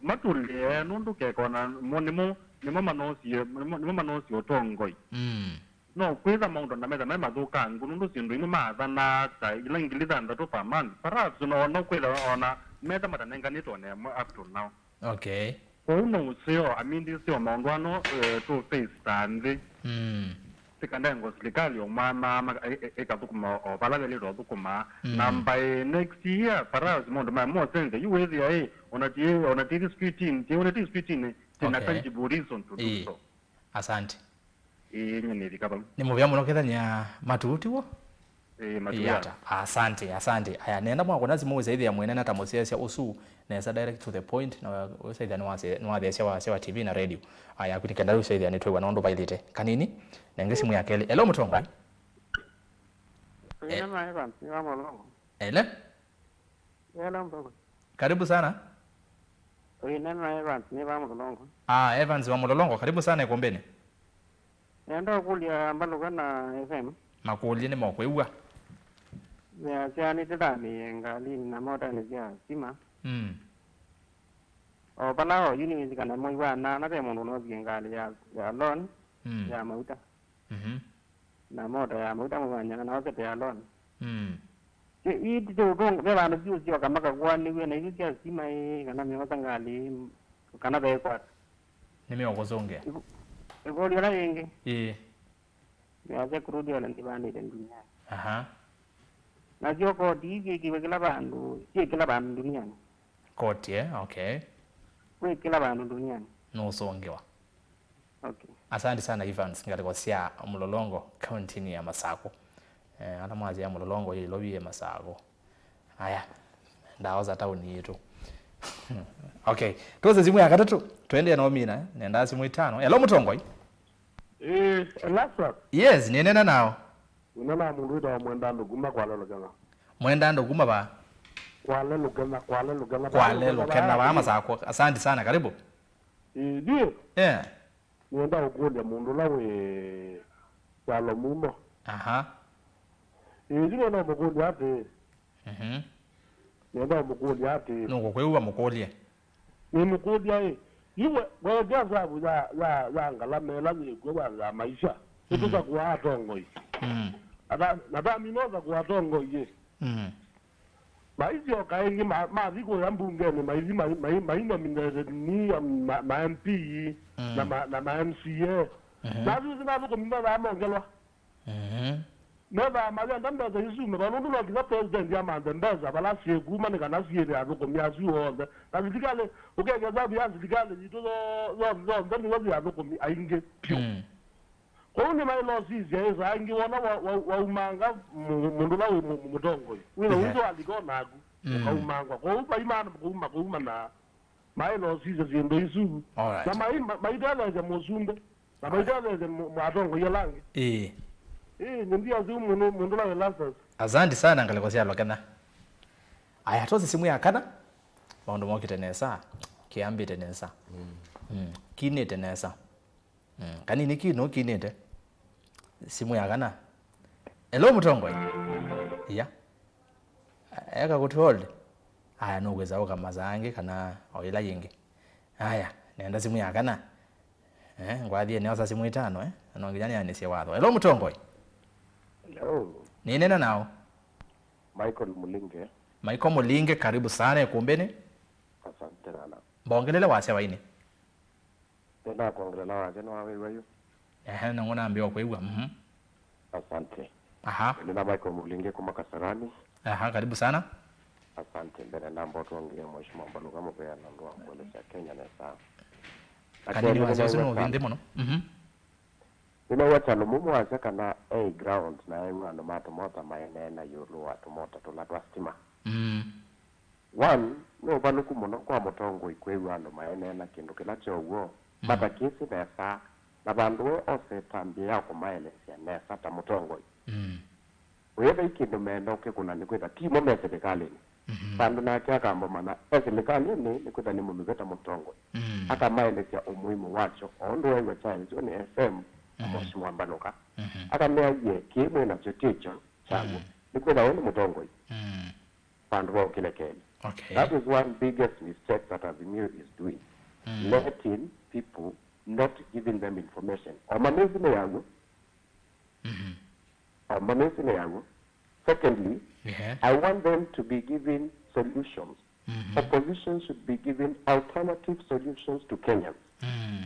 matũlĩe, nũndũ kekona mo nĩmo, nĩmo manoosie, nĩmo, nĩmo manoosie ũtongoi. Mm. No kwĩtha maũndũ na metha me mathũkangu, nũndũ syĩndũ imwe maathanaa ta ila ngili thanthatũ per month. Perhaps no, no kwĩtha ona metha matanenganĩtwe ona ĩmwe up to now. Okay. Kwoou no ũseo, amindisyo maũndũ ano, eh, tũ face ta nthĩ. Mm. Sikanengo silikalĩ o mwana, ma-, ĩ-, ĩ-, ĩkathũkũma o vala yaĩlĩte ũthũkũma. Mm. Na by next year, perhaps maũndũ maya mosenze, yu wĩthĩa, ĩ, ona ti, ona ti street-inĩ, ti, ona ti street-inĩ, tina, okay, tangible reason to do, ĩĩ, so. Asante. Ĩĩ, nyie nĩvika vau. Nĩ mũvea mũno kethania matuti wo. Ĩĩ, matuti. Ĩĩ, ata. Asante, asante. Aya, nenda mwakona simũ ũsaithĩa mwene na ta mũsyaĩsya ũsu nesa, direct to the point, na ũsaithĩa nĩwase-, nĩwatheesya wasya wa T V na radio. Aya, kwini kenda ũsaithĩa nĩtwĩwa na ũndũ vailĩte. Kanini, nenge simũ ya kelĩ. Hello, mũtongoi. Ĩĩ, eh, na Evans, nĩ wa Mũlongo. Ele? Hello, mdogo. Karibu sana. Ũinena na Evans, nĩ va Mũlolongo. Ah, Evans wa Mũlolongo, karibu sana ĩkũmbĩnĩ. Nenda ũkũlya Mbalũka na F M. Makũlye nĩ mokwĩw'a. Measya nĩtĩthamĩĩe ngalinĩ na motanĩ sya stima. Mm. O vala o yu nĩwĩsĩ kana mwei wa nana ve mũndũ ũnosie ngalĩ ya, ya loan, mm, ya mauta. Mhm. Na mota ya mauta mwanya na osete ya loan. Mm. Ĩ, ii ti ũtũnga, ve vandũ vyũ syoka makakũanĩw'e na isu sya sitima ĩ, kana mĩosa ngalĩ ĩ, kana vekwata. Nĩmeũkũsũngĩa. Ĩkũlyo na yĩngĩ. Ĩĩ. Mĩosa crude oil ndĩvandĩte nduniani. Aha. Nasyo koti ii syĩkĩwe kĩla vandũ, syĩ kĩla vandũ nduniani. Koti, eh? Okay. Kwĩ kĩla vandũ nduniani. Nũsũngĩwa. Okay. Asante sana Evans, ngalĩko sya Mlolongo, kaunti-inĩ ya Masakũ. Eh, ala mwasya Mlolongo yĩ Ilovi yĩ Masakũ. Aya, ndaosa tauni yitũ. Okay, twose simu ya katatũ, twendee na ũmina, eh? Nendaa simu itano. Hello, Mũtongoi. Eh, Lazarus. Yes, nĩnena nao. Nĩnena na mũndũ wĩtawa Mwenda Andũ kuma Kwale Lũkeng'a. Mwenda Andũ kuma va? Kwale Lũkeng'a, Kwale Lũkeng'a. Kwale Lũkeng'a va Masakũ. Asante sana, karibu. Eh, ndiye. Yeah. Nĩenda ũkũlya mũndũ ũla wĩ kyalo mũno. Aha. Ĩĩ, yu nĩenda ũmũkũlya atĩĩ. Mhm. Nĩenda ũmũkũlya atĩĩ. Nũkũkwĩw'a mũkũlye. Nĩmũkũlya ĩ, yu we, weekĩa savu ya, ya, ya ngalama ĩla yĩkw'o ya, ya maisha, mm, nĩtũsakũaa atongoi. Mm. Na ta, na tamina ũsakũa atongoi ĩ. Mm. Maisyoka ĩngĩ ma-, mathi kũya mbungenĩ, maithi mai-, mai-, mainominate ni ma, ma M P, mm, na ma, na ma M C A. Mhm. Na asu ĩsu nathũkũmi methaa mongelwa. Mhm. Methaa mayenda mbesa isu, na nũndũ no nginya president amanthe mbesa vala syĩkuma nĩ kana syĩve athũkũmi asu onthe. Na silikalĩ, ũkekĩa savu ya silikalĩ yitũ yo-, yo-, yonthe nĩyo yĩ athũkũmi aingĩ vyũ. Mm. Kwoou nĩmaĩlosisya ĩsaa ĩngĩ wona wa-, wa-, waumanga mũ-, mũndũ ũla wĩ mũ-, mũ-, mũtongoi. Wĩna, ehe, witũ alika o naku, mm, ũkaumangwa. Kwoou vaimana kũuma, kũuma na maĩlosisya syĩndũ isu. Alright. Na mai-, ma-, maitetheesya mũsumbĩ. Na maitetheesya mũ-, mũ-, atongoi ala angĩ. Ĩĩ. Ĩĩ, nĩ ndia siu mũndũ, mũndũ ũla wĩ Lazarus. Asante sana, ngalĩko sya Lũkeng'a. Aya, twose simu ya kana. Maũndũ mokĩte nesa. Kĩambĩte nesa. Mm. Mm. Kinĩte nesa. Mm, kanini ki nũkinĩte. Simu ya kana. Hello, Mũtongoi. Iya. Eka kũtũ hold. Aya, nũkwĩsa ũka masaa angĩ kana o ĩla yĩngĩ. Aya, nenda simu ya kana. Eh, ngwathie nĩosa simu itano, eh? No nginya nĩanĩsye watho. Hello, Mũtongoi. Hello. Nĩnena nao. Michael Mulinge. Michael Mulinge, karibu sana ĩkũmbĩnĩ. Asante sana. Mbongelele wasya waini. Nĩnakwongelela wasya nĩwawĩw'a yu. Ehe, nĩng'o nambĩa kwĩw'a. Mhm. Asante. Aha. Nĩ na Michael Mulinge kuma Kasarani. Aha, karibu sana. Asante. Mbere namba ũtwongee Mheshimiwa Mbaluka mũvea nũndũ wa kũelesya Kenya nesa. Kanini wasya ũsu nũthi nthĩ mũno. Mhm. Nĩnaw'a kyalo mũmwe wasya kana e ground na eew'a andũ ma tũmota maĩneena ĩũlũ wa tũmota tũla twa sitima. Mm. One, nĩ ũvalũku mũno kwa mũtongoi kwĩw'a andũ maĩneena kĩndũ kĩla kyo w'o, mm, matakĩsĩ nesa, na vandũ we ose ĩtambya ya kũmaelesya nesa ta mũtongoi. Mm. Wĩthei kĩndũ meenda ũkĩkũna nĩkwĩtha ti mo me silikalĩnĩ. Mhm. Vandũ nake akamba ũmanya e silikalĩnĩ nĩkwĩtha nĩmũnyuve ta mũtongoi. Mm. Akamaelesya ũmuimu wakyo, o ũndũ weew'a kyaelesya nĩ F M, mhm, Mheshimiwa Mbaluka. Mhm. Akamea, ye, kĩĩ mwĩ nakyo tikyo kyaw'o. Mm. Nĩkwĩtha we nĩ mũtongoi. Mm. Vandũ va ũkĩlekeelya. Okay. That is one biggest mistake that Azimio is doing. Mm. Letting people, not giving them information. O mamĩsi nĩ yaw'o. Mhm. O mamĩsi nĩ yaw'o. Secondly, yeah, I want them to be given solutions. Mhm. Opposition should be given alternative solutions to Kenyans. Mm.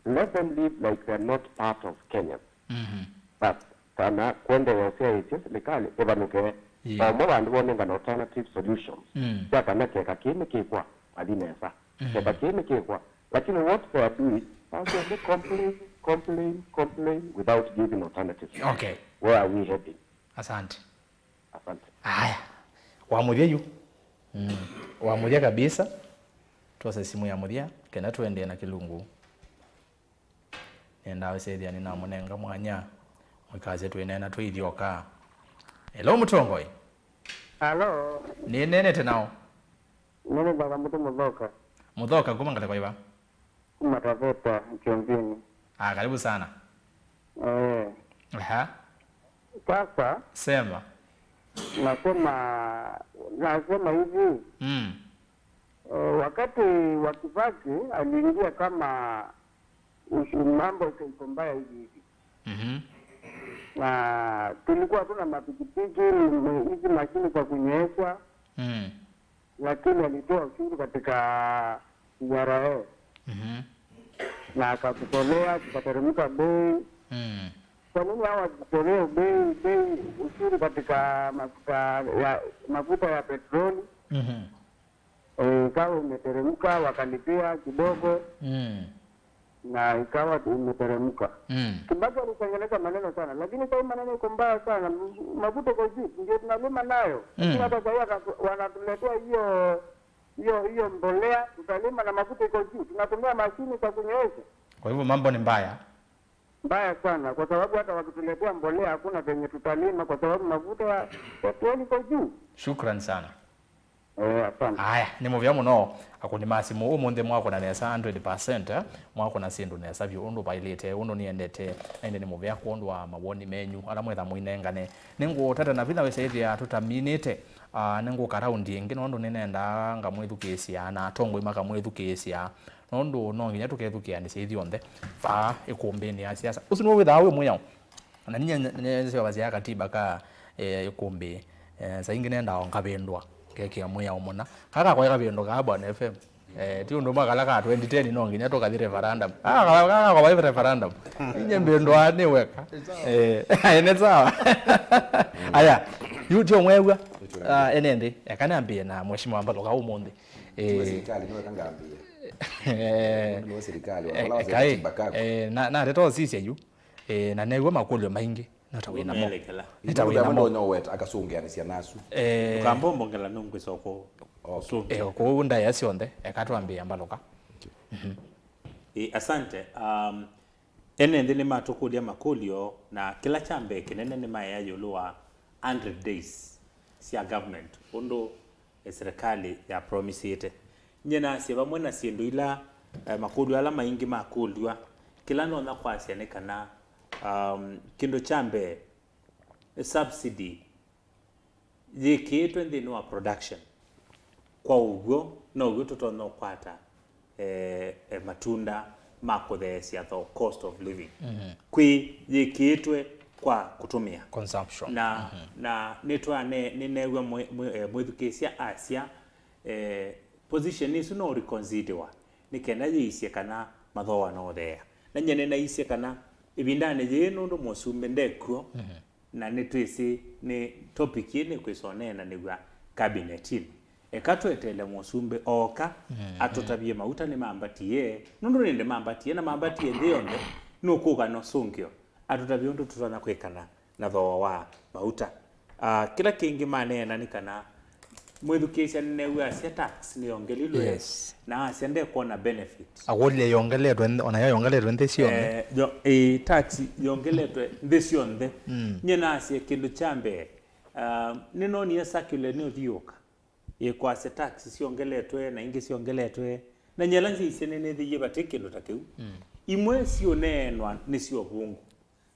Let them live like they're not part of Kenya. Mhm. But kana kwendeea ũsyaĩĩsya silikalĩ ĩvalũke, yeah, omo vandũ vonengana alternative solutions, mm, sya kana keka kĩĩ nĩkĩkwa, mathi nesa. Mhm. Keka kĩĩ nĩkĩkwa. Lakini what they are doing, they are only complain, complain, complain without giving alternatives. Okay. Where are we heading? Asante. Asante. Aya. Wa mũthya yu. Mm. Wa mũthya kabisa. Twose simu ya mũthya, kenda tũendee na kĩlungu. Nĩendaa ũsethĩa nĩnamũnenga mwanya. Mwĩkasye twĩneena twĩithyoka. Hello, mũtongoi. Alo. Nĩneenete nao. Nĩ mũthaka mũtũ mũthoka. Mũthoka kuma ngalĩko ĩva? Kuma Taveta, Kyonzini. Ah, karibu sana. Eh. Aha. Sasa, sema. Nasema, nasema hivi. Mm. Eh, wakati wa Kibaki aliingia kama usi-, mambo iko, iko mbaya hivi hivi. Mhm. Na tulikuwa tuna mapikipiki, m-, hizi mashini za kunyesha, Mm. lakini alitoa ushuru katika C R A. Mhm. Na akatutolea, tukateremka bei. Mm. Kwa nini hawa wasitolee bei, bei, ushuru katika mafuta ya, mafuta ya petroli? Mhm. Eh, ikawa imeteremka, wakalipia kidogo, Mm. na ikawa imeteremka. Mm. Kibaki alitengeneza maneno sana, lakini sasa hii maneno iko mbaya sana. Mafuta iko juu, ndio tunalima nayo. Lakini Mm. hata sasa hii wakatu-, wanatuletea hiyo, hiyo, hiyo mbolea, tutalima na mafuta iko juu. Tunatumia mashini za kunyesha. Kwa hivyo mambo ni mbaya. Mbaya sana, kwa sababu hata wakituletea mbolea hakuna penye tutalima, kwa sababu mafuta ya petroli iko juu. Shukran sana. Eh, asante. Aya, nĩ mũvea mũno. Akũni ma simũ ũmũnthĩ mwakũna nesa hundred percent, eh? Mwakũna syĩndũ nesa vyũ ũndũ vaĩlĩte, ũndũ nĩendete, na ĩndĩ nĩ mũvea kwondũ wa mawoni menyu ala mwetha mũinengane. Nĩngũtata na vinya wĩsa ĩthĩa tũtaminĩte. Ah, nĩngũka raundi ĩngĩ nũndũ nĩnendaa ngamwĩthukĩĩsya na atongoi makamwĩthukĩĩsya. Nũndũ no nginya tũkethukĩanĩsya ithyonthe vaa ĩkũmbĩnĩ ya siasa. Ũsu nĩw'o wĩthaa wĩ mwĩao. Na ninyie nĩseovasya katiba ka, eh, ĩkũmbĩ, eh, saa ingĩ nendaa o ngavĩndwa, ngekĩa mwĩao mũna. Kaka kwaĩ kavĩndũ kaa Bwana F M. Eh, ti ũndũ mwa kala ka twenty ten no nginya tũkathi referendum. Ah, kala kaka kwaĩ referendum. Ninyie mbĩndwaa nĩ weka. Eh, nĩ sawa. Aya, yu tio mwew'a. Ah, ene nthĩ, eka nambĩe na Mheshimiwa Mbaluka ũmũnthĩ. Eh, Nĩwe serikali, nĩwe kangambia. Eh, Nĩwe serikali, eh, wala wasema kaĩ, katiba kako. Eh, na, na ndeto sisya yu. Eh, na new'a makũlyo maingĩ. Nata wĩna mo. Ũmelekela. Nĩta wĩna mo. Ndonya wet akasũngĩanĩsya nasu. Eh, Ndũkambombongela nũngwĩsa ũkũ-, Okay. Ũsũngĩa. Eh, kũu ndaĩa syonthe, eka twambĩĩa Mbaluka. Mhm. Eh, asante. Um, ene nthĩ nĩmatũkũlya makũlyo, na kĩla kya mbee kĩnene nĩmaea ĩũlũ wa hundred days sya government, ũndũ eh, serikali ya promisĩte. Nyie nasye vamwe na syĩndũ ila, eh, makũlyo ala maingĩ makũlw'a, kĩla ndonya kwasya nĩ kana, um, kĩndũ kya mbee, eh, subsidy yĩkĩĩtwe nthĩnĩ wa production. Kwa ũw'o, now'o tũtonya ũkwata eh, eh, matunda ma kũtheesya thoo, cost of living. Mhm. Kwĩ yĩkĩĩtwe kwa kũtũmĩa. Consumption. Na, mhm, na nĩtwane-, nĩneew'a mwĩ-, mwĩ-, eh, mwĩthukĩĩsya asya, eh, position ĩsu no reconsiderwa nĩ kenda yĩisye kana mathooa no ũtheea. Na nyie nĩnaisye kana ĩvindanĩ yĩĩ nũndũ mũsumbĩ ndekw'o, mhm, na nĩtwĩsĩ nĩ topic ĩĩ nĩkwĩsa ũneenanĩw'a cabinet-inĩ. Eka tweteele mũsumbĩ ooka, mm, atũtavye mauta nĩmambatie, nũndũ nĩndĩ mambatie, na mambatie nthĩ yonthe, nũkũka na ũsũngĩo, atũtavye ũndũ tũtonya kwĩkana na thooa wa mauta. Ah, kĩla kĩngĩ maneena nĩ kana mwĩthukĩĩsya nĩneew'a asya tax nĩyongelilwe, yes, na asya ndekwona benefit. Akũlya yongeletwe nth-, ona yo yongeletwe nthĩ syonthe? Eh, yo, ĩĩ, tax yongeletwe nthĩ syonthe. Mm. Nyie nasye kĩndũ kya mbee, ah, nĩnonie circular nĩũthiũka ĩkwasya tax syongeletwe na ingĩ syongeletwe, na nyie ala nzĩisye nĩnĩthĩie vate kĩndũ ta kĩu. Mm. Imwe siũneenwa nĩ sya ũvũngũ,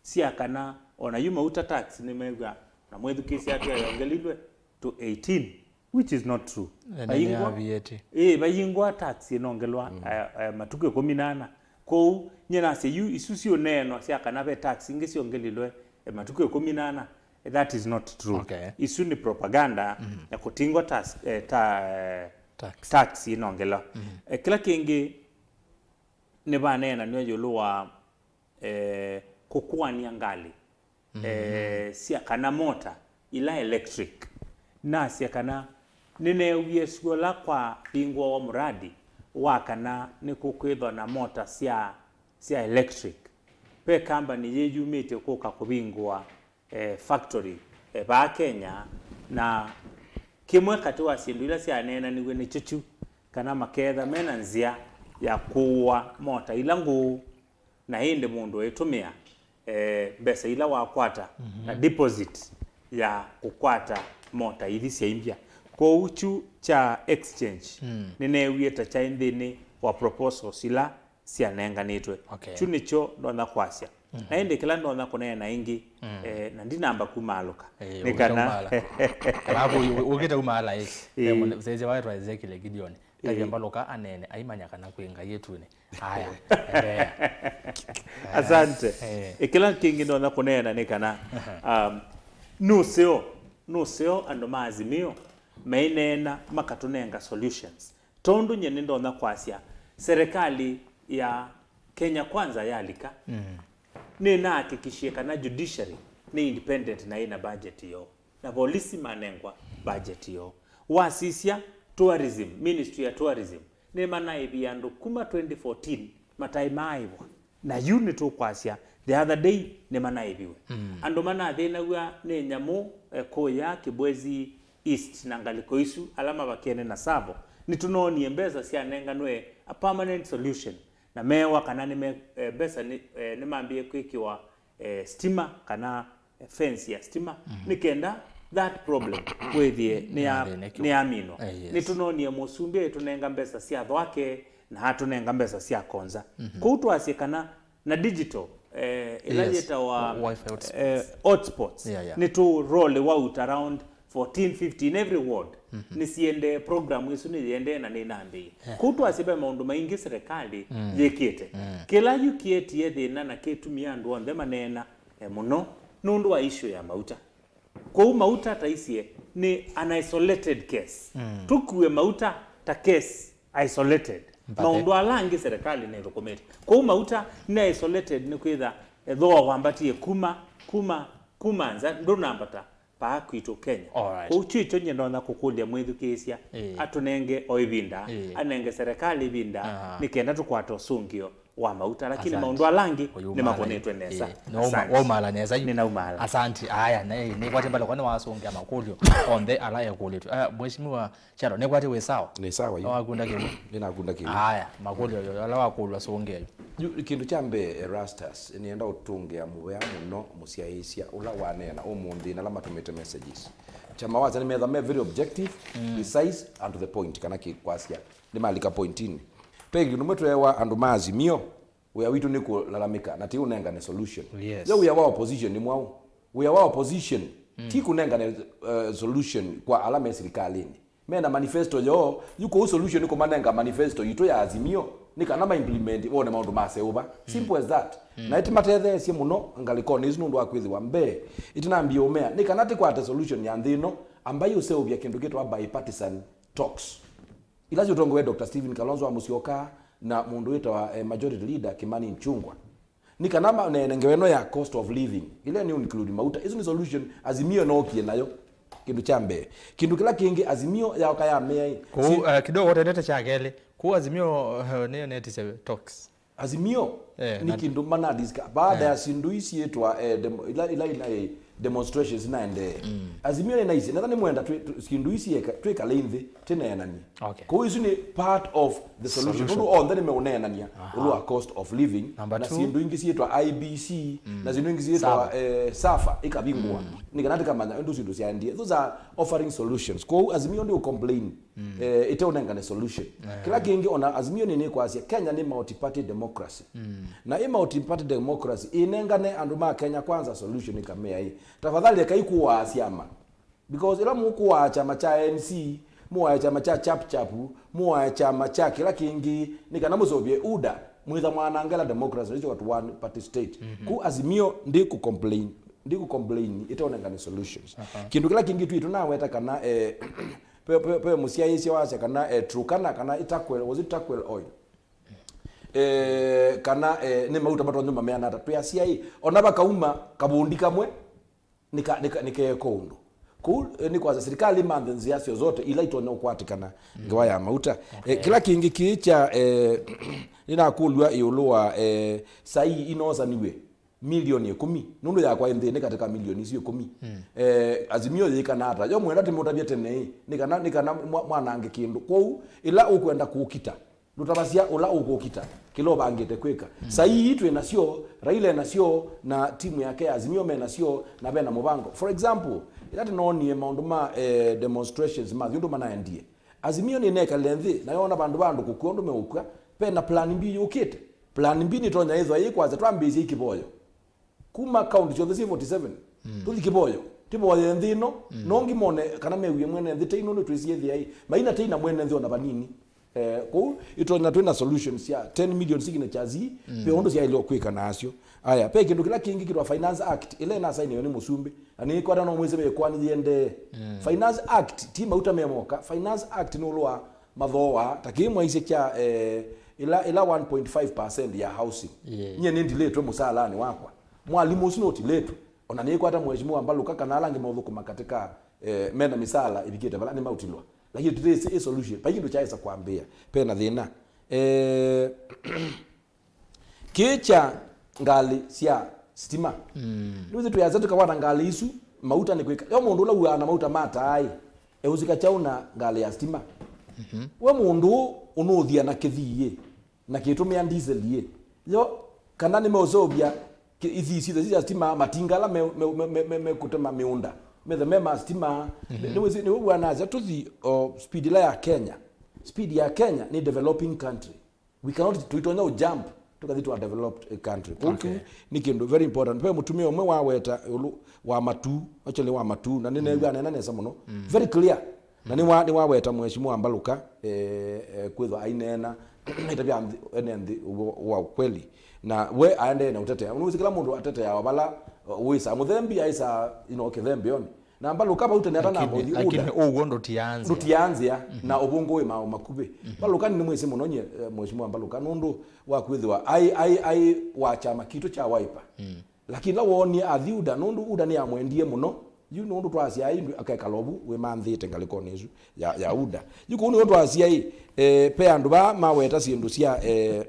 sya kana ona yu mauta tax nĩmew'a na mwĩthukĩĩsya atwĩa yongelilwe to eighteen, which is not true. Ene nĩ vayingwa, ya V A T. Ĩĩ, vayingwa tax ĩnongelwa, mm, eh, eh, matukũ ĩkũmi na ana. Kwoou nyie nasya yu isu siũneenwa sya kana ve tax ingĩ syongelilwe, eh, matukũ ĩkũmi na ana, eh, that is not true. Okay. Isu nĩ propaganda, mm, ya kũtingwa tax, eh, ta, eh, tax, tax ĩnongelwa. Mm. Eh, kĩla kĩngĩ nĩvaneenanw'a ĩũlũ wa eh, kũkũanĩa ngalĩ, mm, eh, sya kana mota ila electric. Nasya kana nĩneewie syũla kwavingũawa mũradi wa kana nĩkũkwĩthwa na mota sya, sya electric. Ve kambani yĩyumĩtye kũka kũvingũa, eh, factory, eh, vaa Kenya, na kĩmwe katĩ wa syĩndũ ila syaneenaniw'e nĩkyo kyu kana makeetha mena nzĩa ya kũũa mota ila ngũũ, na ĩndĩ mũndũ ũitũmĩa, eh, mbesa ila wakwata, mhm, na deposit ya kũkwata mota ithi syaimbya. Kwoou kyu kya exchange, mm, nĩneewie ta kyaĩ nthĩnĩ wa proposals ila syanenganĩtwe. Okay. Kyu nĩkyo ndonya kwasya. Mhm. Na ĩndĩ kĩla ndonya kũneena ĩngĩ, mm, eh, na ndinamba kumaalũka. Eh, nĩ kana ũkĩte umaala. Alafu ũ-, ũkĩte umaala, eh. Eh. Eh, mũne-, msaizi waitwa Ezekiel Gideon. Tavya Eh. mbalũka aneene aimanya kana kwĩ Ngai ĩtunĩ. Aya, endeea. Asante. Eh. Ĩkĩla kĩngĩ ndonya kũneena nĩ kana um, nũseo nũseo andũ ma Azimio maineena makatũnenga solutions. Tondũ nye nĩndonya kwasya serikali ya Kenya Kwanza yalika, mm, nĩnahakikishie kana judiciary nĩ independent na ĩna budget yoo, na volisi manengwa budget yoo. Wasisya tourism, ministry ya tourism, nĩmanaĩvie andũ kuma twenty fourteen mataĩ maaĩvwa. Na yu nĩtũkwasya, the other day nĩmanaĩviwe. Mm. Andũ manathĩnaw'a nĩ nyamũ, eh, kũya Kibwezi East na ngalĩko isu, ala mavakene na Tsavo, nĩtũnoonie mbesa syanenganwe a permanent solution, na meewa kana nĩme, eh, mbesa nĩ, eh, nĩmambĩĩe kwĩkĩwa, eh, stima kana, eh, fence ya stima, mm, nĩ kenda that problem wĩthĩe nĩya-, nĩyaminwa. Eh, yes. Nĩtũnoonie mũsumbĩ aitũnenga mbesa sya thwake na atũnenga mbesa sya konza. Mm-hmm. Kũu twasye kana na digital, eh, ĩla, yes, yĩtawa, wi-, wi-fi hotspots, eh, hotspots. Yeah, yeah. Nĩ tũ roll out around fourteen, fifteen every ward. Mm-hmm. Nĩsiendee, program ĩsu nĩyendee na nĩnambĩĩe. Yeah. Kũu twasye ve maũndũ maingĩ serikali, mm, yĩkĩte. Mm. Kĩla yu kĩetie thĩna na kĩtumie andũ onthe maneena, eh, mũno nũndũ wa issue ya mauta. Kwoou mauta ta isie nĩ an isolated case. Mm. Tũkue mauta ta case isolated. But maũndũ ala angĩ serikali nĩthũkũmĩte. Kwoou mauta nĩ isolated nĩ kwĩtha, eh, thooa wambatie kuma, kuma, kuma nza, ndũnambata paa kwitũ Kenya. Alright. Kwoou kyo ikyo nyie ndonya kũkũlya mwĩthukĩĩsya, eh, atũnenge o ĩvinda, eh, anenge serikali ĩvinda, aha, nĩ kenda tũkwate ũsũngĩo wa mauta, lakini, asante, maũndũ ala angĩ nĩmakũnĩtwe nesa. Eh, no, asante. Waumala nesa yu. Nĩnaumala. Asante. Aya, na, eh, nĩkwatya mbale kwani wasũngĩa makũlyo onthe ala ekũlĩtwe. Ah, Mheshimiwa Kyalo, nĩkwatya wĩ sawa? Nĩ sawa yu. No wakunda kĩu? Nĩnakunda kĩu. Aya, makũlyo yo, ala wakũlwa sũngĩa yu. Yu, kĩndũ kya mbee, Erastus, nĩenda ũtũngĩa mũvea mũno mũsyaĩĩsya ũla waneena ũmũnthĩ na ala matũmĩte messages. Kyama wasya nĩmetha me very objective, mm, precise and to the point, kana kĩkwasya. Nĩmalika pointinĩ. Ve kĩndũ kĩmwe tweewa andũ ma Azimio, wĩa witũ nĩ kũlalamĩka, na ti ũnengane solution. Yes. Yo wĩa wa opposition nĩ mwaũ? Wĩa wa opposition, mm, ti kũnengane, uh, solution kwa ala me silikalĩnĩ. Mena manifesto yoo, yu kũu solution nĩ kũmanenga manifesto yitũ ya Azimio, nĩ kana ma implement, wone maũndũ maseũva. Mm. Simple as that. Mm. Na ĩtĩmatetheesye mũno ngalĩkonĩ isu nũndũ wa kwĩthĩwa mbee, ĩtĩnambie ũmea, nĩ kana tĩkwate solution ya nthĩ ĩno, ambai ũseũvya kĩndũ kĩtawa bipartisan talks. Ila syĩtongowee Doctor Stephen Kalonzo wa Musyoka na mũndũ wĩtawa, eh, Majority Leader Kimani Ichung'wah. Nĩ kana maneenange ĩno ya cost of living. Ila nĩ include mauta. Isu nĩ solution Azimio nookie nayo. Kĩndũ kya mbee. Kĩndũ kĩla kĩngĩ Azimio yaoka yamea ĩ. Kũu, si- eh, kidogo tendete kya kelĩ. Kũu Azimio, eh, nĩyo netisye talks. Azimio, eh, nĩ na- kĩndũ mana discuss. Baada, eh, ya syĩndũ ii syĩtwa, eh, demo-, ila, ila ina, eh, demonstrations inaendee. Mm. Azimio nĩnaisye, netha nĩmwenda twĩ-, tũ-, syĩndũ ii syĩka, twĩkale nthĩ, tĩneenanie. Okay. Kwoou isu nĩ part of the solution. Solution. Nũndũ onthe nĩmeũneenania, aha, ũlũ wa cost of living, number na two, syĩndũ ingĩ syĩtwa I E B C, mm, na syĩndũ ingĩ syĩtwa, SAFA, eh, SAFA, ikavingwa. Mm. Nĩ kana tĩkamanya ũndũ syĩndũ syaendie. Those are offering solutions. Kwoou Azimio ndĩ complain. Mm. Eh, ĩteũnengane solution. Eh. Kĩla kĩngĩ, ona Azimio nĩnĩkwasya Kenya nĩ multi-party democracy. Mm. Na ĩ multi-party democracy ĩnengane andũ ma Kenya Kwanza solution, ĩkamea ĩ, tafadhali ekai kũaa syama. Because ĩla mũkũaa kyama kya A N C, mũae kyama kya Chap Chap, mũae kyama kya kĩla kĩngĩ, nĩ kana mũseũvye UDA, mwĩtha mwanangela democracy, nĩsyo watu one party state. Mhm. Ku Azimio ndĩ kũ complain, ndĩ kũ complain, ĩteũnengane solutions. Aha. Kĩndũ kĩla kĩngĩ twĩ tũnaweta kana, eh, pe, pe, pe mũsyaĩĩsya wasya kana, eh, Turkana kana itakwel, was it Turkwel oil? Eh, kana, eh, nĩ mauta matonya mameana ata? Twĩasya ĩ, ona vakauma kavundi kamwe, nĩka, nĩka, nĩkeeko ũndũ. Kũu, eh, nĩ kwasya serikali ĩmanthe nzĩa syozote ila itonya ũkwatĩkana, mm, ngewa ya mauta. Eh, okay. Kĩla kĩngĩ kĩĩ kya, eh, nĩnakũlw'a ĩũlũ wa, eh, saii inoosaniw'e milioni ĩkũmi, nũndũ yakwa ĩ nthĩnĩ katĩ ka milioni isu ĩkũmi. Mm. Eh, Azimio yĩkana ata? Yo mwenda tĩmũtavye tene ĩ, nĩ kana, nĩ kana mwa-, mwanange kĩndũ. Kwoou, ĩla ũkwenda kũkita, ndũtavasya ũla ũkũkita, kĩla ũvangĩte kwĩka. Mm. Saii ii twĩ nasyo, Raila e nasyo, na timu yake ya Azimio me nasyo, na ve na mũvango. For example, ĩla tĩnoonie maũndũ ma, eh, demonstrations ma vyũ ndũ manaendie, Azimio nĩnekalile nthĩ, na yoona vandũ va andũ kũkw'a ũndũ meũkw'a, ve na plan B yũkĩte. Plan B nĩtonya ĩthwa yĩkwasya twambĩĩsye kĩvoyo. Kuma kaunti syonthe syĩ forty seven, mm, tũthi kĩvoyo. Tĩvoye nthĩ ĩno, mm, no ngimone kana mewie mwene nthĩ tei nũndũ twĩsiĩthĩa ĩ. Maina tei na mwene nthĩ ona vanini. Eh, kũu ĩtonya twĩ na solutions sya ten million signatures ii, ve ũndũ syaĩlwe kwĩka nasyo. Aya, ve kĩndũ kĩla kĩngĩ kĩtwa Finance Act, ĩla ĩnasainiwe nĩ mũsumbĩ, na nĩkwata no mwĩsĩ vekwani yĩendee. Finance Act ti mauta me moka. Finance Act nĩ ũlũ wa mathooa ta kĩĩ mwaisye kya, eh, ĩla, ĩla one point five percent ya housing. Yeah. Nyie nĩndilĩtwe mũsaalanĩ wakwa. Mwalimũ ũsu nũtilĩtwe. Ona nĩkwata Mheshimiwa Mbaluka kana ala angĩ maũthũkũma katika, eh, mena mĩsaala ĩvikĩte vala nĩmautilwa. Lakini tũtĩsĩ ĩ solution. Vai kĩndũ kyaĩsa kwambĩĩa. Pena thĩna. Eh, kĩĩ kya ngalĩ sya sitima. Nĩwĩsĩ twĩasa tũkakwata ngalĩ isu, mauta nĩ kwĩka. Yo mũndũ ũla uaa na mauta ma taa ĩ, eũsika kyaũ na ngalĩ ya sitima? We mũndũ ũũ ũnũũthia na kĩthii ĩ, na kĩtũmĩa ndiseli ĩ, yo, kana nĩmeũseũvya ki-, ithii sithe sya sitima, matinga ala me, me, me, me, me, mekũtema mĩũnda methe me ma sitima. Nĩ-, nĩwĩsĩ, nĩwĩw'anasya tũthi o speed ĩla ya Kenya. Speed ya Kenya nĩ developing country. We cannot, tũitonya ũ jump tũkathi to a developed country. Kũu kĩu nĩ kĩndũ very important. Ve mũtumĩa ũmwe waweta ĩũlũ wa matu, actually wa matu, na nĩneew'a aneena nesa mũno. Very clear. Na nĩwa-, nĩwaweta Mheshimiwa Mbaluka, eh, eh, kwĩthwa aineena, aitavya nthĩ, ene nthĩ ũvoo wa ukweli. Na we aendee na ũtetea. Nĩwĩsĩ kĩla mũndũ ateteawa vala, uh, wĩsaa. Mũthembi aĩsaa, you know, kĩthembeonĩ. Na Mbaluka vau tene atanamba ũthi ũda. Lakini ũw'o ndũtianzĩa. Ndũtianzĩa, na ũvũngũ wĩ maũ makuvĩ. Mbaluka nĩnĩmwĩsĩ mũno nyie, eh, Mheshimiwa Mbaluka, nũndũ wa kwĩthĩwa aĩ, aĩ, aĩ wa kyama kitũ kya Wiper. Lakini la woonie athi UDA, nũndũ UDA nĩyamwendie mũno. Yu nũndũ twasya ĩ, ndũ-, akekala ũvu wĩmanthĩte ngalĩkonĩ ĩsu ya, ya UDA. Yu kũu nĩw'o twasya ĩ, eh, pe andũ vaa maweta syĩndũ sya, eh,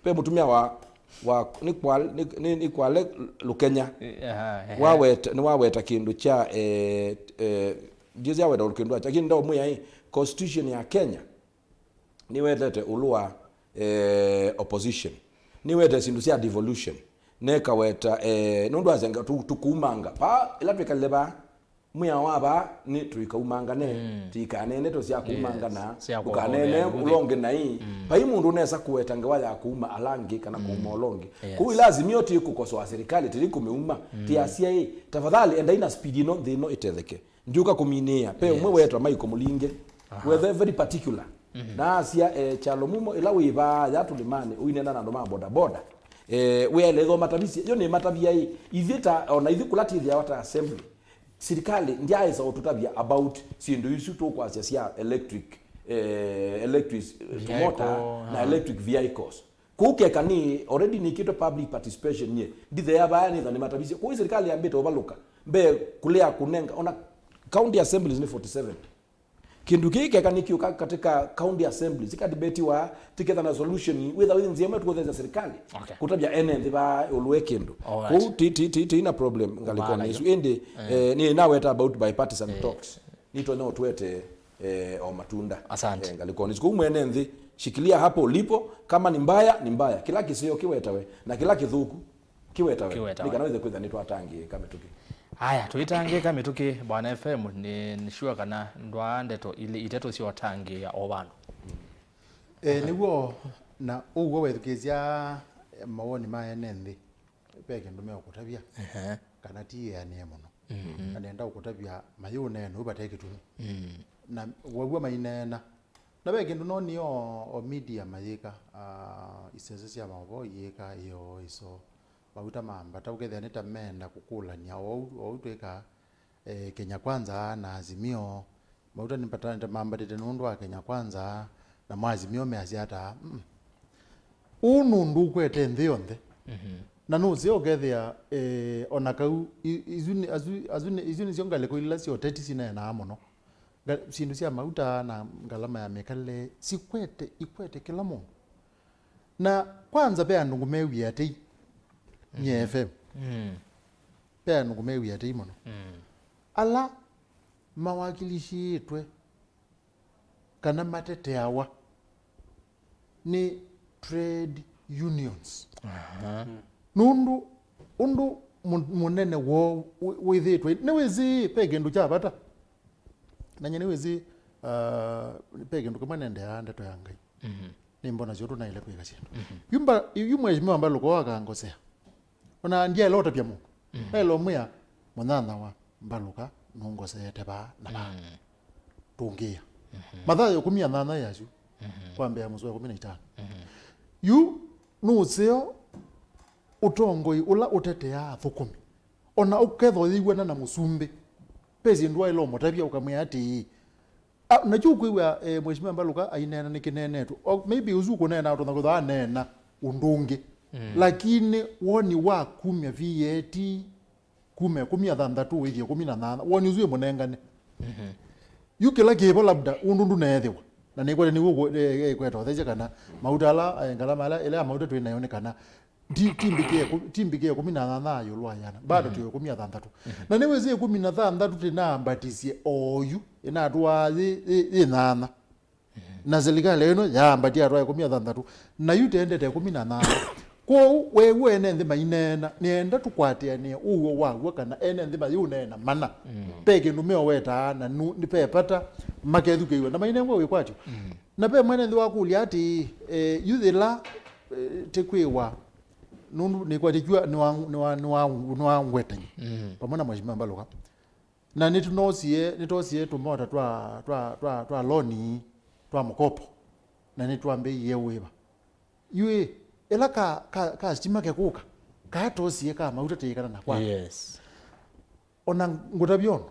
pe mũtumĩa wa, wa, nĩ kwa, nĩ, nĩ, nĩ Kwale Lukenya. Eh, aha, ehe. Waweta, nĩwaweta kĩndũ kya, eh, eh, ndiũsĩ aweta kĩndũ kya, lakini ndaũmwĩa ĩ, constitution ya Kenya nĩwetete ũlũ wa, eh, opposition. Nĩwetete syĩndũ sya devolution. Nekaweta, eh, nũndũ asenga tũ-, tũkumanga. Vaa, ĩla twĩkalile vaa, mwĩao wa vaa nĩ tũikaumangane, tũikaneene tũsya kuumangana, ndũkaneene ũla ũngĩ naĩ. Vai mũndũ ũnesa kũweta ngewa ya kuuma ala angĩ kana kuuma ũla ũngĩ. Kũu ĩla Azimio ti kũkosoa serikali, tĩrĩ kũmĩuma, tĩasya ĩ, tafadhali endai na speed ĩno, nthĩ ĩno ĩtetheke. Ndiũka kũminĩĩa. Pe ũmwe weetwa Michael Mũlinge. Aha. We very particular. Na asya, eh, kyalo mumo ĩla wĩ vaa ya tũlĩmanĩ ũineena na andũ ma bodaboda. Eh, wĩaĩle ĩthoo matavisye. Yo nĩ matavya ĩ. Ithyĩ ta, ona ithyĩ kũla tĩthĩawa ta assembly. Sirikali ndyaĩsa ũtũtavya about syĩndũ isu tũkwasya sya electric, eh, electric, eh, vehicle, tumota na electric vehicles. Kũu keka nĩ already nĩkĩtwe public participation nyie. Nditheea vaya nĩtha nĩmatavisye. Kũu serikali yambĩte ũvalũka. Mbee kũlea kũnenga. Ona county assemblies nĩ forty seven. Kĩndũ kĩĩ keka nĩkĩũka katika county assemblies. Ikadibetiwa, tiketha na solution. Wĩtha wĩ nzĩa ĩmwe tũkũthesya serikali. Okay. Kũtavya ene nthĩ vaa ũlũe kĩndũ. All right. Kũu ti, ti, ti, ti na problem ngalĩkonĩ ĩsu. Ĩndĩ, eh, nĩ naweta about bipartisan talks. Nĩtwene ũtwete eh, o matunda. Asante. Eh, ngalĩkonĩ. Kũu mwene nthĩ, shikilia hapo ulipo, kama ni mbaya, ni mbaya. Kĩla kĩseo kĩwetawe, na kĩla kĩthũku kĩwetawe. Kĩwetawe. Nĩ kana wĩthe kwĩtha nĩtwatangĩĩka mĩtũkĩ. Aya, tũitangĩĩka mĩtũkĩ, Bwana F M, nĩ, nĩ sure kana ndwaa ndeto ilĩ, itatũ sya ũtangĩĩa o vandũ. Eh, nĩw'o, na ũw'o wethukĩĩsya, eh, mawoni ma ene nthĩ. Ve kĩndũ meũkũtavya, ehe, kana ti ĩanĩe mũno. Mhm. Na nenda ũkũtavya mayũneena ũu vate kĩtumi. Mm. Na waw'a maineena. Na ve kĩndũ nonie o, o media mayĩka, ah, isese sya maũvoo iyĩka, ĩyo, iso. Mauta mambata, ũkethĩa nĩ ta meenda kũkũlany'a o ũu, o ũu twĩkaa, eh, Kenya Kwanza na Azimio. Mauta nĩmbatanĩte mambatĩte nũndũ wa Kenya Kwanza, namo Azimio measya ata? Mm. Ũũ nũndũ ũkwete nthĩ yonthe. Mhm. Na nũseo ũkethĩa, eh, ona kau, i-, isu nĩ, asu, asu nĩ, isu nĩsyo ngalĩko ila sya ũteti sineenaa mũno. Nga-, syĩndũ sya mauta na ngalama ya mĩkalĩle sikwete, ikwete kĩla mũndũ. Na kwanza ve andũ ngũmewie atei, nyie, mhm, F M. Mm. Ve andũ ngũmewie atei mũno. Mm. Ala mawakilishĩtwe kana mateteawa nĩ trade unions. Aha. Nũndũ ũndũ mũ-, mũnene woo wĩ-, wĩthĩtwe, nĩwĩsĩ ve kĩndũ kya vata. Na nyie nĩwĩsĩ, ah, ve kĩndũ kĩmwe nendeaa ndeto ya Ngai. Mhm. Nĩmbona syo tũnaĩle kwĩka syĩndũ. Mhm. Yu mba-, yu Mheshimiwa Mbaluko akangosea. Ona ndyaĩle ũtavya mũndũ. Mhm. Naĩle ũmwĩa, mũnyanya wa Mbaluka nũngoseete vaa na vaa. Mm. Tũngĩĩa. Mhm. Mathayo ĩkũmi na nyanya yasu. kwambĩĩa mũsoa wa ĩkũmi na itano. Yu nũseo ũtongoi ũla ũteteaa athũkũmi. Ona ũkethwa ũyĩw'ana na mũsumbĩ, ve syĩndũ waĩle ũmũtavya ũkamwĩa atĩĩ, a, nakyo ũkwĩw'a, eh, Mheshimiwa Mbaluka aineena nĩkĩneenetwe. O, maybe ũsu ũkũneena ũtonya kwĩthwa aneena ũndũ ũngĩ. Lakini woni wa kumya V A T kuma ĩkũmi na thanthatũ ũithi ĩkũmi na nyanya, woni ũsu wĩ mũnengane. Yu kĩla kĩvo labda ũndũ ndũneethĩwa. Na nĩkwete nĩw'o ũkwetwa ũthesya kana mauta ala, eh, ngalama ala, ĩla ya mauta twĩ nayo nĩ kana ti, ti mbikĩe ĩkũ-, ti mbikĩe ĩkũmi na nyanya ĩũlũ wa ĩana. Bado twĩ ĩkũmi na thanthatũ. Na nĩwĩsĩ ĩkũmi na thanthatũ tĩnaambatisye oyu, ĩnatwaa yĩ, yĩ, yĩ nyanya. Na silikalĩ ĩno yaambatie atwaa ĩkũmi na thanthatũ, na yu tendete ĩkũmi na nyanya. Kwoou weew'a ene nthĩ maineena, nĩenda tũkwatĩanĩe ũw'o wa w'o kana ene nthĩ mayĩũneena mana. Ve kĩndũ meowetaa na nu-, nĩ ve vata makethukĩĩw'a na mainengwa wĩkwatyo. Na ve mwene nthĩ wakũlya atĩĩ, eh, yu yĩla, eh, tĩkwĩwa, nũndũ nĩkwatĩkw'a nĩwangwetany'a vamwe na Mheshimiwa Mbaluka. Na nĩtũnosie, nĩtwosie tũmota twa, twa, twa, twa loni, twa mũkopo, na nĩtwambĩĩie wĩva. Yu ĩ, ĩla ka, ka, ka sitima kekũka, kaa twosie ka mauta tĩĩkana na kwa. Yes. Ona ngũtavya ũndũ,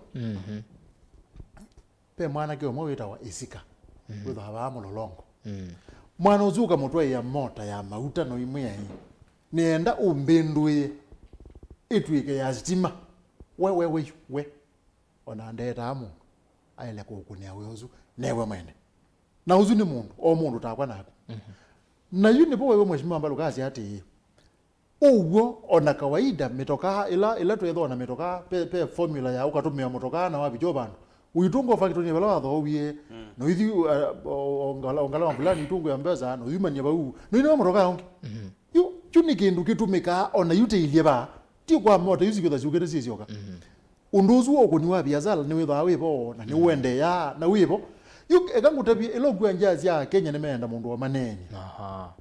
ve mwanake ũmwe wĩtawa Isika, wĩthwa vaa Mũlolongo. Mwana ũsu ũkamũtwaĩa mota ya mauta na ũimwĩa ĩ, nĩenda ũmbĩndũĩe ĩtw'ĩke ya sitima. We, we, we, we. Ona ndeetaa mũndũ aĩle kũũkũnĩa wĩa ũsu, newe mwene. Na ũsu nĩ mũndũ, o mũndũ takwa naku. Na yu nĩvo wewe Mheshimiwa Mbaluka asya atĩĩ, ũw'o ona kawaida mĩtokaa, ĩla, ĩla twĩthwa na mĩtokaa, pe, pe formula ya ũkatũmĩa mũtokaa na wavikya vandũ. Ũitũnga ũfakitoni vala wathoowie, na ũithi, uh, o, o, ngala, o ngalama fulani itũngũ ya mbesa, na ũyumany'a vau, na ũinĩwa mũtokaa ũngĩ. Yu, kyu nĩ kĩndũ kĩtũmĩkaa ona yu tĩilye vaa. Ti kwa mota isu kwĩtha syũkĩte syĩsyoka. Ũndũ ũsu wa ũkũni wa viasala nĩwĩthaa wĩ vo, na nĩũendeeaa, na wĩ vo. Yu, eka ngũtavye, ĩla ũkw'a njaa sya Kenya nĩmeenda mũndũ wa maneeni. Aha.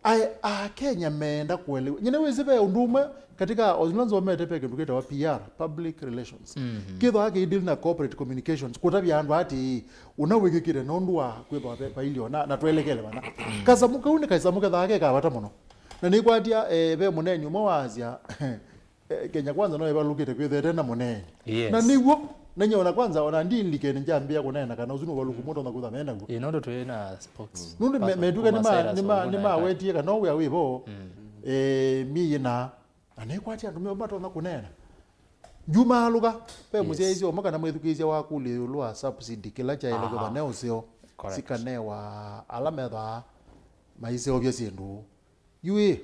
Ae, Akenya meenda kũelewa. Nyie nĩwĩsĩ ve ũndũ ũmwe katika, o ila nzomete ve kĩndũ kĩtawa P R, public relations. Kĩthwa kĩidili na corporate communications, kũtavya andũ atĩĩ, ũna wĩkĩkĩte nũndũ wa kwĩthwa ve failure na, na twelekele vana. Kasamũ kau nĩ kasamũ kethaa ke ka vata mũno. Na nĩkwatya, eh, ve mũneeni ũmwe waasya, eh, Kenya Kwanza no ĩvalũkĩte kwĩthĩwa ĩte na mũneeni. Yes. Na nĩw'o, na nyie ona kwanza, ona ndilike nĩngyambĩĩa kũneena kana ũsu nĩ ũvalũku mũndũ ũtonya kwĩthwa me naw'o. Ĩ, nũndũ twĩ na spokesperson. Nũndũ me-, metuka kuma nĩma-, Cyrus nĩma-, Wanguna nĩmawetĩe kana ũwĩa wĩ vo, eh, myei ĩna. Na nĩkwatya andũ meo matonya kũneena. Njumaalũka, ve mũsyaĩĩsya ũmwe kana mwĩthukĩĩsya wakũlya ĩũlũ wa subsidy, kĩla kyaĩle kwĩthwa ne ũseo, correct, sikanewa ala methwaa maiseũvya syĩndũ. Yu ĩ,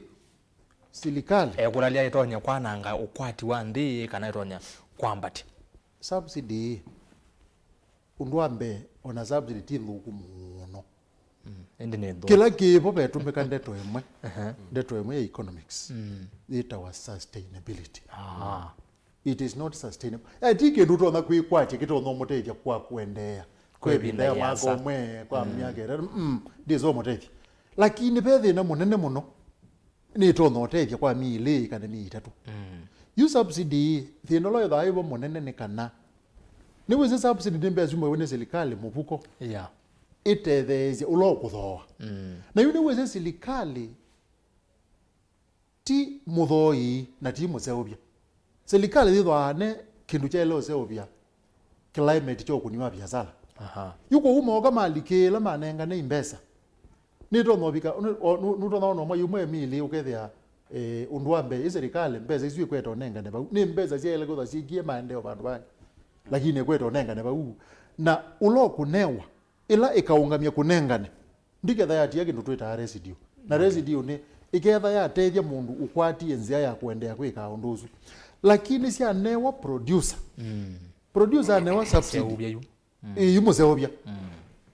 silikalĩ. Ekũlya ĩtonya kwananga ũkwati wa nthĩ kana ĩtonya kwambatya? Subsidy, ũndũ wa mbee, ona subsidy ti nthũku mũno. Mm, ĩndĩ nĩ nthũku. Kĩla kĩvo vetũmĩka ndeto ĩmwe, ndeto ĩmwe ya economics, yĩtawa sustainability. Aha. It is not sustainable. Eh, ti kĩndũ ũtonya kwĩkwatya kĩtonya ũmũtethya kwa kũendeea. Kwa ĩvinda ya mwaka ũmwe, kwa myaka ĩtatũ, mm, ndĩsĩ ũmũtethya. Lakini ve thĩna mũnene mũno, nĩtonya ũtethya kwa myei ĩlĩ kana myei ĩtatũ. Yu subsidy, thĩna ũla wĩthaa wĩvo mũnene nĩ kana nĩwĩsĩ subsidy nĩ mbesa syumaw'a nĩ silikalĩ mũvuko. Yeah. Ĩtetheesye ũla ũkũthooa. Na yu nĩwĩsĩ silikalĩ ti mũthooi na ti mũseũvya. Silikalĩ yĩthwaa ne kĩndũ kyaĩle ũseũvya climate kya ũkũni wa viasala. Aha. Yu kwoou mooka malikĩĩla manengane imbesa. Nĩtonya ũvika, nũ-, o-, nũ-, nũtonya ona mwai ũmwe mili ũkethĩa, eh, ũndũ wa mbee, ĩ silikalĩ, mbesa isu ikwete ũnengane vau. Nĩ mbesa syaĩle kwĩthwa syĩkie maendeeo vandũ vangĩ. Lakini ikwete ũnengane vau. Na ũla ũkũnewa, ĩla ĩkaũngamya kũnengane, ndiketha yatia kĩndũ twĩtaa residue. Na residue nĩ ĩketha yatethya mũndũ ũkwatie nzĩa ya kũendeea kwĩka ũndũ ũsu. Lakini syanewa producer. Producer anewa subsidy. Seũvya yu. Ĩĩ, yu mũseũvya.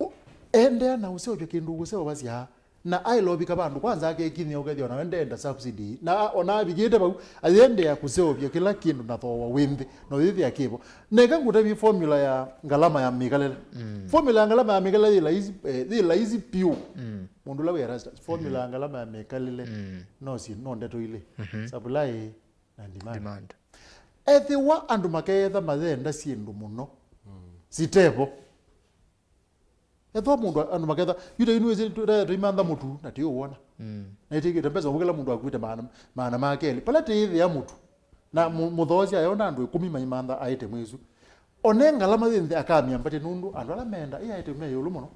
Ũ-, endea na ũseũvya kĩndũ ũkũseũvasya. Na aĩle ũvika vandũ kwanza akekinyĩa ũkethĩa ona we ndeenda subsidy. Na a-, ona avikĩte vau, ayĩendeea kũseũvya kĩla kĩndũ na thooa wĩ nthĩ, na ũyĩthĩa kĩvo. Neka ngũtavye formula ya ngalama ya mĩkalĩle. Formula ya ngalama ya mĩkalĩle yĩ laisi, eh, yĩ laisi piũ. Mũndũ ũla wĩ Erastus, formula ya ngalama ya mĩkalĩle no si-, no ndeto ilĩ. Supply na demand. Demand. Ethĩwa andũ makeetha mayenda syĩndũ mũno, sitevo. Ethwa mũndũ a- andũ maketha, yu ta yu nĩwĩsĩ tũ- tũimantha mũtu na tĩũwona. Mm. Na ĩtĩkĩte mbesa ũkĩla mũndũ akuĩte maana, maana ma kelĩ. Pala tĩĩthĩa mũtu, na mũ- mũthoosya ayona andũ ĩkũmi maimantha aĩte mwĩsu. One ngalama yĩ nthĩ akamyambatya nũndũ andũ ala meenda ĩ aĩte me ĩũlũ mũno.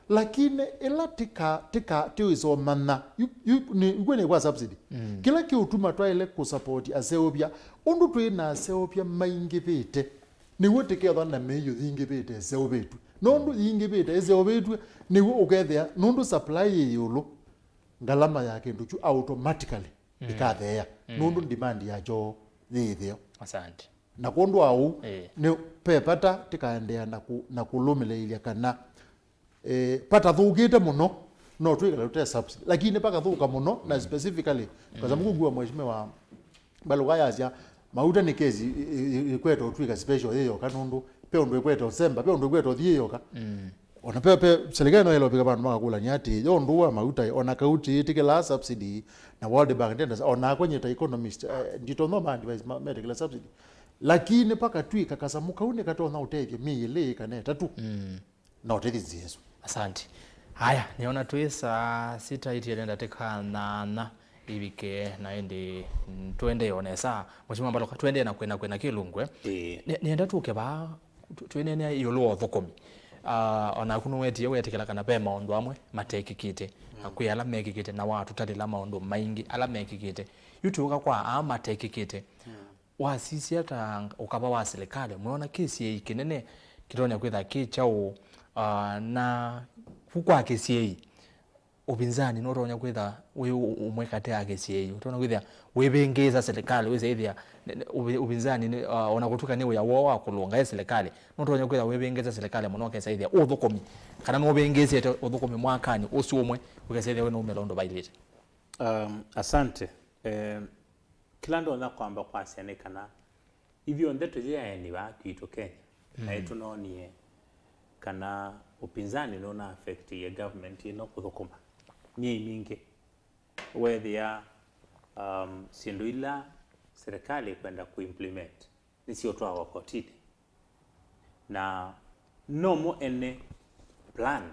Lakini ĩla tika, tika, tĩwĩsomana, yu, yu, nĩ, yu nĩ kwa subsidy. Mm. Kĩla kĩũtuma twaĩle kũsapoti aseũvya, ũndũ twĩ na aseũvya maingĩvĩte, nĩw'o tĩkethwa na mĩio yingĩvĩte ĩseũvĩtw'e. Nũndũ yingĩvĩte ĩseũvĩtw'e, nĩw'o ũkethĩa, nũndũ supply yĩ ĩũlũ, ngalama ya kĩndũ kyu automatically Mm. ĩkatheea, Mm. nũndũ demand yakyo yĩ ĩtheo. Asante. Na kwondũ wa ũu, Eh. nĩ ve vata tĩkaendeea na kũ- na kũlũmĩlĩĩlya kana eh, patathũkĩte mũno, no twĩkale tũte subsidy. Lakini pakathũka mũno, na Mm. specifically, kwa sababu kũngua mheshimiwa Mbaluka yasya, mauta nĩ kesi ĩ- ĩ- ĩ- ĩkwete ũtw'ĩka special yĩ yoka, nũndũ ve ũndũ ĩkwete ũsemba, ve ũndũ ĩkwete ũthi yĩ yoka. Mm. Ona ve, ve serikali no ĩlovika vandũ makakũlany'a atĩ, yo ũndũ wa mauta, ona kauti ĩtĩkĩlaa subsidy, na World Bank ndenda, ona akwa nyita economist, eh, nditonya ma advice ma- metĩkĩla subsidy. Lakini pakatw'ĩka kasamũ kau nĩkatonya ũtethya mĩĩ ĩlĩ kana ĩtatũ. Mm. No tĩthi nzĩa ĩsu. Asante. Haya, nĩona twĩ saa sita itiele ndatĩka nyanya ivike, na ĩndĩ, mm, tũendee o nesa. Mheshimiwa Mbaluka, tũendee na kwĩna kwĩna kĩlungu, eh? Ĩĩ. Nĩ- nĩenda tũke vaa, tũ- twĩneenea ĩũlũ wa ũthũkũmi. Ah, onaku nũwetie wetĩkĩla kana ve maũndũ amwe matekĩkĩte, na kwĩ ala mekĩkĩte, na watũtalĩla maũndũ maingĩ ala mekĩkĩte. Yu tũũka kwa aa matekĩkĩte. Wasisya ta ũkava wa silikalĩ, mwĩona kĩsiĩi kĩnene kĩtonya kwĩtha kĩ kyaũ? Ah, na ku kwa kĩsiĩi, ũpinzani nũtonya kwĩtha wĩ ũ- ũmwe katĩ ya kĩsiĩi, ũtonya kwĩthĩa wĩvĩngĩĩsa silikalĩ, wĩsaĩthĩa ne- ne- ũvi- ũpinzani nĩ- ah, ona kũtw'ĩka nĩ wĩa woo wa kũlũnga ĩ silikalĩ, nũtonya kwĩtha wĩvĩngĩĩsa silikalĩ mũno, ũkesaĩthĩa ũthũkũmi, kana nũvĩngĩĩsĩte ũthũkũmi mwakanĩ ũsu ũmwe, ũkesaĩthĩa wĩnaumĩla ũndũ vailĩte. Um, asante. Eh, kĩla ndonya kwamba kwasya nĩ kana ithyonthe tũyĩ aeni vaa kwitũ Kenya, na Mm. nĩtũnoonie kana ũpinzani nũna affectie government ĩno kũthũkũma myei mingĩ. Wethĩa, um, syĩndũ ila serikali ĩkwenda kũimplement nĩsyĩũtwawa kotinĩ. Na no mo ene plan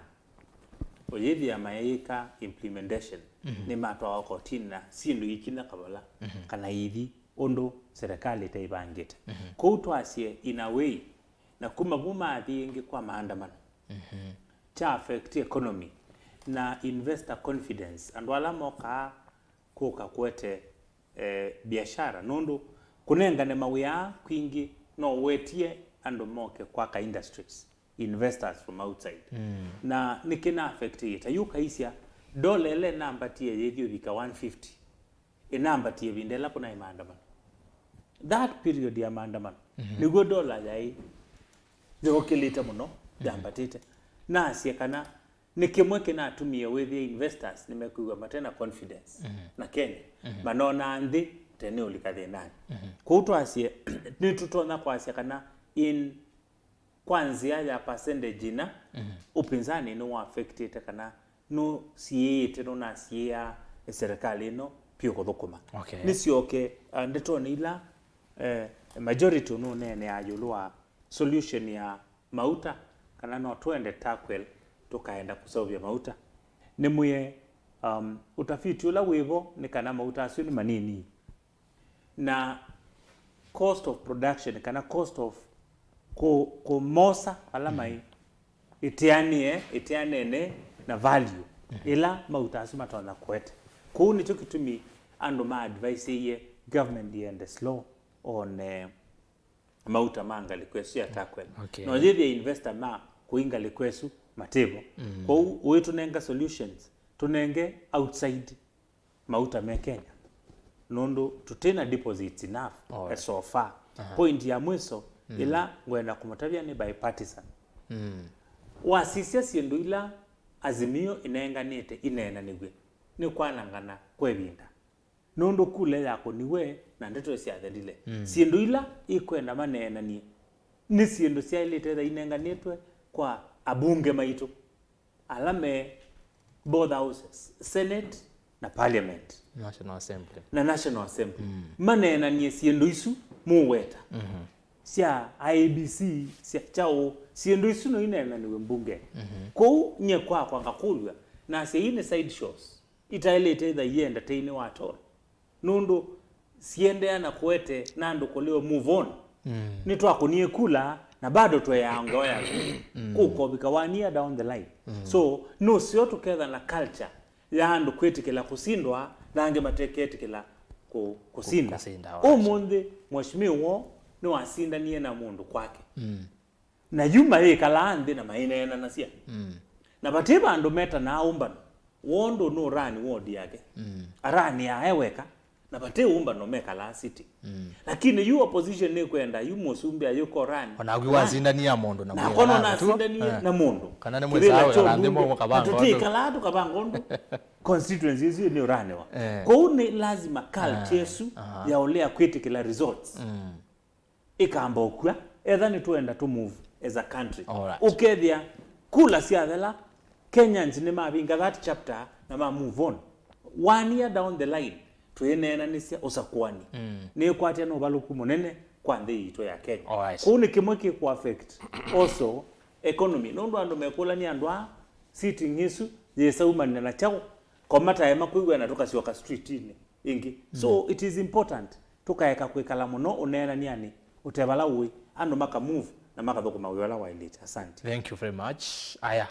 ũyĩthĩa mayĩka implementation, Mhm. nĩmatwawa kotinĩ na syĩndũ ikinya kavala, Mhm. kana ithi ũndũ serikali ĩteĩvangĩte. Mhm. Kwoou twasye in a way, na kuma vu mathi ĩngĩ kwa maandamano, Mhm. kya affect economy na investor confidence, andũ ala mokaa kũka kũete eh, biashara, nũndũ kũnengane mawĩa aa kwingĩ no ũetie andũ moke kwaka industries, investors from outside. Mm. Na nĩkĩna affectĩte. Yu kaisya, ndola ĩla ĩnambatie yĩthi ũvika one fifty, ĩnambatie ĩvinda ĩla kũnaĩ maandamano. That period ya maandamano, Mhm. nĩw'o ndola yaĩ yokĩlĩte mũno, Mhm. yambatĩte. Nasye kana nĩ kĩmwe kĩnatumie wĩthĩe investors nĩmekwĩw'a mate na confidence Mhm. na Kenya. Mhm. Manonaa nthĩ tene ũlika thĩnanĩ. Mhm. Kwoou twasye, nĩtũtonya kwasya kana in, kwa nzĩa ya percentage ĩna, Mhm. ũpinzani nĩwa affectĩte kana nũsiĩĩte, nũnasiĩĩa serikali ĩno pyũ kũthũkũma. Okay. Nĩsyoke, uh, ndetonĩ ila, eh, majority nũneeneaa ĩũlũ wa solution ya mauta, kana no twende Turkwel tũkaenda kũseũvya mauta. Nĩmwĩe, um, ũtafiti ũla wĩvo nĩ kana mauta asu nĩ manini, na cost of production, kana cost of kũ- kũmosa ala mai ĩteanĩe, ĩteanene na value ĩla mauta asu matonya kũete. Kũu nĩkyo kĩtumi andũ ma adviseie government yende slow on, eh, mauta ma ngalĩko ĩsu ya Turkwel. Okay. No yĩthĩa investor ma kũi ngalĩko ĩsu matĩvo. Mm. Kwoou ũitũnenga solutions, tũnenge outside mauta me Kenya, nũndũ tũtĩ na deposits enough. Alright. So far. Aha. Point ya mwiso, mm, ĩla ngwenda kũmũtavya nĩ bipartisan. Mm. Wasisya syĩndũ ila Azimio ĩnenganĩte ineenanĩw'e, nĩ kwanangana kwa ĩvinda. Nũndũ kula yakũniwe na ndeto syathelile. Mm. Syĩndũ ila ikwenda maneenanie nĩ syĩndũ syaĩlĩte etha inenganĩtwe kwa abunge maitũ ala me both houses, Senate na Parliament. National Assembly. Na National Assembly. Mm. Maneenanie syĩndũ isu mũweta. Mhm. sya I E B C, sya kyaũ, syĩndũ isu no ineenanĩw'e mbunge. Kwoou nyie kwakwa ngakũlw'a, nasya ii nĩ side shows, itaĩlĩte itha ientertainiwa at all. Nũndũ siendeea na kũete na andũ kũleo move on. Nĩtwakũnie kula na bado tweaa ngewa yaku kũkovika one year down the line. So nũseo tũketha na culture ya andũ kwĩtĩkĩla kũsindwa na angĩ mateketĩkĩla kũ-, kũsinda. Kũsinda, alright. Ũmũnthĩ mheshimiwa nĩwasindanie na mũndũ kwake. Na yu mayĩkalaa nthĩ na maineenanasya. Na vati vandũ metanaa ũmbano, wondũ nũrani ward yake. Arani ae weka, na vati ũmbano mekalaa city. Lakini yu opposition nĩkwenda, yu mũsumbĩ ayũka ũrani. Onaku wasindanie na mũndũ na nakwa no mwĩkalaa tu, nasindanie eh, na mũndũ. Kana nĩ kĩvĩla mwĩsaa kyo ũyala nthĩ mbunge, mwa mũkavanga na ũndũ tũtĩkalaa tũkavanga ũndũ constituency isu nĩ ũrani wa. Eh. Kwoou nĩ lazima culture ĩsu ya ũlea kwĩtĩkĩla results ĩkamba ũkw'a, etha nĩtũenda to move as a country. Alright. Ũkethĩa kula syathela, Kenyans nĩmavinga that chapter na ma move on. One year down the line, twĩneenanĩsya ũsakũani. Nĩkwatya na ũvalũku mũnene kwa nthĩ yitũ ya Kenya. Alright. Kũu nĩ kĩmwe kĩkũ affect also economy. Nũndũ andũ mekũlania andũ aa, sitting ĩsu yĩsaumanĩa na kyaũ, ko mataema kwĩw'ana tũkasyoka streetinĩ ĩngĩ. So it is important tũkaeka kwĩkala mũno ũneenanĩanĩ ũte vala ũĩ, andũ maka move na makathũkũma wĩa ũla waĩlĩte. Asante. Thank you very much. Aya.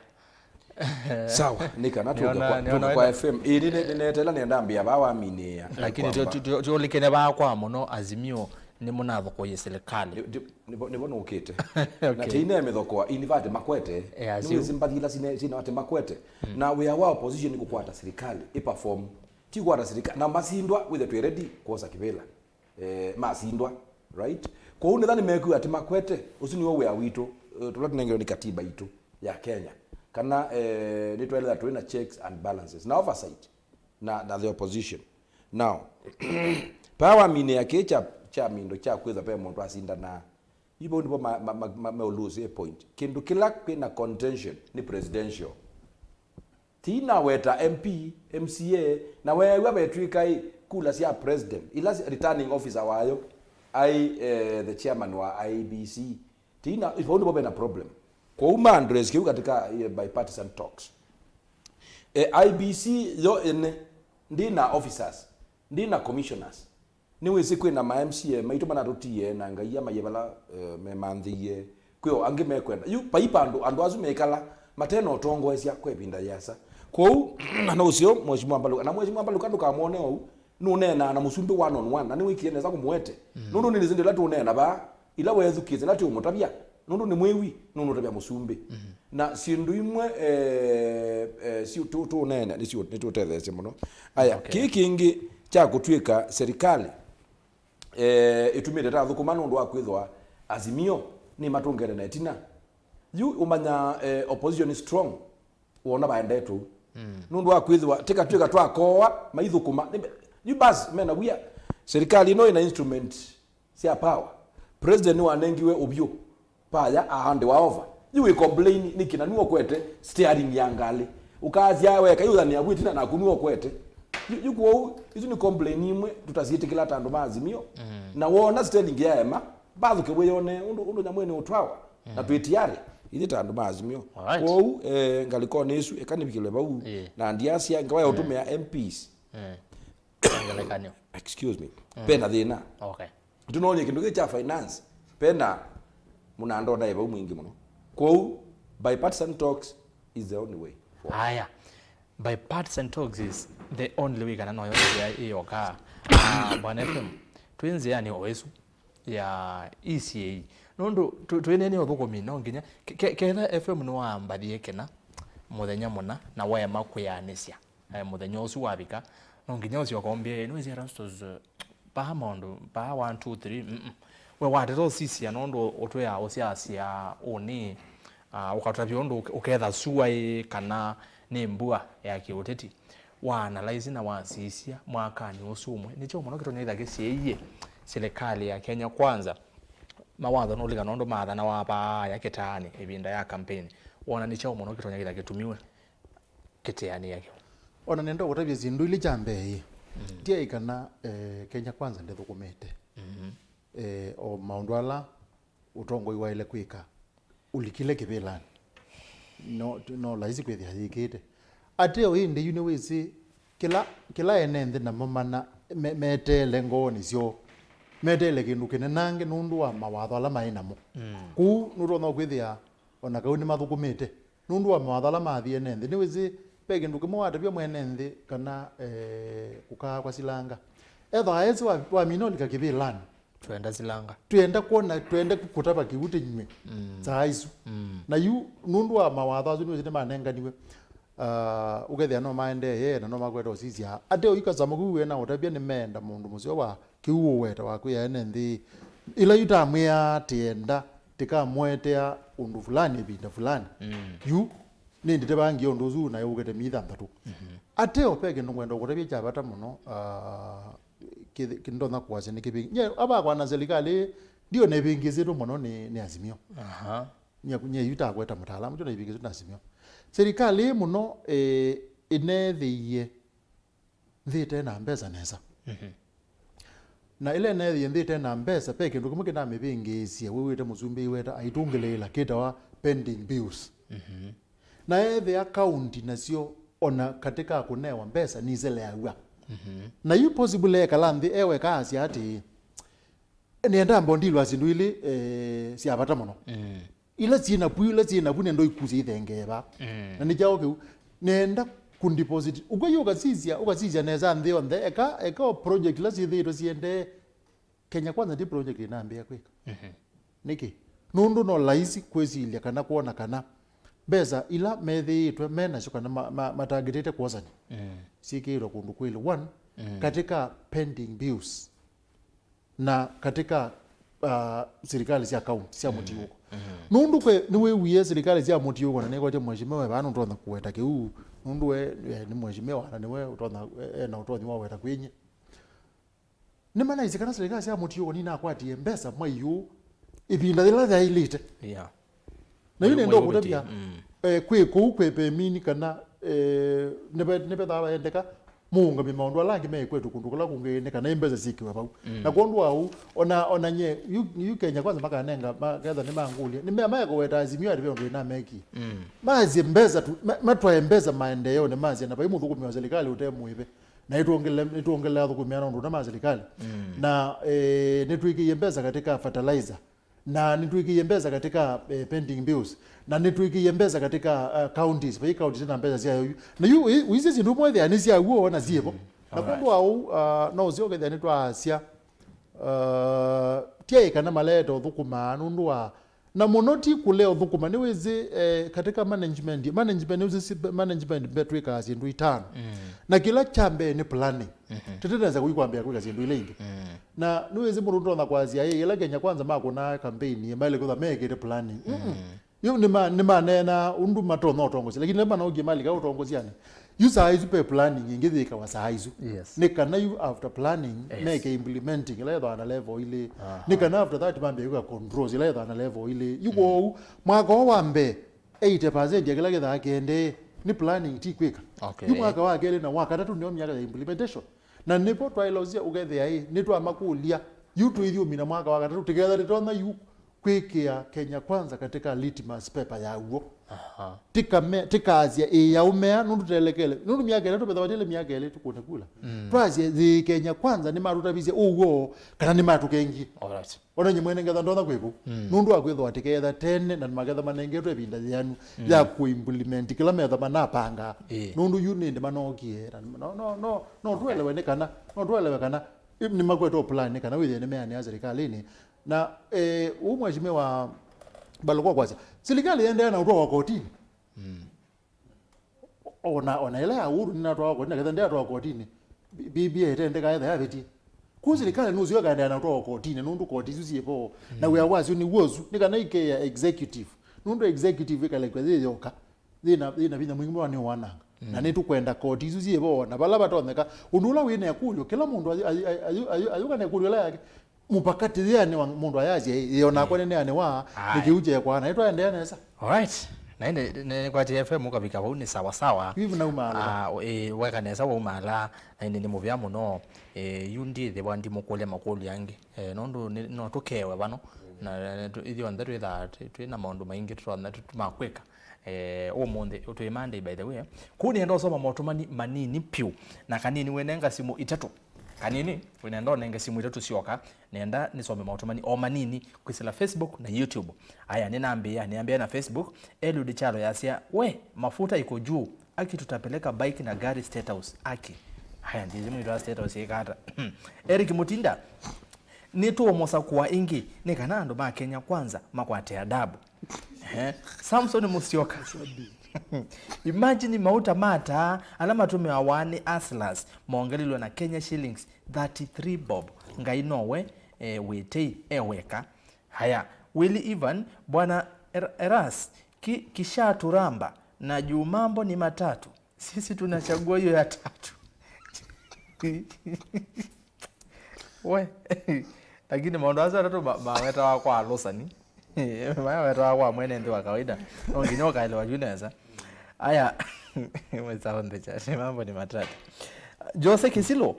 Sawa, nĩ kana tũke kwa, nĩona, nĩona tũke kwa wĩna F M. Ĩĩ, nĩ, nĩ, nĩneetela nĩenda ambĩa vaa waminĩĩa. Lakini tyo-, tyo-, tyo-, tyolikene vaa kwa mũno Azimio nĩ mũnathũkũie serikali. Nĩ, nĩ, nĩvo, nĩvo nũkĩte. Na okay. Teine mĩthokoa, in fact, makwete. Eh, nĩ aziu. Wĩsĩ mbathi ila sine-, sina ati makwete. Na wĩa wa opposition nĩ kũkwata serikali, ĩ perform. Ti kwata sirika-, na masindwa, wĩthe twĩ ready kwosa kĩvĩla. Eh, masindwa, right? Kwoou nĩtha nĩmekwĩw'a atĩ makwete, ũsu nĩw'o wĩa witũ, eh, tũla tũnengerwe nĩ katiba itũ ya Kenya. Kana, eh, nĩtwaĩlĩtha twĩ na checks and balances, na oversight, na, na the opposition. Now, paa waminĩa kĩĩ kya, kya mindo kya kwĩthwa ve mũndũ asindanaa, yu vau nĩvo ma, ma, ma, ma, meũlose point. Kĩndũ kĩla kwĩna contention nĩ presidential. Ti naweta M P, M C A, na weew'a vetw'ĩka ĩ, kula sya president, ila si-, returning officer wayo aĩ, eh, the chairman wa I E B C. Ti na, vau nĩvo vena problem. Kwoou ma address kĩu katika, eh, bipartisan talks. Eh, I E B C yo ene, ndĩ na officers, ndĩ na commissioners. Nĩwĩsĩ kwĩ na ma M C A maitũ manatũtie na Ngai amaie vala, eh, memanthĩie. Kwĩ o angĩ mekwenda. Yu, vai vandũ andũ asu mekala mate na ũtongoesya kwa ĩvinda yĩasa. Kwoou, na no ũseo, Mheshimiwa Mbaluka. Na Mheshimiwa Mbaluka ndũkamwone ou, nũneenaa na mũsumbĩ one on one, na nĩwĩkie nesa kũmũete. Nũndũ nĩnĩsĩ ndĩla tũũneena vaa, ila weethukĩĩsya, ila tũũmũtavya. Nũndũ nĩ mwĩwi, nũnũtavya mũsumbĩ. Na syĩndũ imwe, eh, eh, si-, tũ-, tũũneena, nĩsyo, nĩtũtetheesye mũno. Aya, okay. Kĩĩ kĩngĩ kya kũtw'ĩka serikali, eh, ĩtumĩte ta thũkũma nũndũ wa kwĩthwa Azimio nĩmatũngene na ĩtina. Yu ũmanya, eh, opposition is strong, wona vaendetwe. Nũndũ wa kwĩthwa tĩkatw'ĩka twakooa maithũkũma. Nĩ-, yu basi, mena wia. Serikali ĩno ĩna instrument sya power. President nĩwanengiwe ũvyũ vaya aandĩwa over. Yu wĩ complain nĩkĩ na nĩwe ũkwete steering ya ngalĩ? Ũkaasya weka ĩũthanĩa vu ĩtina naku nĩwe ũkwete. Yu, yu kwoou, isu nĩ complain imwe tũtasyĩtĩkĩla ta andũ ma Azimio. Na wona steering yaema, mbathũke wĩyone ũndũ, ũndũ nyamũ ĩnĩ ũtwawa. Na twĩ tiari, ithyĩ ta andũ ma Azimio. Alright. Kwoou, eh, ngalĩkonĩ ĩsu, eka nĩvikĩlwe vau. Ĩĩ. Na ndiasya, ngewa ya ũtũmĩa M Ps. Ngelekany'o. Excuse me. Pena thĩna. Okay. Tũnoonie kĩndũ kĩ kya finance. Pena mũnandonda ĩ vau mwingĩ mũno. Kwoou, bipartisan talks is the only way forward. Aya. Bipartisan talks is the only way, kana noyo nzĩa ĩyoka. Ah, Bwana F M, twĩ nzĩanĩ o ĩsu ya E C A. Nũndũ tũ-, twĩneenea ũthũkũmi, no nginya, ke-, ke-, ketha F M nĩwambathie kĩna mũthenya mũna, na waema kwĩanĩsya, eh, mũthenya ũsu wavika, no nginya ũsyoka ũmbĩe, "Nĩwĩsĩ Erastus, eh, paa maũndũ, paa one, two, three, mm, mm." We wateta ũsisya nũndũ ũtwĩaa ũsyasya ũnĩ, ah, ũkatavya ũndũ ũke-, ũketha sua ĩ kana nĩ mbua ya kĩũteti. Wa analyze na wasisya mwakanĩ ũsu ũmwe, nĩ kyaũ mũno kĩtonya itha kĩsyaĩie silikalĩ ya Kenya Kwanza mawatho nũlika nũndũ maathanawa vaaya kĩtaanĩ ĩvinda ya kampeni? Wona nĩ kyaũ mũno kĩtonya itha kĩtumiwe kĩteanĩa kĩu? Ona nenda kũtavya syĩndũ ilĩ kya mbee ĩ, mm, ndiaĩ kana, eh, Kenya Kwanza ndĩthũkũmĩte. Mm-hmm. Eh, o maũndũ ala ũtongoi waĩle kwĩka ũlikile kĩvĩlanĩ. No, no laisi kwĩthĩa yĩkĩte. Ateo ĩndĩ yu nĩwĩsĩ kĩla, kĩla ene nthĩ namo mana, me, meteele ngoonĩ syoo, meteele kĩndũ kĩnenange nũndũ wa mawatho ala maĩ namo. Mm. Kũu nũtonya kwĩthĩa o na kau nĩmathũkũmĩte nũndũ wa mawatho ala mathi ene nthĩ. Nĩwĩsĩ ve kĩndũ kĩmwe watavya mwene nthĩ kana, eh, kũkaa kwa silanga. Ethĩwa esi wa, wamina ũlika kĩvĩlanĩ, twenda silanga. Twenda kwona, twenda kũtava kĩw'ũ tĩnywe. Mm. Saa isu. Mm. Na yu nũndũ wa mawatho asu nĩwĩsĩ nĩmanenganiwe. Ah, ũkethĩa no maendee na no makwete ũsisya. Ateo yu kasama kau wĩna ũtavya nĩmeenda mũndũ mũseo wa kĩw'ũ ũweta wa kwĩa ene nthĩ. Ĩla yu tamwĩaa tĩenda tĩkamũetea ũndũ fulani ĩvinda fulani. Mm. Yu nĩ ndĩtevangie ũndũ ũsu na yũkĩte mĩi thanthatũ. Mhm. Ateo ve kĩndũ ngwenda ũkũtavya kya vata mũno, ah, kĩthĩ-, kĩndonya kũasya nĩ kĩvĩngĩ. Nye, avakwa na serikali, ndio nĩvĩngĩsĩtwe mũno nĩ, nĩ Azimio. Aha. Nye, nye yu takweta mũtaalamu, ndio nĩvĩngĩsĩtwe na Azimio. Serikali ĩ mũno, eh, ĩneethĩie nthĩ ĩte na mbesa nesa. Mhm. Na ĩla ĩneethĩie nthĩ ĩte na mbesa, ve kĩndũ kĩmwe kĩnamĩvĩngĩĩsye, wĩw'ĩte mũsumbĩ iweta aitũngĩlĩĩla, kĩtawa pending bills. Mhm. Na ethĩa kaunti nasyo ona katĩ ka kũnewa mbesa niseleaw'a. Mhm. Na yu possible ekala nthĩ eweka asya atĩĩ, nĩenda mbondilwa syĩndũ ilĩ, eh, sya vata mũno. Mm. Ila syĩ navu, ila syĩ navu nendo ikusya ithengee va. Mm. Na nĩ kyaũ kĩu? Nĩenda kũdeposit. Ũkw'a yu ũkasisya, ũkasisya nesa nthĩ yonthe, eka, eka o project ila syĩthĩĩtwe siendee. Kenya Kwanza ti project ĩnambĩĩa kwĩka. Mhm. Nĩkĩ? Nũndũ no laisi kwĩsilya kana kwona kana mbesa ila methĩĩtwe menasyo kana ma, ma, matangĩtĩte kwosany'a, mm, syĩkĩĩtwe kũndũ kwĩlĩ. One, mm, katika pending bills na katika, uh, serikali sya kaunti sya, mm, mũtiũko. Mm. Nũndũ kwe nĩwĩwie serikali sya mũtiũko na nĩkwete mheshimiwa vaa nũtonya kũweta kĩu, nũndũ we, we nĩ mheshimiwa na nĩwe ũtonya, e, ena ũtonyi wa weta kwĩnyie. Nĩmanaisye kana serikali sya mũtiũko ninakwatie mbesa mwaiũ ĩvinda yĩla yaĩlĩte. Yeah. Na yu nenda ũkũtavya, mm, eh, kwĩ kũu kwĩ pemini kana, eh, nĩve-, nĩvethaa vaendeka mũũngamye maũndũ ala angĩ me kwetũ kũndũ kũla kũngĩ nĩ kana mbesa syĩkĩwe vau. Mm. Na kwondũ wa ũu, ona, ona nye, yu, yu Kenya Kwanza makanenga, maketha nĩmangũlya. Nĩmea maekũweta Azimio ati ve ũndũ ĩnamekie. Mm. Masye mbesa tu, ma-, matwae mbesa maendeeonĩ masye na vai mũthũkũmi wa serikali ũte mũĩve. Na nĩtwongele-, nĩtwongelea athũkũmi ana ũndũ ũna ma serikali. Mm. Na, eh, nĩtwĩkĩie mbesa katika fertilizer. Na nĩtwĩkĩie mbesa katika, eh, pending bills. Na nĩtwĩkĩie mbesa katika, uh, counties. Vai counties na mbesa syayo yu. Na yu, ĩ, ũisye syĩndũ imwe ethĩa nĩ sya w'o na syĩvo. Mm. Na kwondũ wa ũu, uh, no ũseo kethĩa nĩtwaasya, uh, tyaĩ kana malete ũthũkũmaa nũndũ wa Na mũno ti kũlea ũthũkũma, nĩwĩsĩ, eh, katika management, management, nĩwĩsĩ si-, management mbe twĩkaa syĩndũ itano. Mm. Na kĩla kya mbee nĩ planning. Mhm. Tĩtĩnesa kũi kwambĩa kwĩka syĩndũ ila ingĩ. Mm. Na nĩwĩsĩ mũndũ ndonya kwasya, "Ĩ, ĩla Kenya Kwanza makũnaa campaign, maĩle kwĩtha mekĩte planning." Mm-mm. Mm. Yu nĩma-, nĩmaneenaa ũndũ matonya ũtongosya, lakini ĩla manokie malika ũtongosyanĩ, yu saa isu pe planning ĩngĩ yĩkawa saa isu. Yes. Nĩ kana yu after planning, yes, meke implementing ĩla yĩthwa na level ilĩ. Aha. Nĩ kana after that mambie kwĩka controls ĩla yĩthwa na level ilĩ. Yu, mm, kwoou, mwaka ũũ wa mbee, eighty percent ya kĩla kĩthaa kĩendee nĩ planning ti kwĩka. Okay. Yu mwaka wa kelĩ na wa katatũ nĩyo myaka ya implementation. Na nĩvo twaĩlosya ũkethĩa ĩ, nĩtwamakũlya, yu tũithyũmina mwaka wa katatũ, tĩketha tĩtonya yu kwĩkĩa Kenya Kwanza katika litmus paper ya w'o. Aha. Tĩkame-, tĩkaasya ĩĩ yaũmea, nũndũ telekele. Nũndũ myaka ĩtatũ vetha vatĩle myaka ĩlĩ tũkũne kula. Mm. Twasya ĩĩ Kenya Kwanza nĩmatũtavisye ũw'o kana nĩmatũkengie. Alright. Ona nye mwene ngetha ndonya kwĩkũ. Mm. Nũndũ wa kwĩthwa tĩketha tene na maketha manengetwe ĩvinda yĩanu, mm, ya kũimplement kĩla metha manapanga. Ĩĩ. Nũndũ yu nĩndĩ manokie. Na no, no, no, no twelewe nĩ kana, no twelewe kana, ĩ, nĩmakwetwe plan nĩ kana wĩthĩe nĩmeanĩa serikalini. Na, eh, ũu mheshimiwa Mbalu kwa kwasya, silikalĩ yendeea na ũtwawa kotini. Mm. Ona, ona ĩla ya Uhuru nĩnatwawa kotini, na ketha ndĩatwawa kotini, B-, B B I ĩtendeka etha yavĩtie. Kũ silikalĩ nũsio ĩkaendeea na ũtwawa kotini, nũndũ koti isu syĩ vo. Na, mm, wĩa wasyo nĩ w'o ũsu, nĩ kana ikea executive. Nũndũ executive ĩkalekwa yĩ yoka, yĩna, yĩna vinya mwingĩ mũno nĩ wananga. Mm. Na nĩtũkwenda koti isu syĩ vo, na vala vatonyeka. Ũndũ ũla wĩna ĩkũlyo, kĩla mũndũ ayũ-, ayũ-, ayũ-, ayũ-, ayũka na ĩkũlyo ĩla yake. Mũvaka tĩyĩanĩwa mũndũ ayasya, "Ĩ, o nakwa, ĩĩ, nĩnĩanĩwa, ĩĩ, nĩ kĩu kyekwa." Na nĩtwaendeea nesa. Alright. Na ĩndĩ, nĩ, nĩkwatĩ F M ũkavika vau nĩ sawa sawa. Yu naumaala. Ah, ĩĩ, weka nesa waumaala, na ĩndĩ nĩ mũvea mũno. Eh, yu ndĩthĩwa ndimũkũlya makũlyo angĩ. Eh, nũndũ nĩ, no tũkewe vano. Na, na, na tũ-, ithyonthe twĩthaa twĩ, twĩ na maũndũ maingĩ tũtonya tũ-, tũ-, ma kwĩka. Eh, ũmũnthĩ, twĩ Monday, by the way. Kũu nĩenda ũsoma motũmani manini pyũ, na kanini wĩnenga simũ itatũ. Kanini, wĩnenda ũnenge simũ itatũ syoka, nenda nĩsome motũmani o manini kwĩsĩla Facebook na YouTube. Aya, nĩnambĩĩa, nĩambĩĩa na Facebook. Eliud Kyalo yasya, "We, mafuta iko juu, aki tutapeleka bike na gari State House, aki." Aya, ndizi mwitwa State House ĩkata. Eric Mutinda, "Nĩtũũmũsakũa ĩngĩ, nĩ kana andũ ma Kenya Kwanza makwate adabu." Eh, Samson Musyoka. Imagine mauta ma taa ala matũmĩawa nĩ hustlers mongelilwe na Kenya shillings thirty-three bob. Ngai nowe, eh, wĩtei e weka. Haya, Willy Ivan, bwana Er-, Eras, ki-, kishaturamba na juu mambo ni matatu. Sisi tunachagua hiyo ya tatu. We. Lakini maũndũ asu atatũ ma-, mawetawa kwa alũsani. Mawetawa kwa mwene nthĩ wa kawaida. No nginya ũkaelewa yu nesa. Aya. Mwĩsa on the chat. Mambo ni matatu. Jose Kisilo,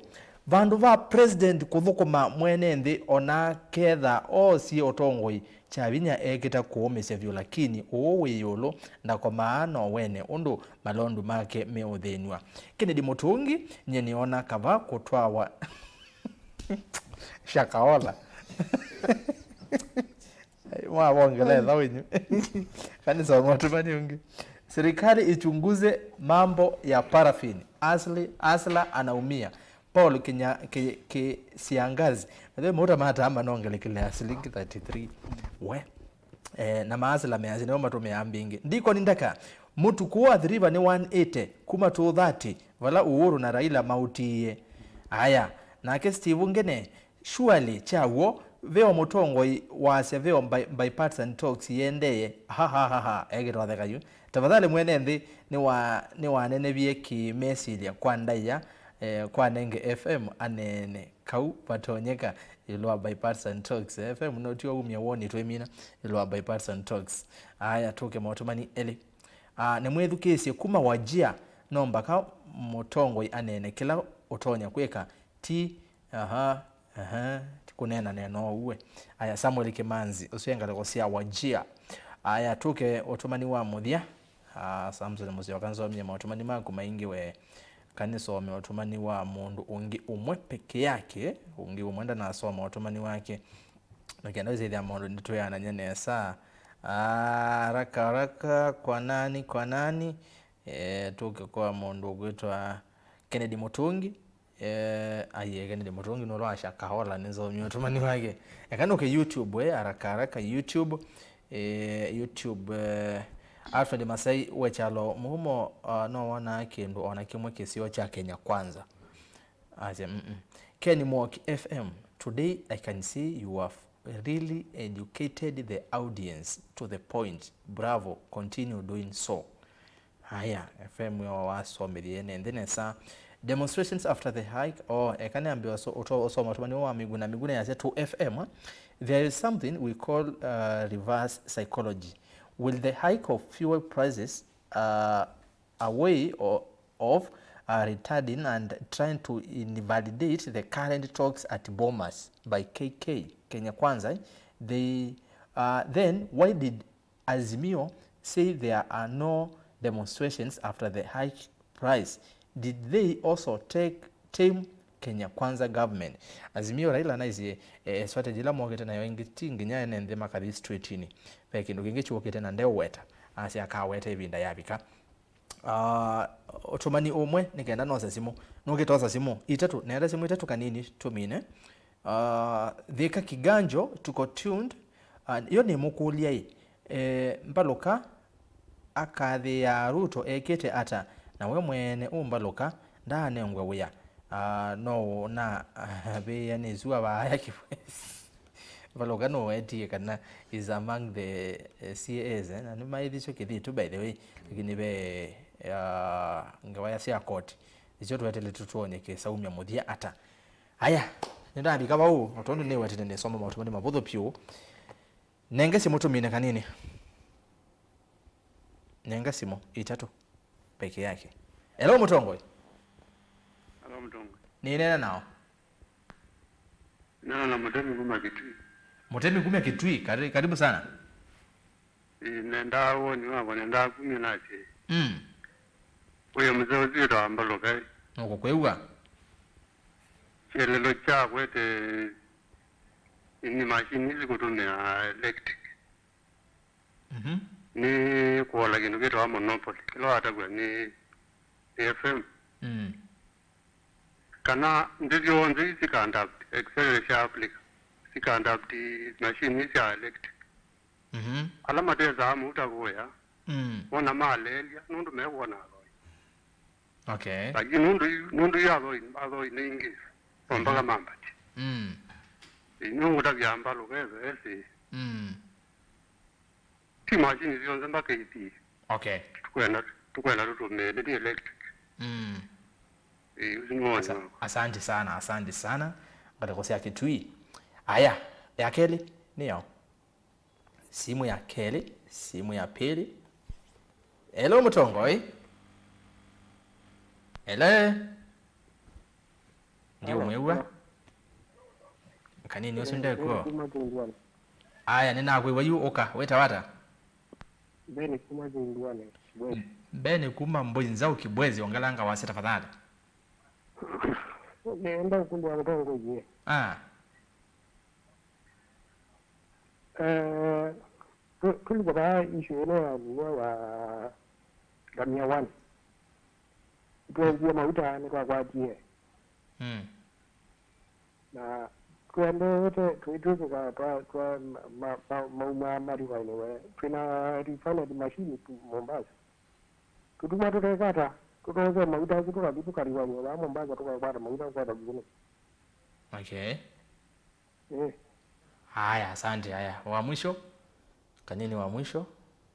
vandũ va president kũthũkũma mwene nthĩ ona ketha oosie ũtongoi, Kyavinya ekĩta kũũmĩsya vyũ, lakini ũũ wĩ ĩũlũ ndakomaa no wene ũndũ malondu make meũthĩnw'a. Kennedy Mũtũngi, nyie nĩona kava kũtwawa Shakahola. Mwavongela etha wenyu. Kanisa wa motũmani ũngĩ. Serikali ichunguze mambo ya paraffin. Asli, Asla anaumia. Paul Kinya-, Ki-, Kisiangazi. Mathayo mauta ma taa manongelekele ya silingi thirty-three. We. Eh, na maasila measya nĩmo matũmĩaa mbingĩ. Ndikoni Ndaka, mũtu kũũ Athi River nĩ one eighty kuma two thirty, vala Uhuru na Raila maũtiie. Aya, nake Steve Ngene, surely kya w'o, ve o mũtongoi wasya ve o bi-, bipartisan talks iendee. Ahahahaha, ekĩtwatheka yu. Tafadhali mwene nthĩ nĩwa-, nĩwanenevie kĩmesilya kwa ndaĩa, eh, kwa Nenge F M aneene. Kau vatonyeka ĩũlũ wa bipartisan talks. F M no tio umya woni twĩmina ĩũlũ wa bipartisan talks. Aya, tũke motũmani elĩ. Ah, nĩmwĩthukĩĩsye kuma Wajir, no mbaka mũtongoi aneene kĩla ũtonya kwĩka, ti, aha, aha, ti kũneena neena ũu we. Aya, Samuel Kimanzi, ũsu e ngalĩko sya Wajir. Aya, tũke ũtũmani wa mũthya. Ah, Samson Musyoka, nzomie maũtũmani maku maingĩ we. Kanĩsome ũtũmani wa mũndũ ũngĩ ũmwe peke yake, ũngĩ ũmwe ndanasoma ũtũmani wake. Na kenda wĩsĩthĩa maũndũ nĩtwĩanany'a nesa. Ah, haraka haraka, kwa nani, kwa nani? Eh, tũke kwa mũndũ ũkwĩtwa Kennedy Mũtũngi. Eh, aiye, Kennedy Mũtũngi nũla wa Shakahola, nĩnzomie ũtũmani wake. Eka nũke YouTube, eh, haraka haraka, YouTube. Eh, YouTube, eh, Alfred Masai we Kyalo Mũumo, ah, no wonaa kĩndũ ona kĩmwe kĩseo kya Kenya Kwanza? Asya, mm-mm. Ken Mwoki F M, today I can see you have really educated the audience to the point. Bravo, continue doing so. Haya, F M yo wasomethie ene nthĩ nesa. Demonstrations after the hike. Oh, eka nĩambĩe ũso-, ũto-, ũsoma ũtũmani wa Miguna. Miguna yasya to F M, eh, there is something we call, uh, reverse psychology. Will the hike of fuel prices, uh, a way o-, of, uh, retarding and trying to invalidate the current talks at Bomas by K K, Kenya Kwanza, eh? They, uh, then why did Azimio say there are no demonstrations after the high price. Did they also take, tame Kenya Kwanza government? Azimio, Raila naisye, eh, strategy ila mokĩte nayo ĩngĩ ti nginya ene nthĩ makathi streetini. Ve kĩndũ kĩngĩ kyũkĩte na ndeũweta. Asya akaweta ĩvinda yavika. Ah, ũtũmani ũmwe nĩ kenda nosa simũ. Nũkĩtosa simũ itatũ. Nenda simũ itatũ kanini tũmine. Ah, Thika Kiganjo, tuko tuned. Ah, yo nĩmũkũlya ĩ, eh, Mbalũka akathĩĩa Ruto ekĩte ata? Na we mwene ũmbalũka ndaanengwe wĩa. Ah, no na avĩĩa nĩ sua vaaya kĩvwesi. Mbalũka nũwetie kana is among the, eh, C A As, eh, na nĩmaĩthisyo kĩthitũ, by the way, lakini ve, ah, ngewa ya sya koti. Nĩsyo tweteletwe twone kĩsaumya mũthya ata. Aya, nĩndavika vau, o tondũ nĩwetete nĩsoma maũtũmani mavũthũ vyũ. Nenge simũ tũmine kanini. Nenga simũ itatũ peke yake. Hello, mũtongoi. Hello, mũtongoi. Nĩneena nao. Neena na Mũtemi kuma Kitui. Mũtemi kumya Kitui, kari-, karibu sana. Ĩĩ, nendaa woni wakwa, nendaa kumya nasye. Mm. Ũyũ mũseo ũsu wĩtawa Mbalũka. Nũkũkwĩw'a. Kyelelo kyakwete nĩ machine isu kũtũmĩa electric. Mhm. Nĩ kũola kĩndũ kĩtawa monopoly, kĩla watavw'a nĩ, nĩ F M. Mm. Kana nthĩ syonthe isi conduct, except sya Africa, si conduct machine sya electric. Mhm. Ala matesaa mũuta kũya, mm, wona maleelya, nũndũ mekwona athoi. Okay. Lakini nũndũ yu, nũndũ yu athoi, athoi nĩ ingĩ, o mpaka, mhm, mambati. Mm. Ĩ, nĩũngũtavya Mbalũka ethwe esi. Mm. Ti machine syonthe mpaka ithi. Okay. Tũkwenda, tũkwenda tũtũmĩe, nĩ electric. Mm. Ĩ, ũsu nĩ woni wakwa. Asante sana, asante sana. Ngalĩko sya Kitui. Aya, ya kelĩ nĩyo. Simu ya kelĩ, simu ya pĩlĩ. Hello, mũtongoi. Hello. Ndiũmwĩw'a. Kanini ũsu ndekuo. Aya, nĩnakwĩw'a yu, ũka. Wĩtawa ata? Beni kuma Zindwani, Kibwezi. Beni kuma Mboi Nzau, Kibwezi, ongelanga wasya tafadhali. Nenda ũkũlya mũtongoi. Ah. Eh, tũ-, tũlika vaa issue ĩno ya vinya wa ngamia one. Nĩtwenzie mauta, nĩtwakwatie. Mm. Na tũendete, tũitwĩkĩka twa, twa ma, ma, ma, mauma marivainĩ we. Twĩna refinery machine tu Mombasa. Tũtuma tũtekata, tũtoze mauta asu tũkathi tũkarivainĩ vaa Mombasa tũkakwata mauta kũkwata vinya. Okay. Eh. Haya, asante. Haya, wa mwisho. Kanini wa mwisho.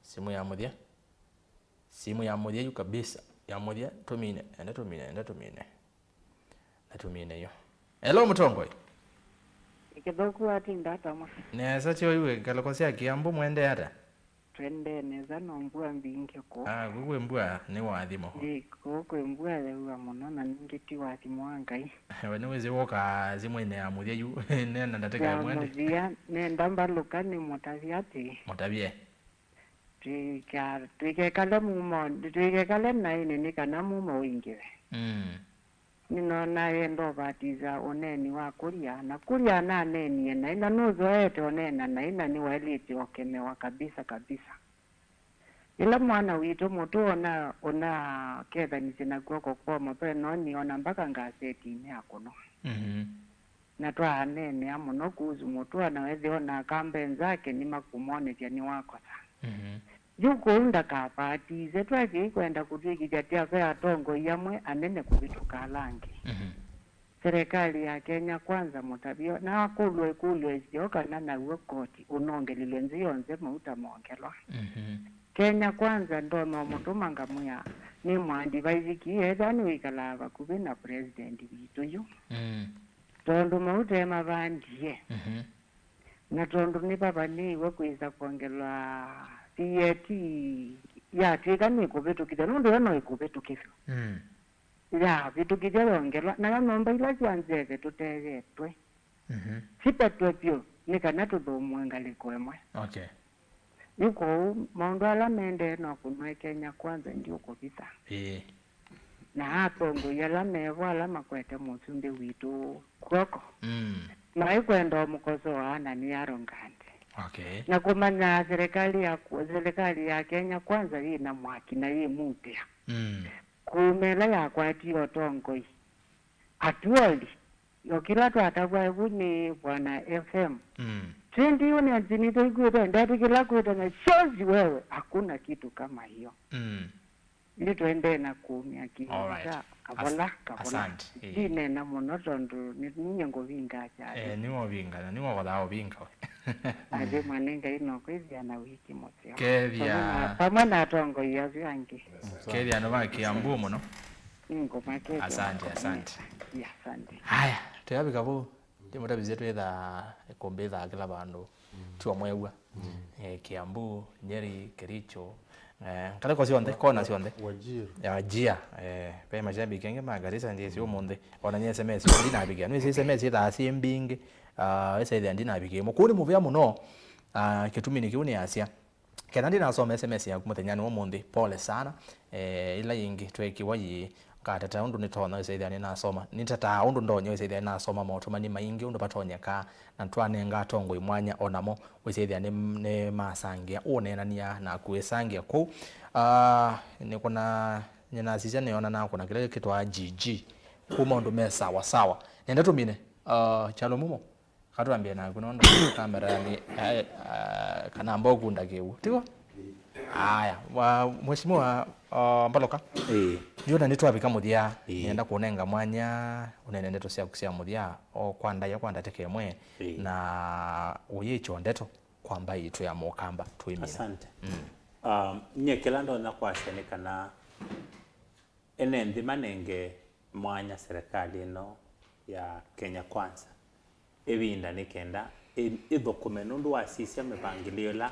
Simu ya mũthya. Simu ya mũthya yu kabisa. Ya mũthya, tũmine, enda tũmine, enda tũmine. Na tũmine yo. Hello, mũtongoi. Nĩ kĩthũku atinda atamwa. Nesa tyo iwe, ngalĩko sya Kiambu mwende ata? Twendee nesa no mbua mbingĩ kũu. Ah, kũu kwĩ mbua nĩ wathimo. Ĩĩ, kũu kwĩ mbua yaua mũno na ningĩ ti wathimo wa Ngai. We nĩwĩsĩ woka simũ-inĩ ya mũthya yu, nena ndatĩka ya ĩmwe ndĩ. Mũthya, nenda Mbalũka nĩmũtavye atĩ. Mũtavye. Tũika-, tũikekale mumo, tũikekale naĩnĩ nĩ kana mumo ũingĩve. Mm. Nĩnonaa enda ũvatisa ũneeni wa Kuria, na Kuria ananeenie naĩ, na nũzoete ũneena naĩ, na nĩwaĩlĩte ũkemewa kabisa, kabisa. Yĩla mwana witũ mũtũa ũna-, ũnakethanisye na kw'oko kwa ũmotho ĩno, nĩona mbaka ngasetinĩ akũnwa. Mhm. Na twaaneenea mũno kuhusu mũtũa, na wethĩwa ona akamba enzake nĩmakũmwonethya nĩwakosa. Mhm. Yu kũu ndakavatise, twakĩi kwenda kũtw'ĩkĩthya ti ave atongoi amwe anene kũvĩtũka ala angĩ. Mhm. Serikali ya Kenya Kwanza mũtavyo, na akũlw'a ĩkũlyo ĩseo kana naw'o koti ũnongelilwe nzĩ yonthe mauta mongelwa. Mhm. Kenya Kwanza ndonya ũmũtũma ngamwĩa, nĩ mũ-advise ki ethĩwa nĩwĩkalaa vakuvĩ na president witũ yu. Mm. Tondũ mauta emavandie. Mhm. Na tondũ nĩvavanĩiwe kwĩsa kwongelwa V A T yatw'ĩka nĩkũvĩtũkĩthya, nũndũ yo no ĩkũvĩtũkĩthw'a. Mm. Yavĩtũkĩthya yongelwa, nayo nyũmba ila sya nzeve tũteetwe, mhm, sivetwe vyũ nĩ kana tũthũmũe ngalĩko ĩmwe. Okay. Yu kwoou, maũndũ ala maendee no kũnwa Kenya Kwanza ndiũkũvitha. Ĩĩ. Na atongoi ala mevo ala makwete mũsumbĩ witũ kw'oko, mm, maikwenda ũmũkosoa na nĩ arrogant. Okay. Na kũmanya serikali ya, serikali ya Kenya Kwanza yĩ na mwaki na yĩ mutĩa. Mm. Kũmela yakwatie ũtongoi. Atuoli, o kĩla twatavwa ĩvu nĩ Bwana F M. Mm. Twenty unions nĩtũikwĩte, ndetĩkĩla kwĩtana, shozi wewe, hakuna kitu kama hiyo. Mm. Nĩtũendee na kũmya kĩndũ. All right. Kya kavola, as-, kavola. Asante. Eh. Ndinena mũno tondũ nĩ ninyie ngũvinga kyake. Eh, nĩwe ũvinga, na nĩwe ũkothaa ũvinga we. Athi mwane Ngai no kwĩthĩa na wĩki mũseo. Kethĩa. Pamwe na, pamwe na atongoi asu angĩ. Kethĩa andũ ma Kiambu mũno. Nĩngũmakethĩa. Asante, asante. Ya, asante. Haya, tũyavika vau. Ndĩmũtavisye twĩthaa ĩkũmbĩ thaa kĩla vandũ. Mm. Tiwa mwew'a. eh, Kiambu, Nyeri, Kericho, eh, ngalĩko syonthe, kona syonthe. Wajir. Ya, Wajir, eh, ve mashabiki angĩ ma Garissa ndyĩsĩ ũmũnthĩ. Ona nye S M S yo ndinavikĩa. Nĩwĩsĩ S M S ĩthaa syĩ mbingĩ, ah, ĩsethĩa ndinavikĩa ĩmwe. Kũu nĩ mũvea mũno, ah, kĩtumi nĩ kĩu nĩ asya. Kenda ndinasoma S M S yaku mũthenyanĩ wa ũmũnthĩ, pole sana. Eh, ĩla yĩngĩ twekiwa yĩĩ, ngatata ũndũ nĩtonya wĩsĩthĩa nĩnasoma. Nĩtataa ũndũ ndonya wĩsĩthĩa nĩnasoma motũmani maingĩ ũndũ vatonyekaa, na twanenga atongoi mwanya o namo wĩsĩthĩa nĩ, nĩmasangĩa ũneenany'a na kũĩsangĩa kũu. Ah, nĩkũna, nĩnasisya nĩonanaa kũna kĩla kĩtwaa G G kuma ũndũ me sawa sawa. Nenda tũmine, ah, Kyalo Mumo. Katwambie naku nũndũ kamera nĩ, eh, ah, kana mboku ndakĩw'o. Tigo? Aya, wa, Mheshimiwa, ah, Mbaloka. Ĩĩ. Ndiona nĩtwavika mũthya, Ĩĩ. nĩenda kũnenga mwanya ũnene ndeto syaku sya mũthya, o kwa ndaĩa kwa ndatĩka ĩmwe, Ĩĩ. na ũyĩkyo ndeto kwa mbaĩ itũ ya Mũkamba, tũimina. Asante. Mm. Um, nyie kĩla ndonya kwasya nĩ kana ene nthĩ manenge mwanya serikali ĩno ya Kenya Kwanza ĩvinda nĩ kenda ĩ-, ĩthũkũme nũndũ wasisya mĩvangĩlĩo ĩla,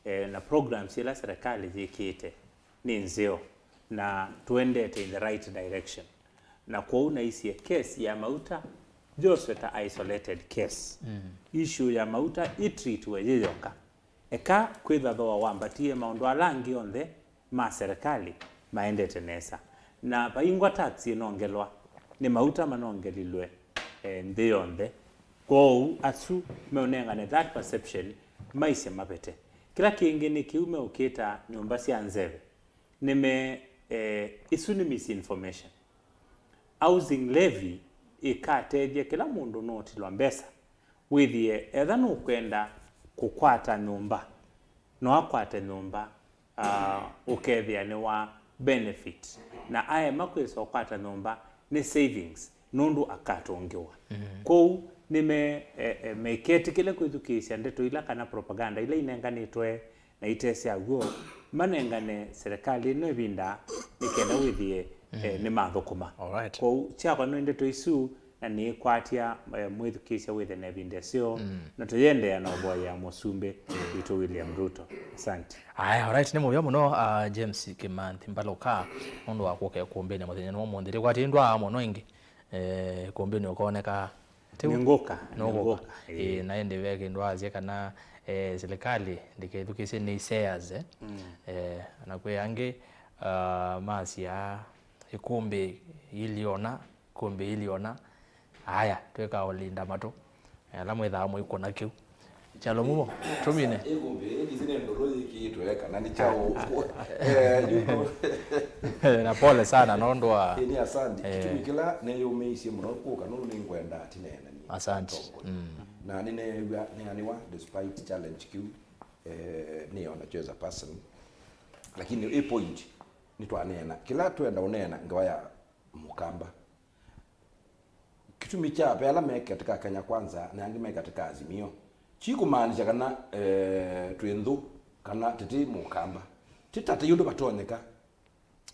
eh, na programs ila serikali yĩkĩte nĩ nzeo na tũendete in the right direction. Na kwoou naisye case ya mauta yoswe ta isolated case. Mm. Issue ya mauta ĩtreatwe yĩ yoka. Eka kwĩtha thooa wambatie, maũndũ ala angĩ onthe ma serikali maendete nesa. Na vaingwa tax ĩnongelwa, nĩ mauta manongelilwe, eh, nthĩ yonthe. Kwoou asu meũnengane that perception maisye mavete. Kĩla kĩngĩ nĩ kĩu meũkĩta nyũmba sya nzeve. Nĩme, eh, isu nĩ misinformation. Housing levy ĩkatethya kĩla mũndũ nootilwa mbesa. Wĩthĩe, etha nũkwenda kũkwata nyũmba, no akwate nyũmba, ah, ũkethĩa nĩ wa benefit. Na aema kwĩsa ũkwata nyũmba nĩ savings, nũndũ akatũngĩwa. Mm. Kwoou nĩme, eh, eh, meketĩkĩle kwĩthukĩĩsya ndeto ila kana propaganda ila inenganĩtwe na ite sya w'o, manengane serikali ĩno ĩvinda nĩ kenda wĩthĩe, eh, nĩmathũkũma. Alright. Kwoou, syakwa nĩ ndeto isu, na nĩĩkwatya, eh, mwĩthukĩĩsya wĩthe na ĩvinda ĩseo, Mm. na tũyĩendeea na ũvoyea mũsumbĩ witũ William Ruto. Asante. Aya, alright, nĩ mũvea mũno, ah, James Kimanthi Mbaluka, nũndũ wa kũka ĩkũmbĩnĩ mũthenya wa ũmũnthĩ. Ndikwatĩ ndwaa mũno ĩngĩ, eh, ĩkũmbĩnĩ ũkoneka. Tĩu? Nĩngũka, nũkũka. Nĩngũka, Ĩĩ, ĩĩ. Na ĩndĩ ve kĩndũ asya kana, eh, serikali ndĩkethukĩsye nĩ shares, eh. Mm. Eh, na kwĩ angĩ, ah, masya ĩkũmbĩ iliona, ĩkũmbĩ iliona. Aya, twĩka ũlinda matũ. Ala mwĩthaa mũikũna kĩu. Kyalo Mumo, tũmine. Ĩkũmbĩ, ĩĩ, nĩ ndũlũ yĩkĩĩtwe, kana nĩ kyaũ? Eh, you know. Na pole sana, nũndũ wa Ĩĩ, nĩ asandi. Eh. Kĩtumi kĩla nĩyũmĩisye mũno kũka nũndũ nĩngwenda tineenanie. Asante. Mm. Na nĩneew'a nĩanĩwa despite challenge kĩu, eh, nĩona choice a person. Lakini ĩ point, nĩtwaneena. Kĩla twenda ũneena ngewa ya Mũkamba. Kĩtumi kya ve ala me katika Kenya Kwanza na angĩ me katika Azimio, kyi kũmaanisha kana, eh, twĩ nthũ kana tĩtĩ Mũkamba. Ti ta tei ũndũ vatonyeka.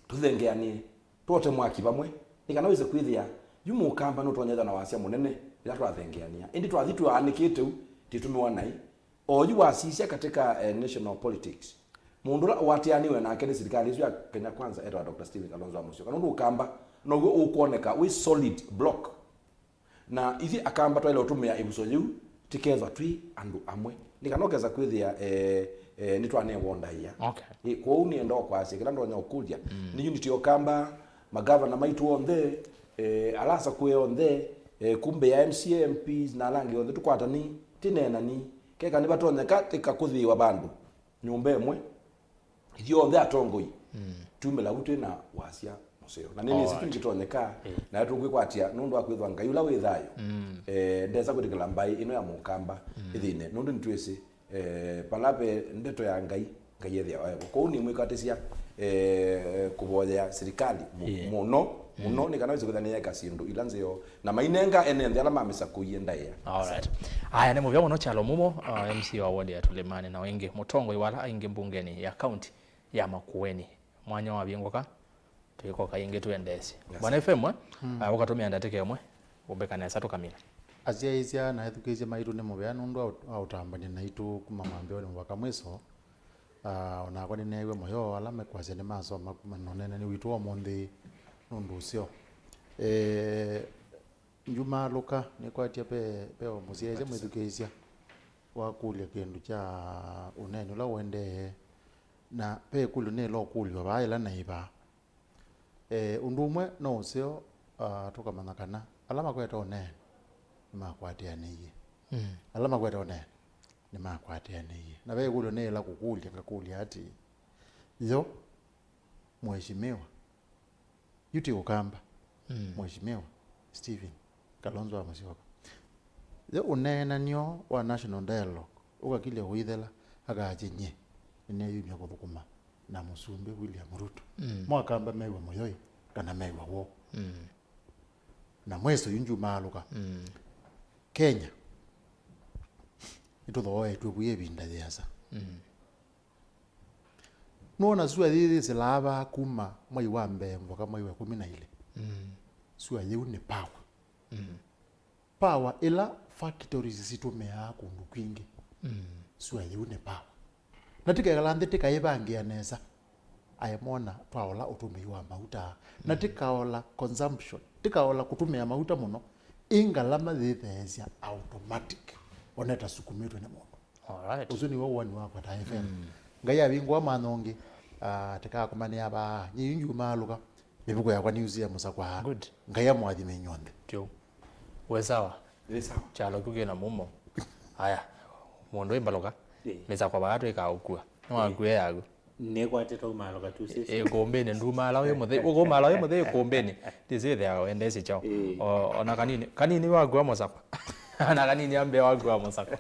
Tũthengeanĩe, twote mwaki vamwe, nĩ kana wĩse kwĩthĩa yu Mũkamba nũtonya ĩthwa na wasya mũnene ĩla twathengeanĩa. Ĩndĩ twathi twaanĩkĩte ũu, tĩtũmĩwa naĩ. Oyu wasisya katika, eh, national politics, mũndũ ũla ũatĩanĩwe nake nĩ silikalĩ ĩsu ya Kenya Kwanza etawa Doctor Stephen Kalonzo wa Musyoka. Nũndũ Ũkamba now'o ũkwoneka wĩ solid block. Na ithyĩ Akamba twaĩle ũtũmĩa ĩvuso yĩu, tĩkethwa twĩ andũ amwe. Nĩ kana ũkesa kwĩthĩa, eh, eh, nĩtwanewa ndaĩa. Okay. Ĩ, kwoou nĩenda o kwasya kĩla ndonya ũkũlya. Mm. Nĩ unity ya Ũkamba, magavana maitũ onthe, eh, ala asakũe onthe, eh, kumbe ya M C A, M Ps, na ala angĩ onthe tũkwatani, tineenani. Keka nĩvatonyeka tĩkakũthĩĩwa vandũ nyũmba ĩmwe, ithyonthe atongoi, mm, tumĩla vu twĩ na wasya mũseo. Na nĩnĩsĩ tu, alright, nĩkĩtonyeka, eh, na tũkwĩkwatya nũndũ wa kwĩthwa Ngai ũla wĩ thayũ, mm, eh, ndesa kwĩtĩkĩla mbaĩ ĩno ya Mũkamba, mm, ĩthĩne, nũndũ nĩtwĩsĩ, eh, vala ve ndeto ya Ngai, Ngai ethĩawa evo. Kwoou nĩmwĩkwatĩsya, eh, kũvoyea silikalĩ mu-, yeah, mũno, mũno, mm, nĩ kana wĩse kwĩthwa nĩyeka syĩndũ ila nzeo, na mainenga ene nthĩ ala mamĩsakũie ndaĩa. Alright. Aya, nĩ mũvea mũno Kyalo Mumo, uh, M C A wa ward ya Tũlĩmanĩ, na ĩngĩ mũtongoi wa ala aingĩ mbungenĩ ya kaunti ya Makueni. Mwanya wavingũka, twĩkoka ĩngĩ tũendeesye. Yes. Bwana F M, eh? Mm. Uh, ũkatũmĩa ndatĩka ĩmwe, ũmbĩka nesa tũkamina. Asyaĩĩsya na ethukĩĩsya maitũ nĩ mũvea nũndũ wa ũt-, wa ũtambany'a naitũ kuma mwambĩĩonĩ mũvaka mwĩso. Ah, o nakwa nĩneew'a mũyo ala mekwasya nĩmasoma kuma na ũneenani witũ wa ũmũnthĩ nũndũ ũseo. Eh, Njumaalũka, nĩkwatya ve, ve o mũsyaĩĩsya mwĩthukĩĩsya wakũlya kĩndũ kya ũneeni ũla ũendee, na ve ĩkũlyo nĩla ũkũlw'a vaa ĩla naĩ vaa. Eh, ũndũ ũmwe no ũseo, ah, tũkamanya kana ala makwete ũneeni nĩmakwatĩanĩie. Mm. Ala makwete ũneeni nĩmakwatĩanĩie. Na ve ĩkũlyo nĩla kũkũlya, ngakũlya atĩĩ, yo, Mheshimiwa, yu ti Ũkamba, mm, Mheshimiwa Stephen Kalonzo wa Musyoka. Yo ũneenany'o wa National Dialogue ũkakilya ũithela, akatye nyie nĩneeyumya kũthũkũma na Mũsumbĩ William Ruto. Mm. Mo Akamba mew'a mũyoi kana mew'a woo? Mm. Na mwĩso yu njumaalũka. Mm. Kenya, nĩtũthooetw'e vu ĩvinda yĩasa. Mm. Nũona sua yĩĩ yĩsĩlaa vaa kuma mwai wa mbee mboka mwai wa ĩkũmi na ilĩ. Mm. Sua yĩu nĩ power. Mm. Power ĩla factories sitũmĩaa kũndũ kwingĩ. Mm. Sua yĩu nĩ power. Na tĩkekala nthĩ tĩkaĩvangĩa nesa. Aemona twaola ũtũmĩi wa mauta. Na, mm, tĩkaola consumption, tĩkaola kũtũmĩa mauta mũno. Ĩ ngalama yĩtheesya automatic. Oneta sukumĩtwe nĩ mũndũ. Alright. Ũsu nĩw'o woni wakwa ta F M. Mm. Ngai avingũa manyongi, ah, tĩkakomanĩa vaa. Nyie yu njumaalũka, mĩvuko yakwa nĩyusie mũsakwa. Good. Ngai amũathime inyw'onthe. Tyo. We sawa? Nĩ sawa. Kyalo kyu kĩna mumo. Aya, mũndũ wĩ mbalũka. Ĩĩ. Mĩsakwa vaa twĩkaa ũkua. Nĩwakua yaku. Nĩkwatĩte umaalũka tu sisi. Ĩ, ĩkũmbĩnĩ, ndumaala wĩ mũthei, ũkũmaala wĩ mũthei ĩkũmbĩnĩ. Ndĩsĩ ĩthĩawa wendesĩ kyaũ. Ĩĩ. O, ona kanini, kanini wakua mũsakwa. Ona kanini ambĩa wakua mũsakwa.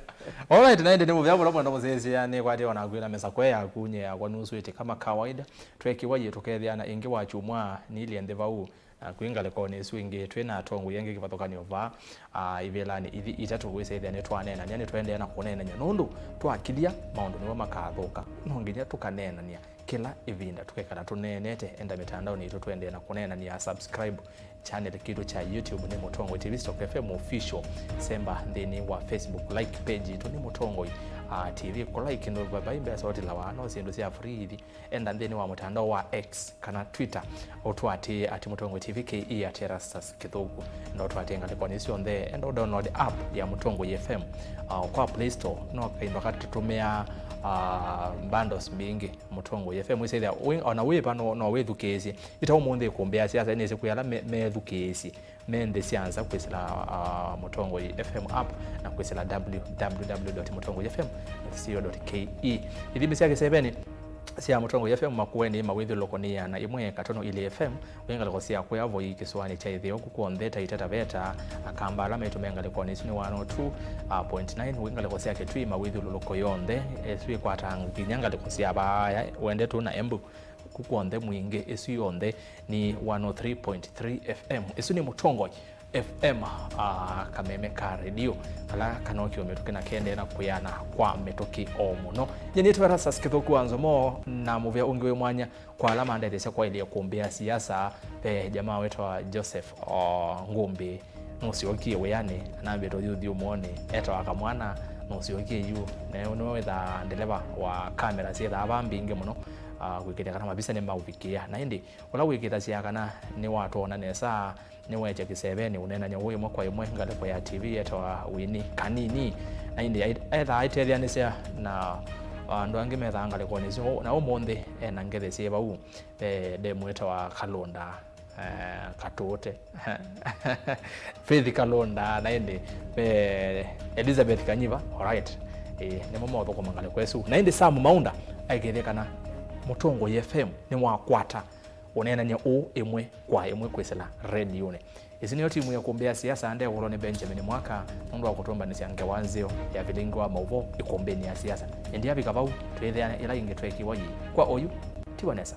Alright, na ĩndĩ nĩ mũvea mũno mũno mũsĩsĩa, nĩkwatĩe ona kwĩna mĩsakwa yaku, nyie yakwa nuswĩte kama kawaida. Twekiwa yĩ tũkethĩana ĩngĩ wa kyumwa, nilie nthĩ vau. Na kwĩ ngalĩkonĩ ĩsu ĩngĩ, twĩ na atongoi angĩ kĩvathũkany'o vaa, ah, ivĩlanĩ ithi itatũ wĩsĩthĩa nĩtwaneenania, nĩtũendee na kũneenany'a nũndũ twakilya maũndũ nĩmo makathũka. No nginya tũkaneenania kĩla ĩvinda, tũkekala tũneenete. Enda mĩtandaonĩ itũ tũendee na kũneenania. Subscribe channel kitũ kya YouTube nĩ Mũtongoi T V Stock F M Official. Semba nthĩnĩ wa Facebook, like page itũ nĩ Mũtongoi, ah, T V. Kũ like nĩ vavai mbesa ũtilawa, no syĩndũ sya free ithi. Enda nthĩnĩ wa mũtandao wa X kana Twitter, ũtũatĩĩe at Mũtongoi T V K E at Erastus Kĩthũku. Enda ũtũatĩĩe ngalĩkonĩ syonthe. Enda ũdownload app ya Mũtongoi F M, uh, kwa Play Store. No kaindo katũtũmĩaa, uh, bundles mbingĩ. Mũtongoi F M wĩsĩthĩa wĩ, ona wĩ va no, no wĩthukĩĩsye. Ita ũmũnthĩ ĩkũmbĩ ya siasa nĩsĩ kwĩ ala me-, methukĩĩsye me nthĩ sya nza kwĩsĩla, ah, Mũtongoi F M app na kwĩsĩla W W W dot mũtongoi F M dot co dot K E. Ithimi sya kĩsevenĩ sya Mũtongoi F M Makueni mawĩthyũlũlũko nĩ ĩana ĩmwe katono ilĩ F M, wĩ ngalĩko sya kũya Voi kĩsũanĩ kya ĩtheo, ku kw'onthe Taita Taveta, Akamba ala maitũmĩa ngalĩkonĩ isu nĩ one oh two point nine, wĩ ngalĩko sya Kitui mawĩthyũlũlũko yonthe, ĩsu ĩkwataa nginya ngalĩko sya vaaya wendetũ na Embu. Ku kw'onthe mwingĩ, ĩsu yonthe nĩ one oh three point three F M. Ĩsu nĩ Mũtongoi F M, ah, kameme ka redio, kala kanokĩwe mĩtũkĩ na kendee na kwĩana kwa mĩtũkĩ o mũno. Nyie nĩtwa Erastus Kĩthũku wa Nzomo, na mũvea ũngĩ wĩ mwanya kwa ala mandethesya kwaĩlya ĩkũmbĩ ya siasa, ve jamaa wĩtawa Joseph, o, Ngũmbĩ. Nũsyokie wĩanĩ, anambĩte ũthi ũthyũmũonĩ, etawa Kamwana, nũsyokie yu, na nĩwe wĩthaa ndeleva wa kamera syĩthaa vaa mbingĩ mũno, ah, kwĩkĩthya kana mavisa nĩmaũvikĩa. Na ĩndĩ, ũla wĩkĩthasya kana nĩwatwona nesa, nĩweekya kĩsevenĩ ũneenany'a ũũ ĩmwe kwa ĩmwe ngalĩko ya T V etawa Winnie Kanini. Na ĩndĩ ai-, ethaa aitetheanĩsya na andũ angĩ methaa ngalĩkonĩ isu, na ũmũnthĩ ena ngethe syĩ vau, ve ndemu etawa Kalũnda. Eh, Katũũte. Faith Kalũnda, na ĩndĩ, eh, Elizabeth Kanyiva, alright. Eh, nĩmo maũthũkũma ngalĩko ĩsu. Na ĩndĩ Sam Maunda aikĩthya kana Mũtongoi F M nĩwakwata ũneenany'a ũũ ĩmwe kwa ĩmwe kwĩsĩla redionĩ. Ĩsu nĩyo timu ya ĩkũmbĩ ya siasa, ndekũlwa nĩ Benjamin Mwaka nũndũ wa kũtũmbanĩsya ngewa nzeo ya vilingi wa maũvoo ĩkũmbĩnĩ ya siasa. Ĩndĩ avika vau, twĩthĩane ĩla ĩngĩ twekiwa yĩĩ. Kwa oyu, tiwa nesa.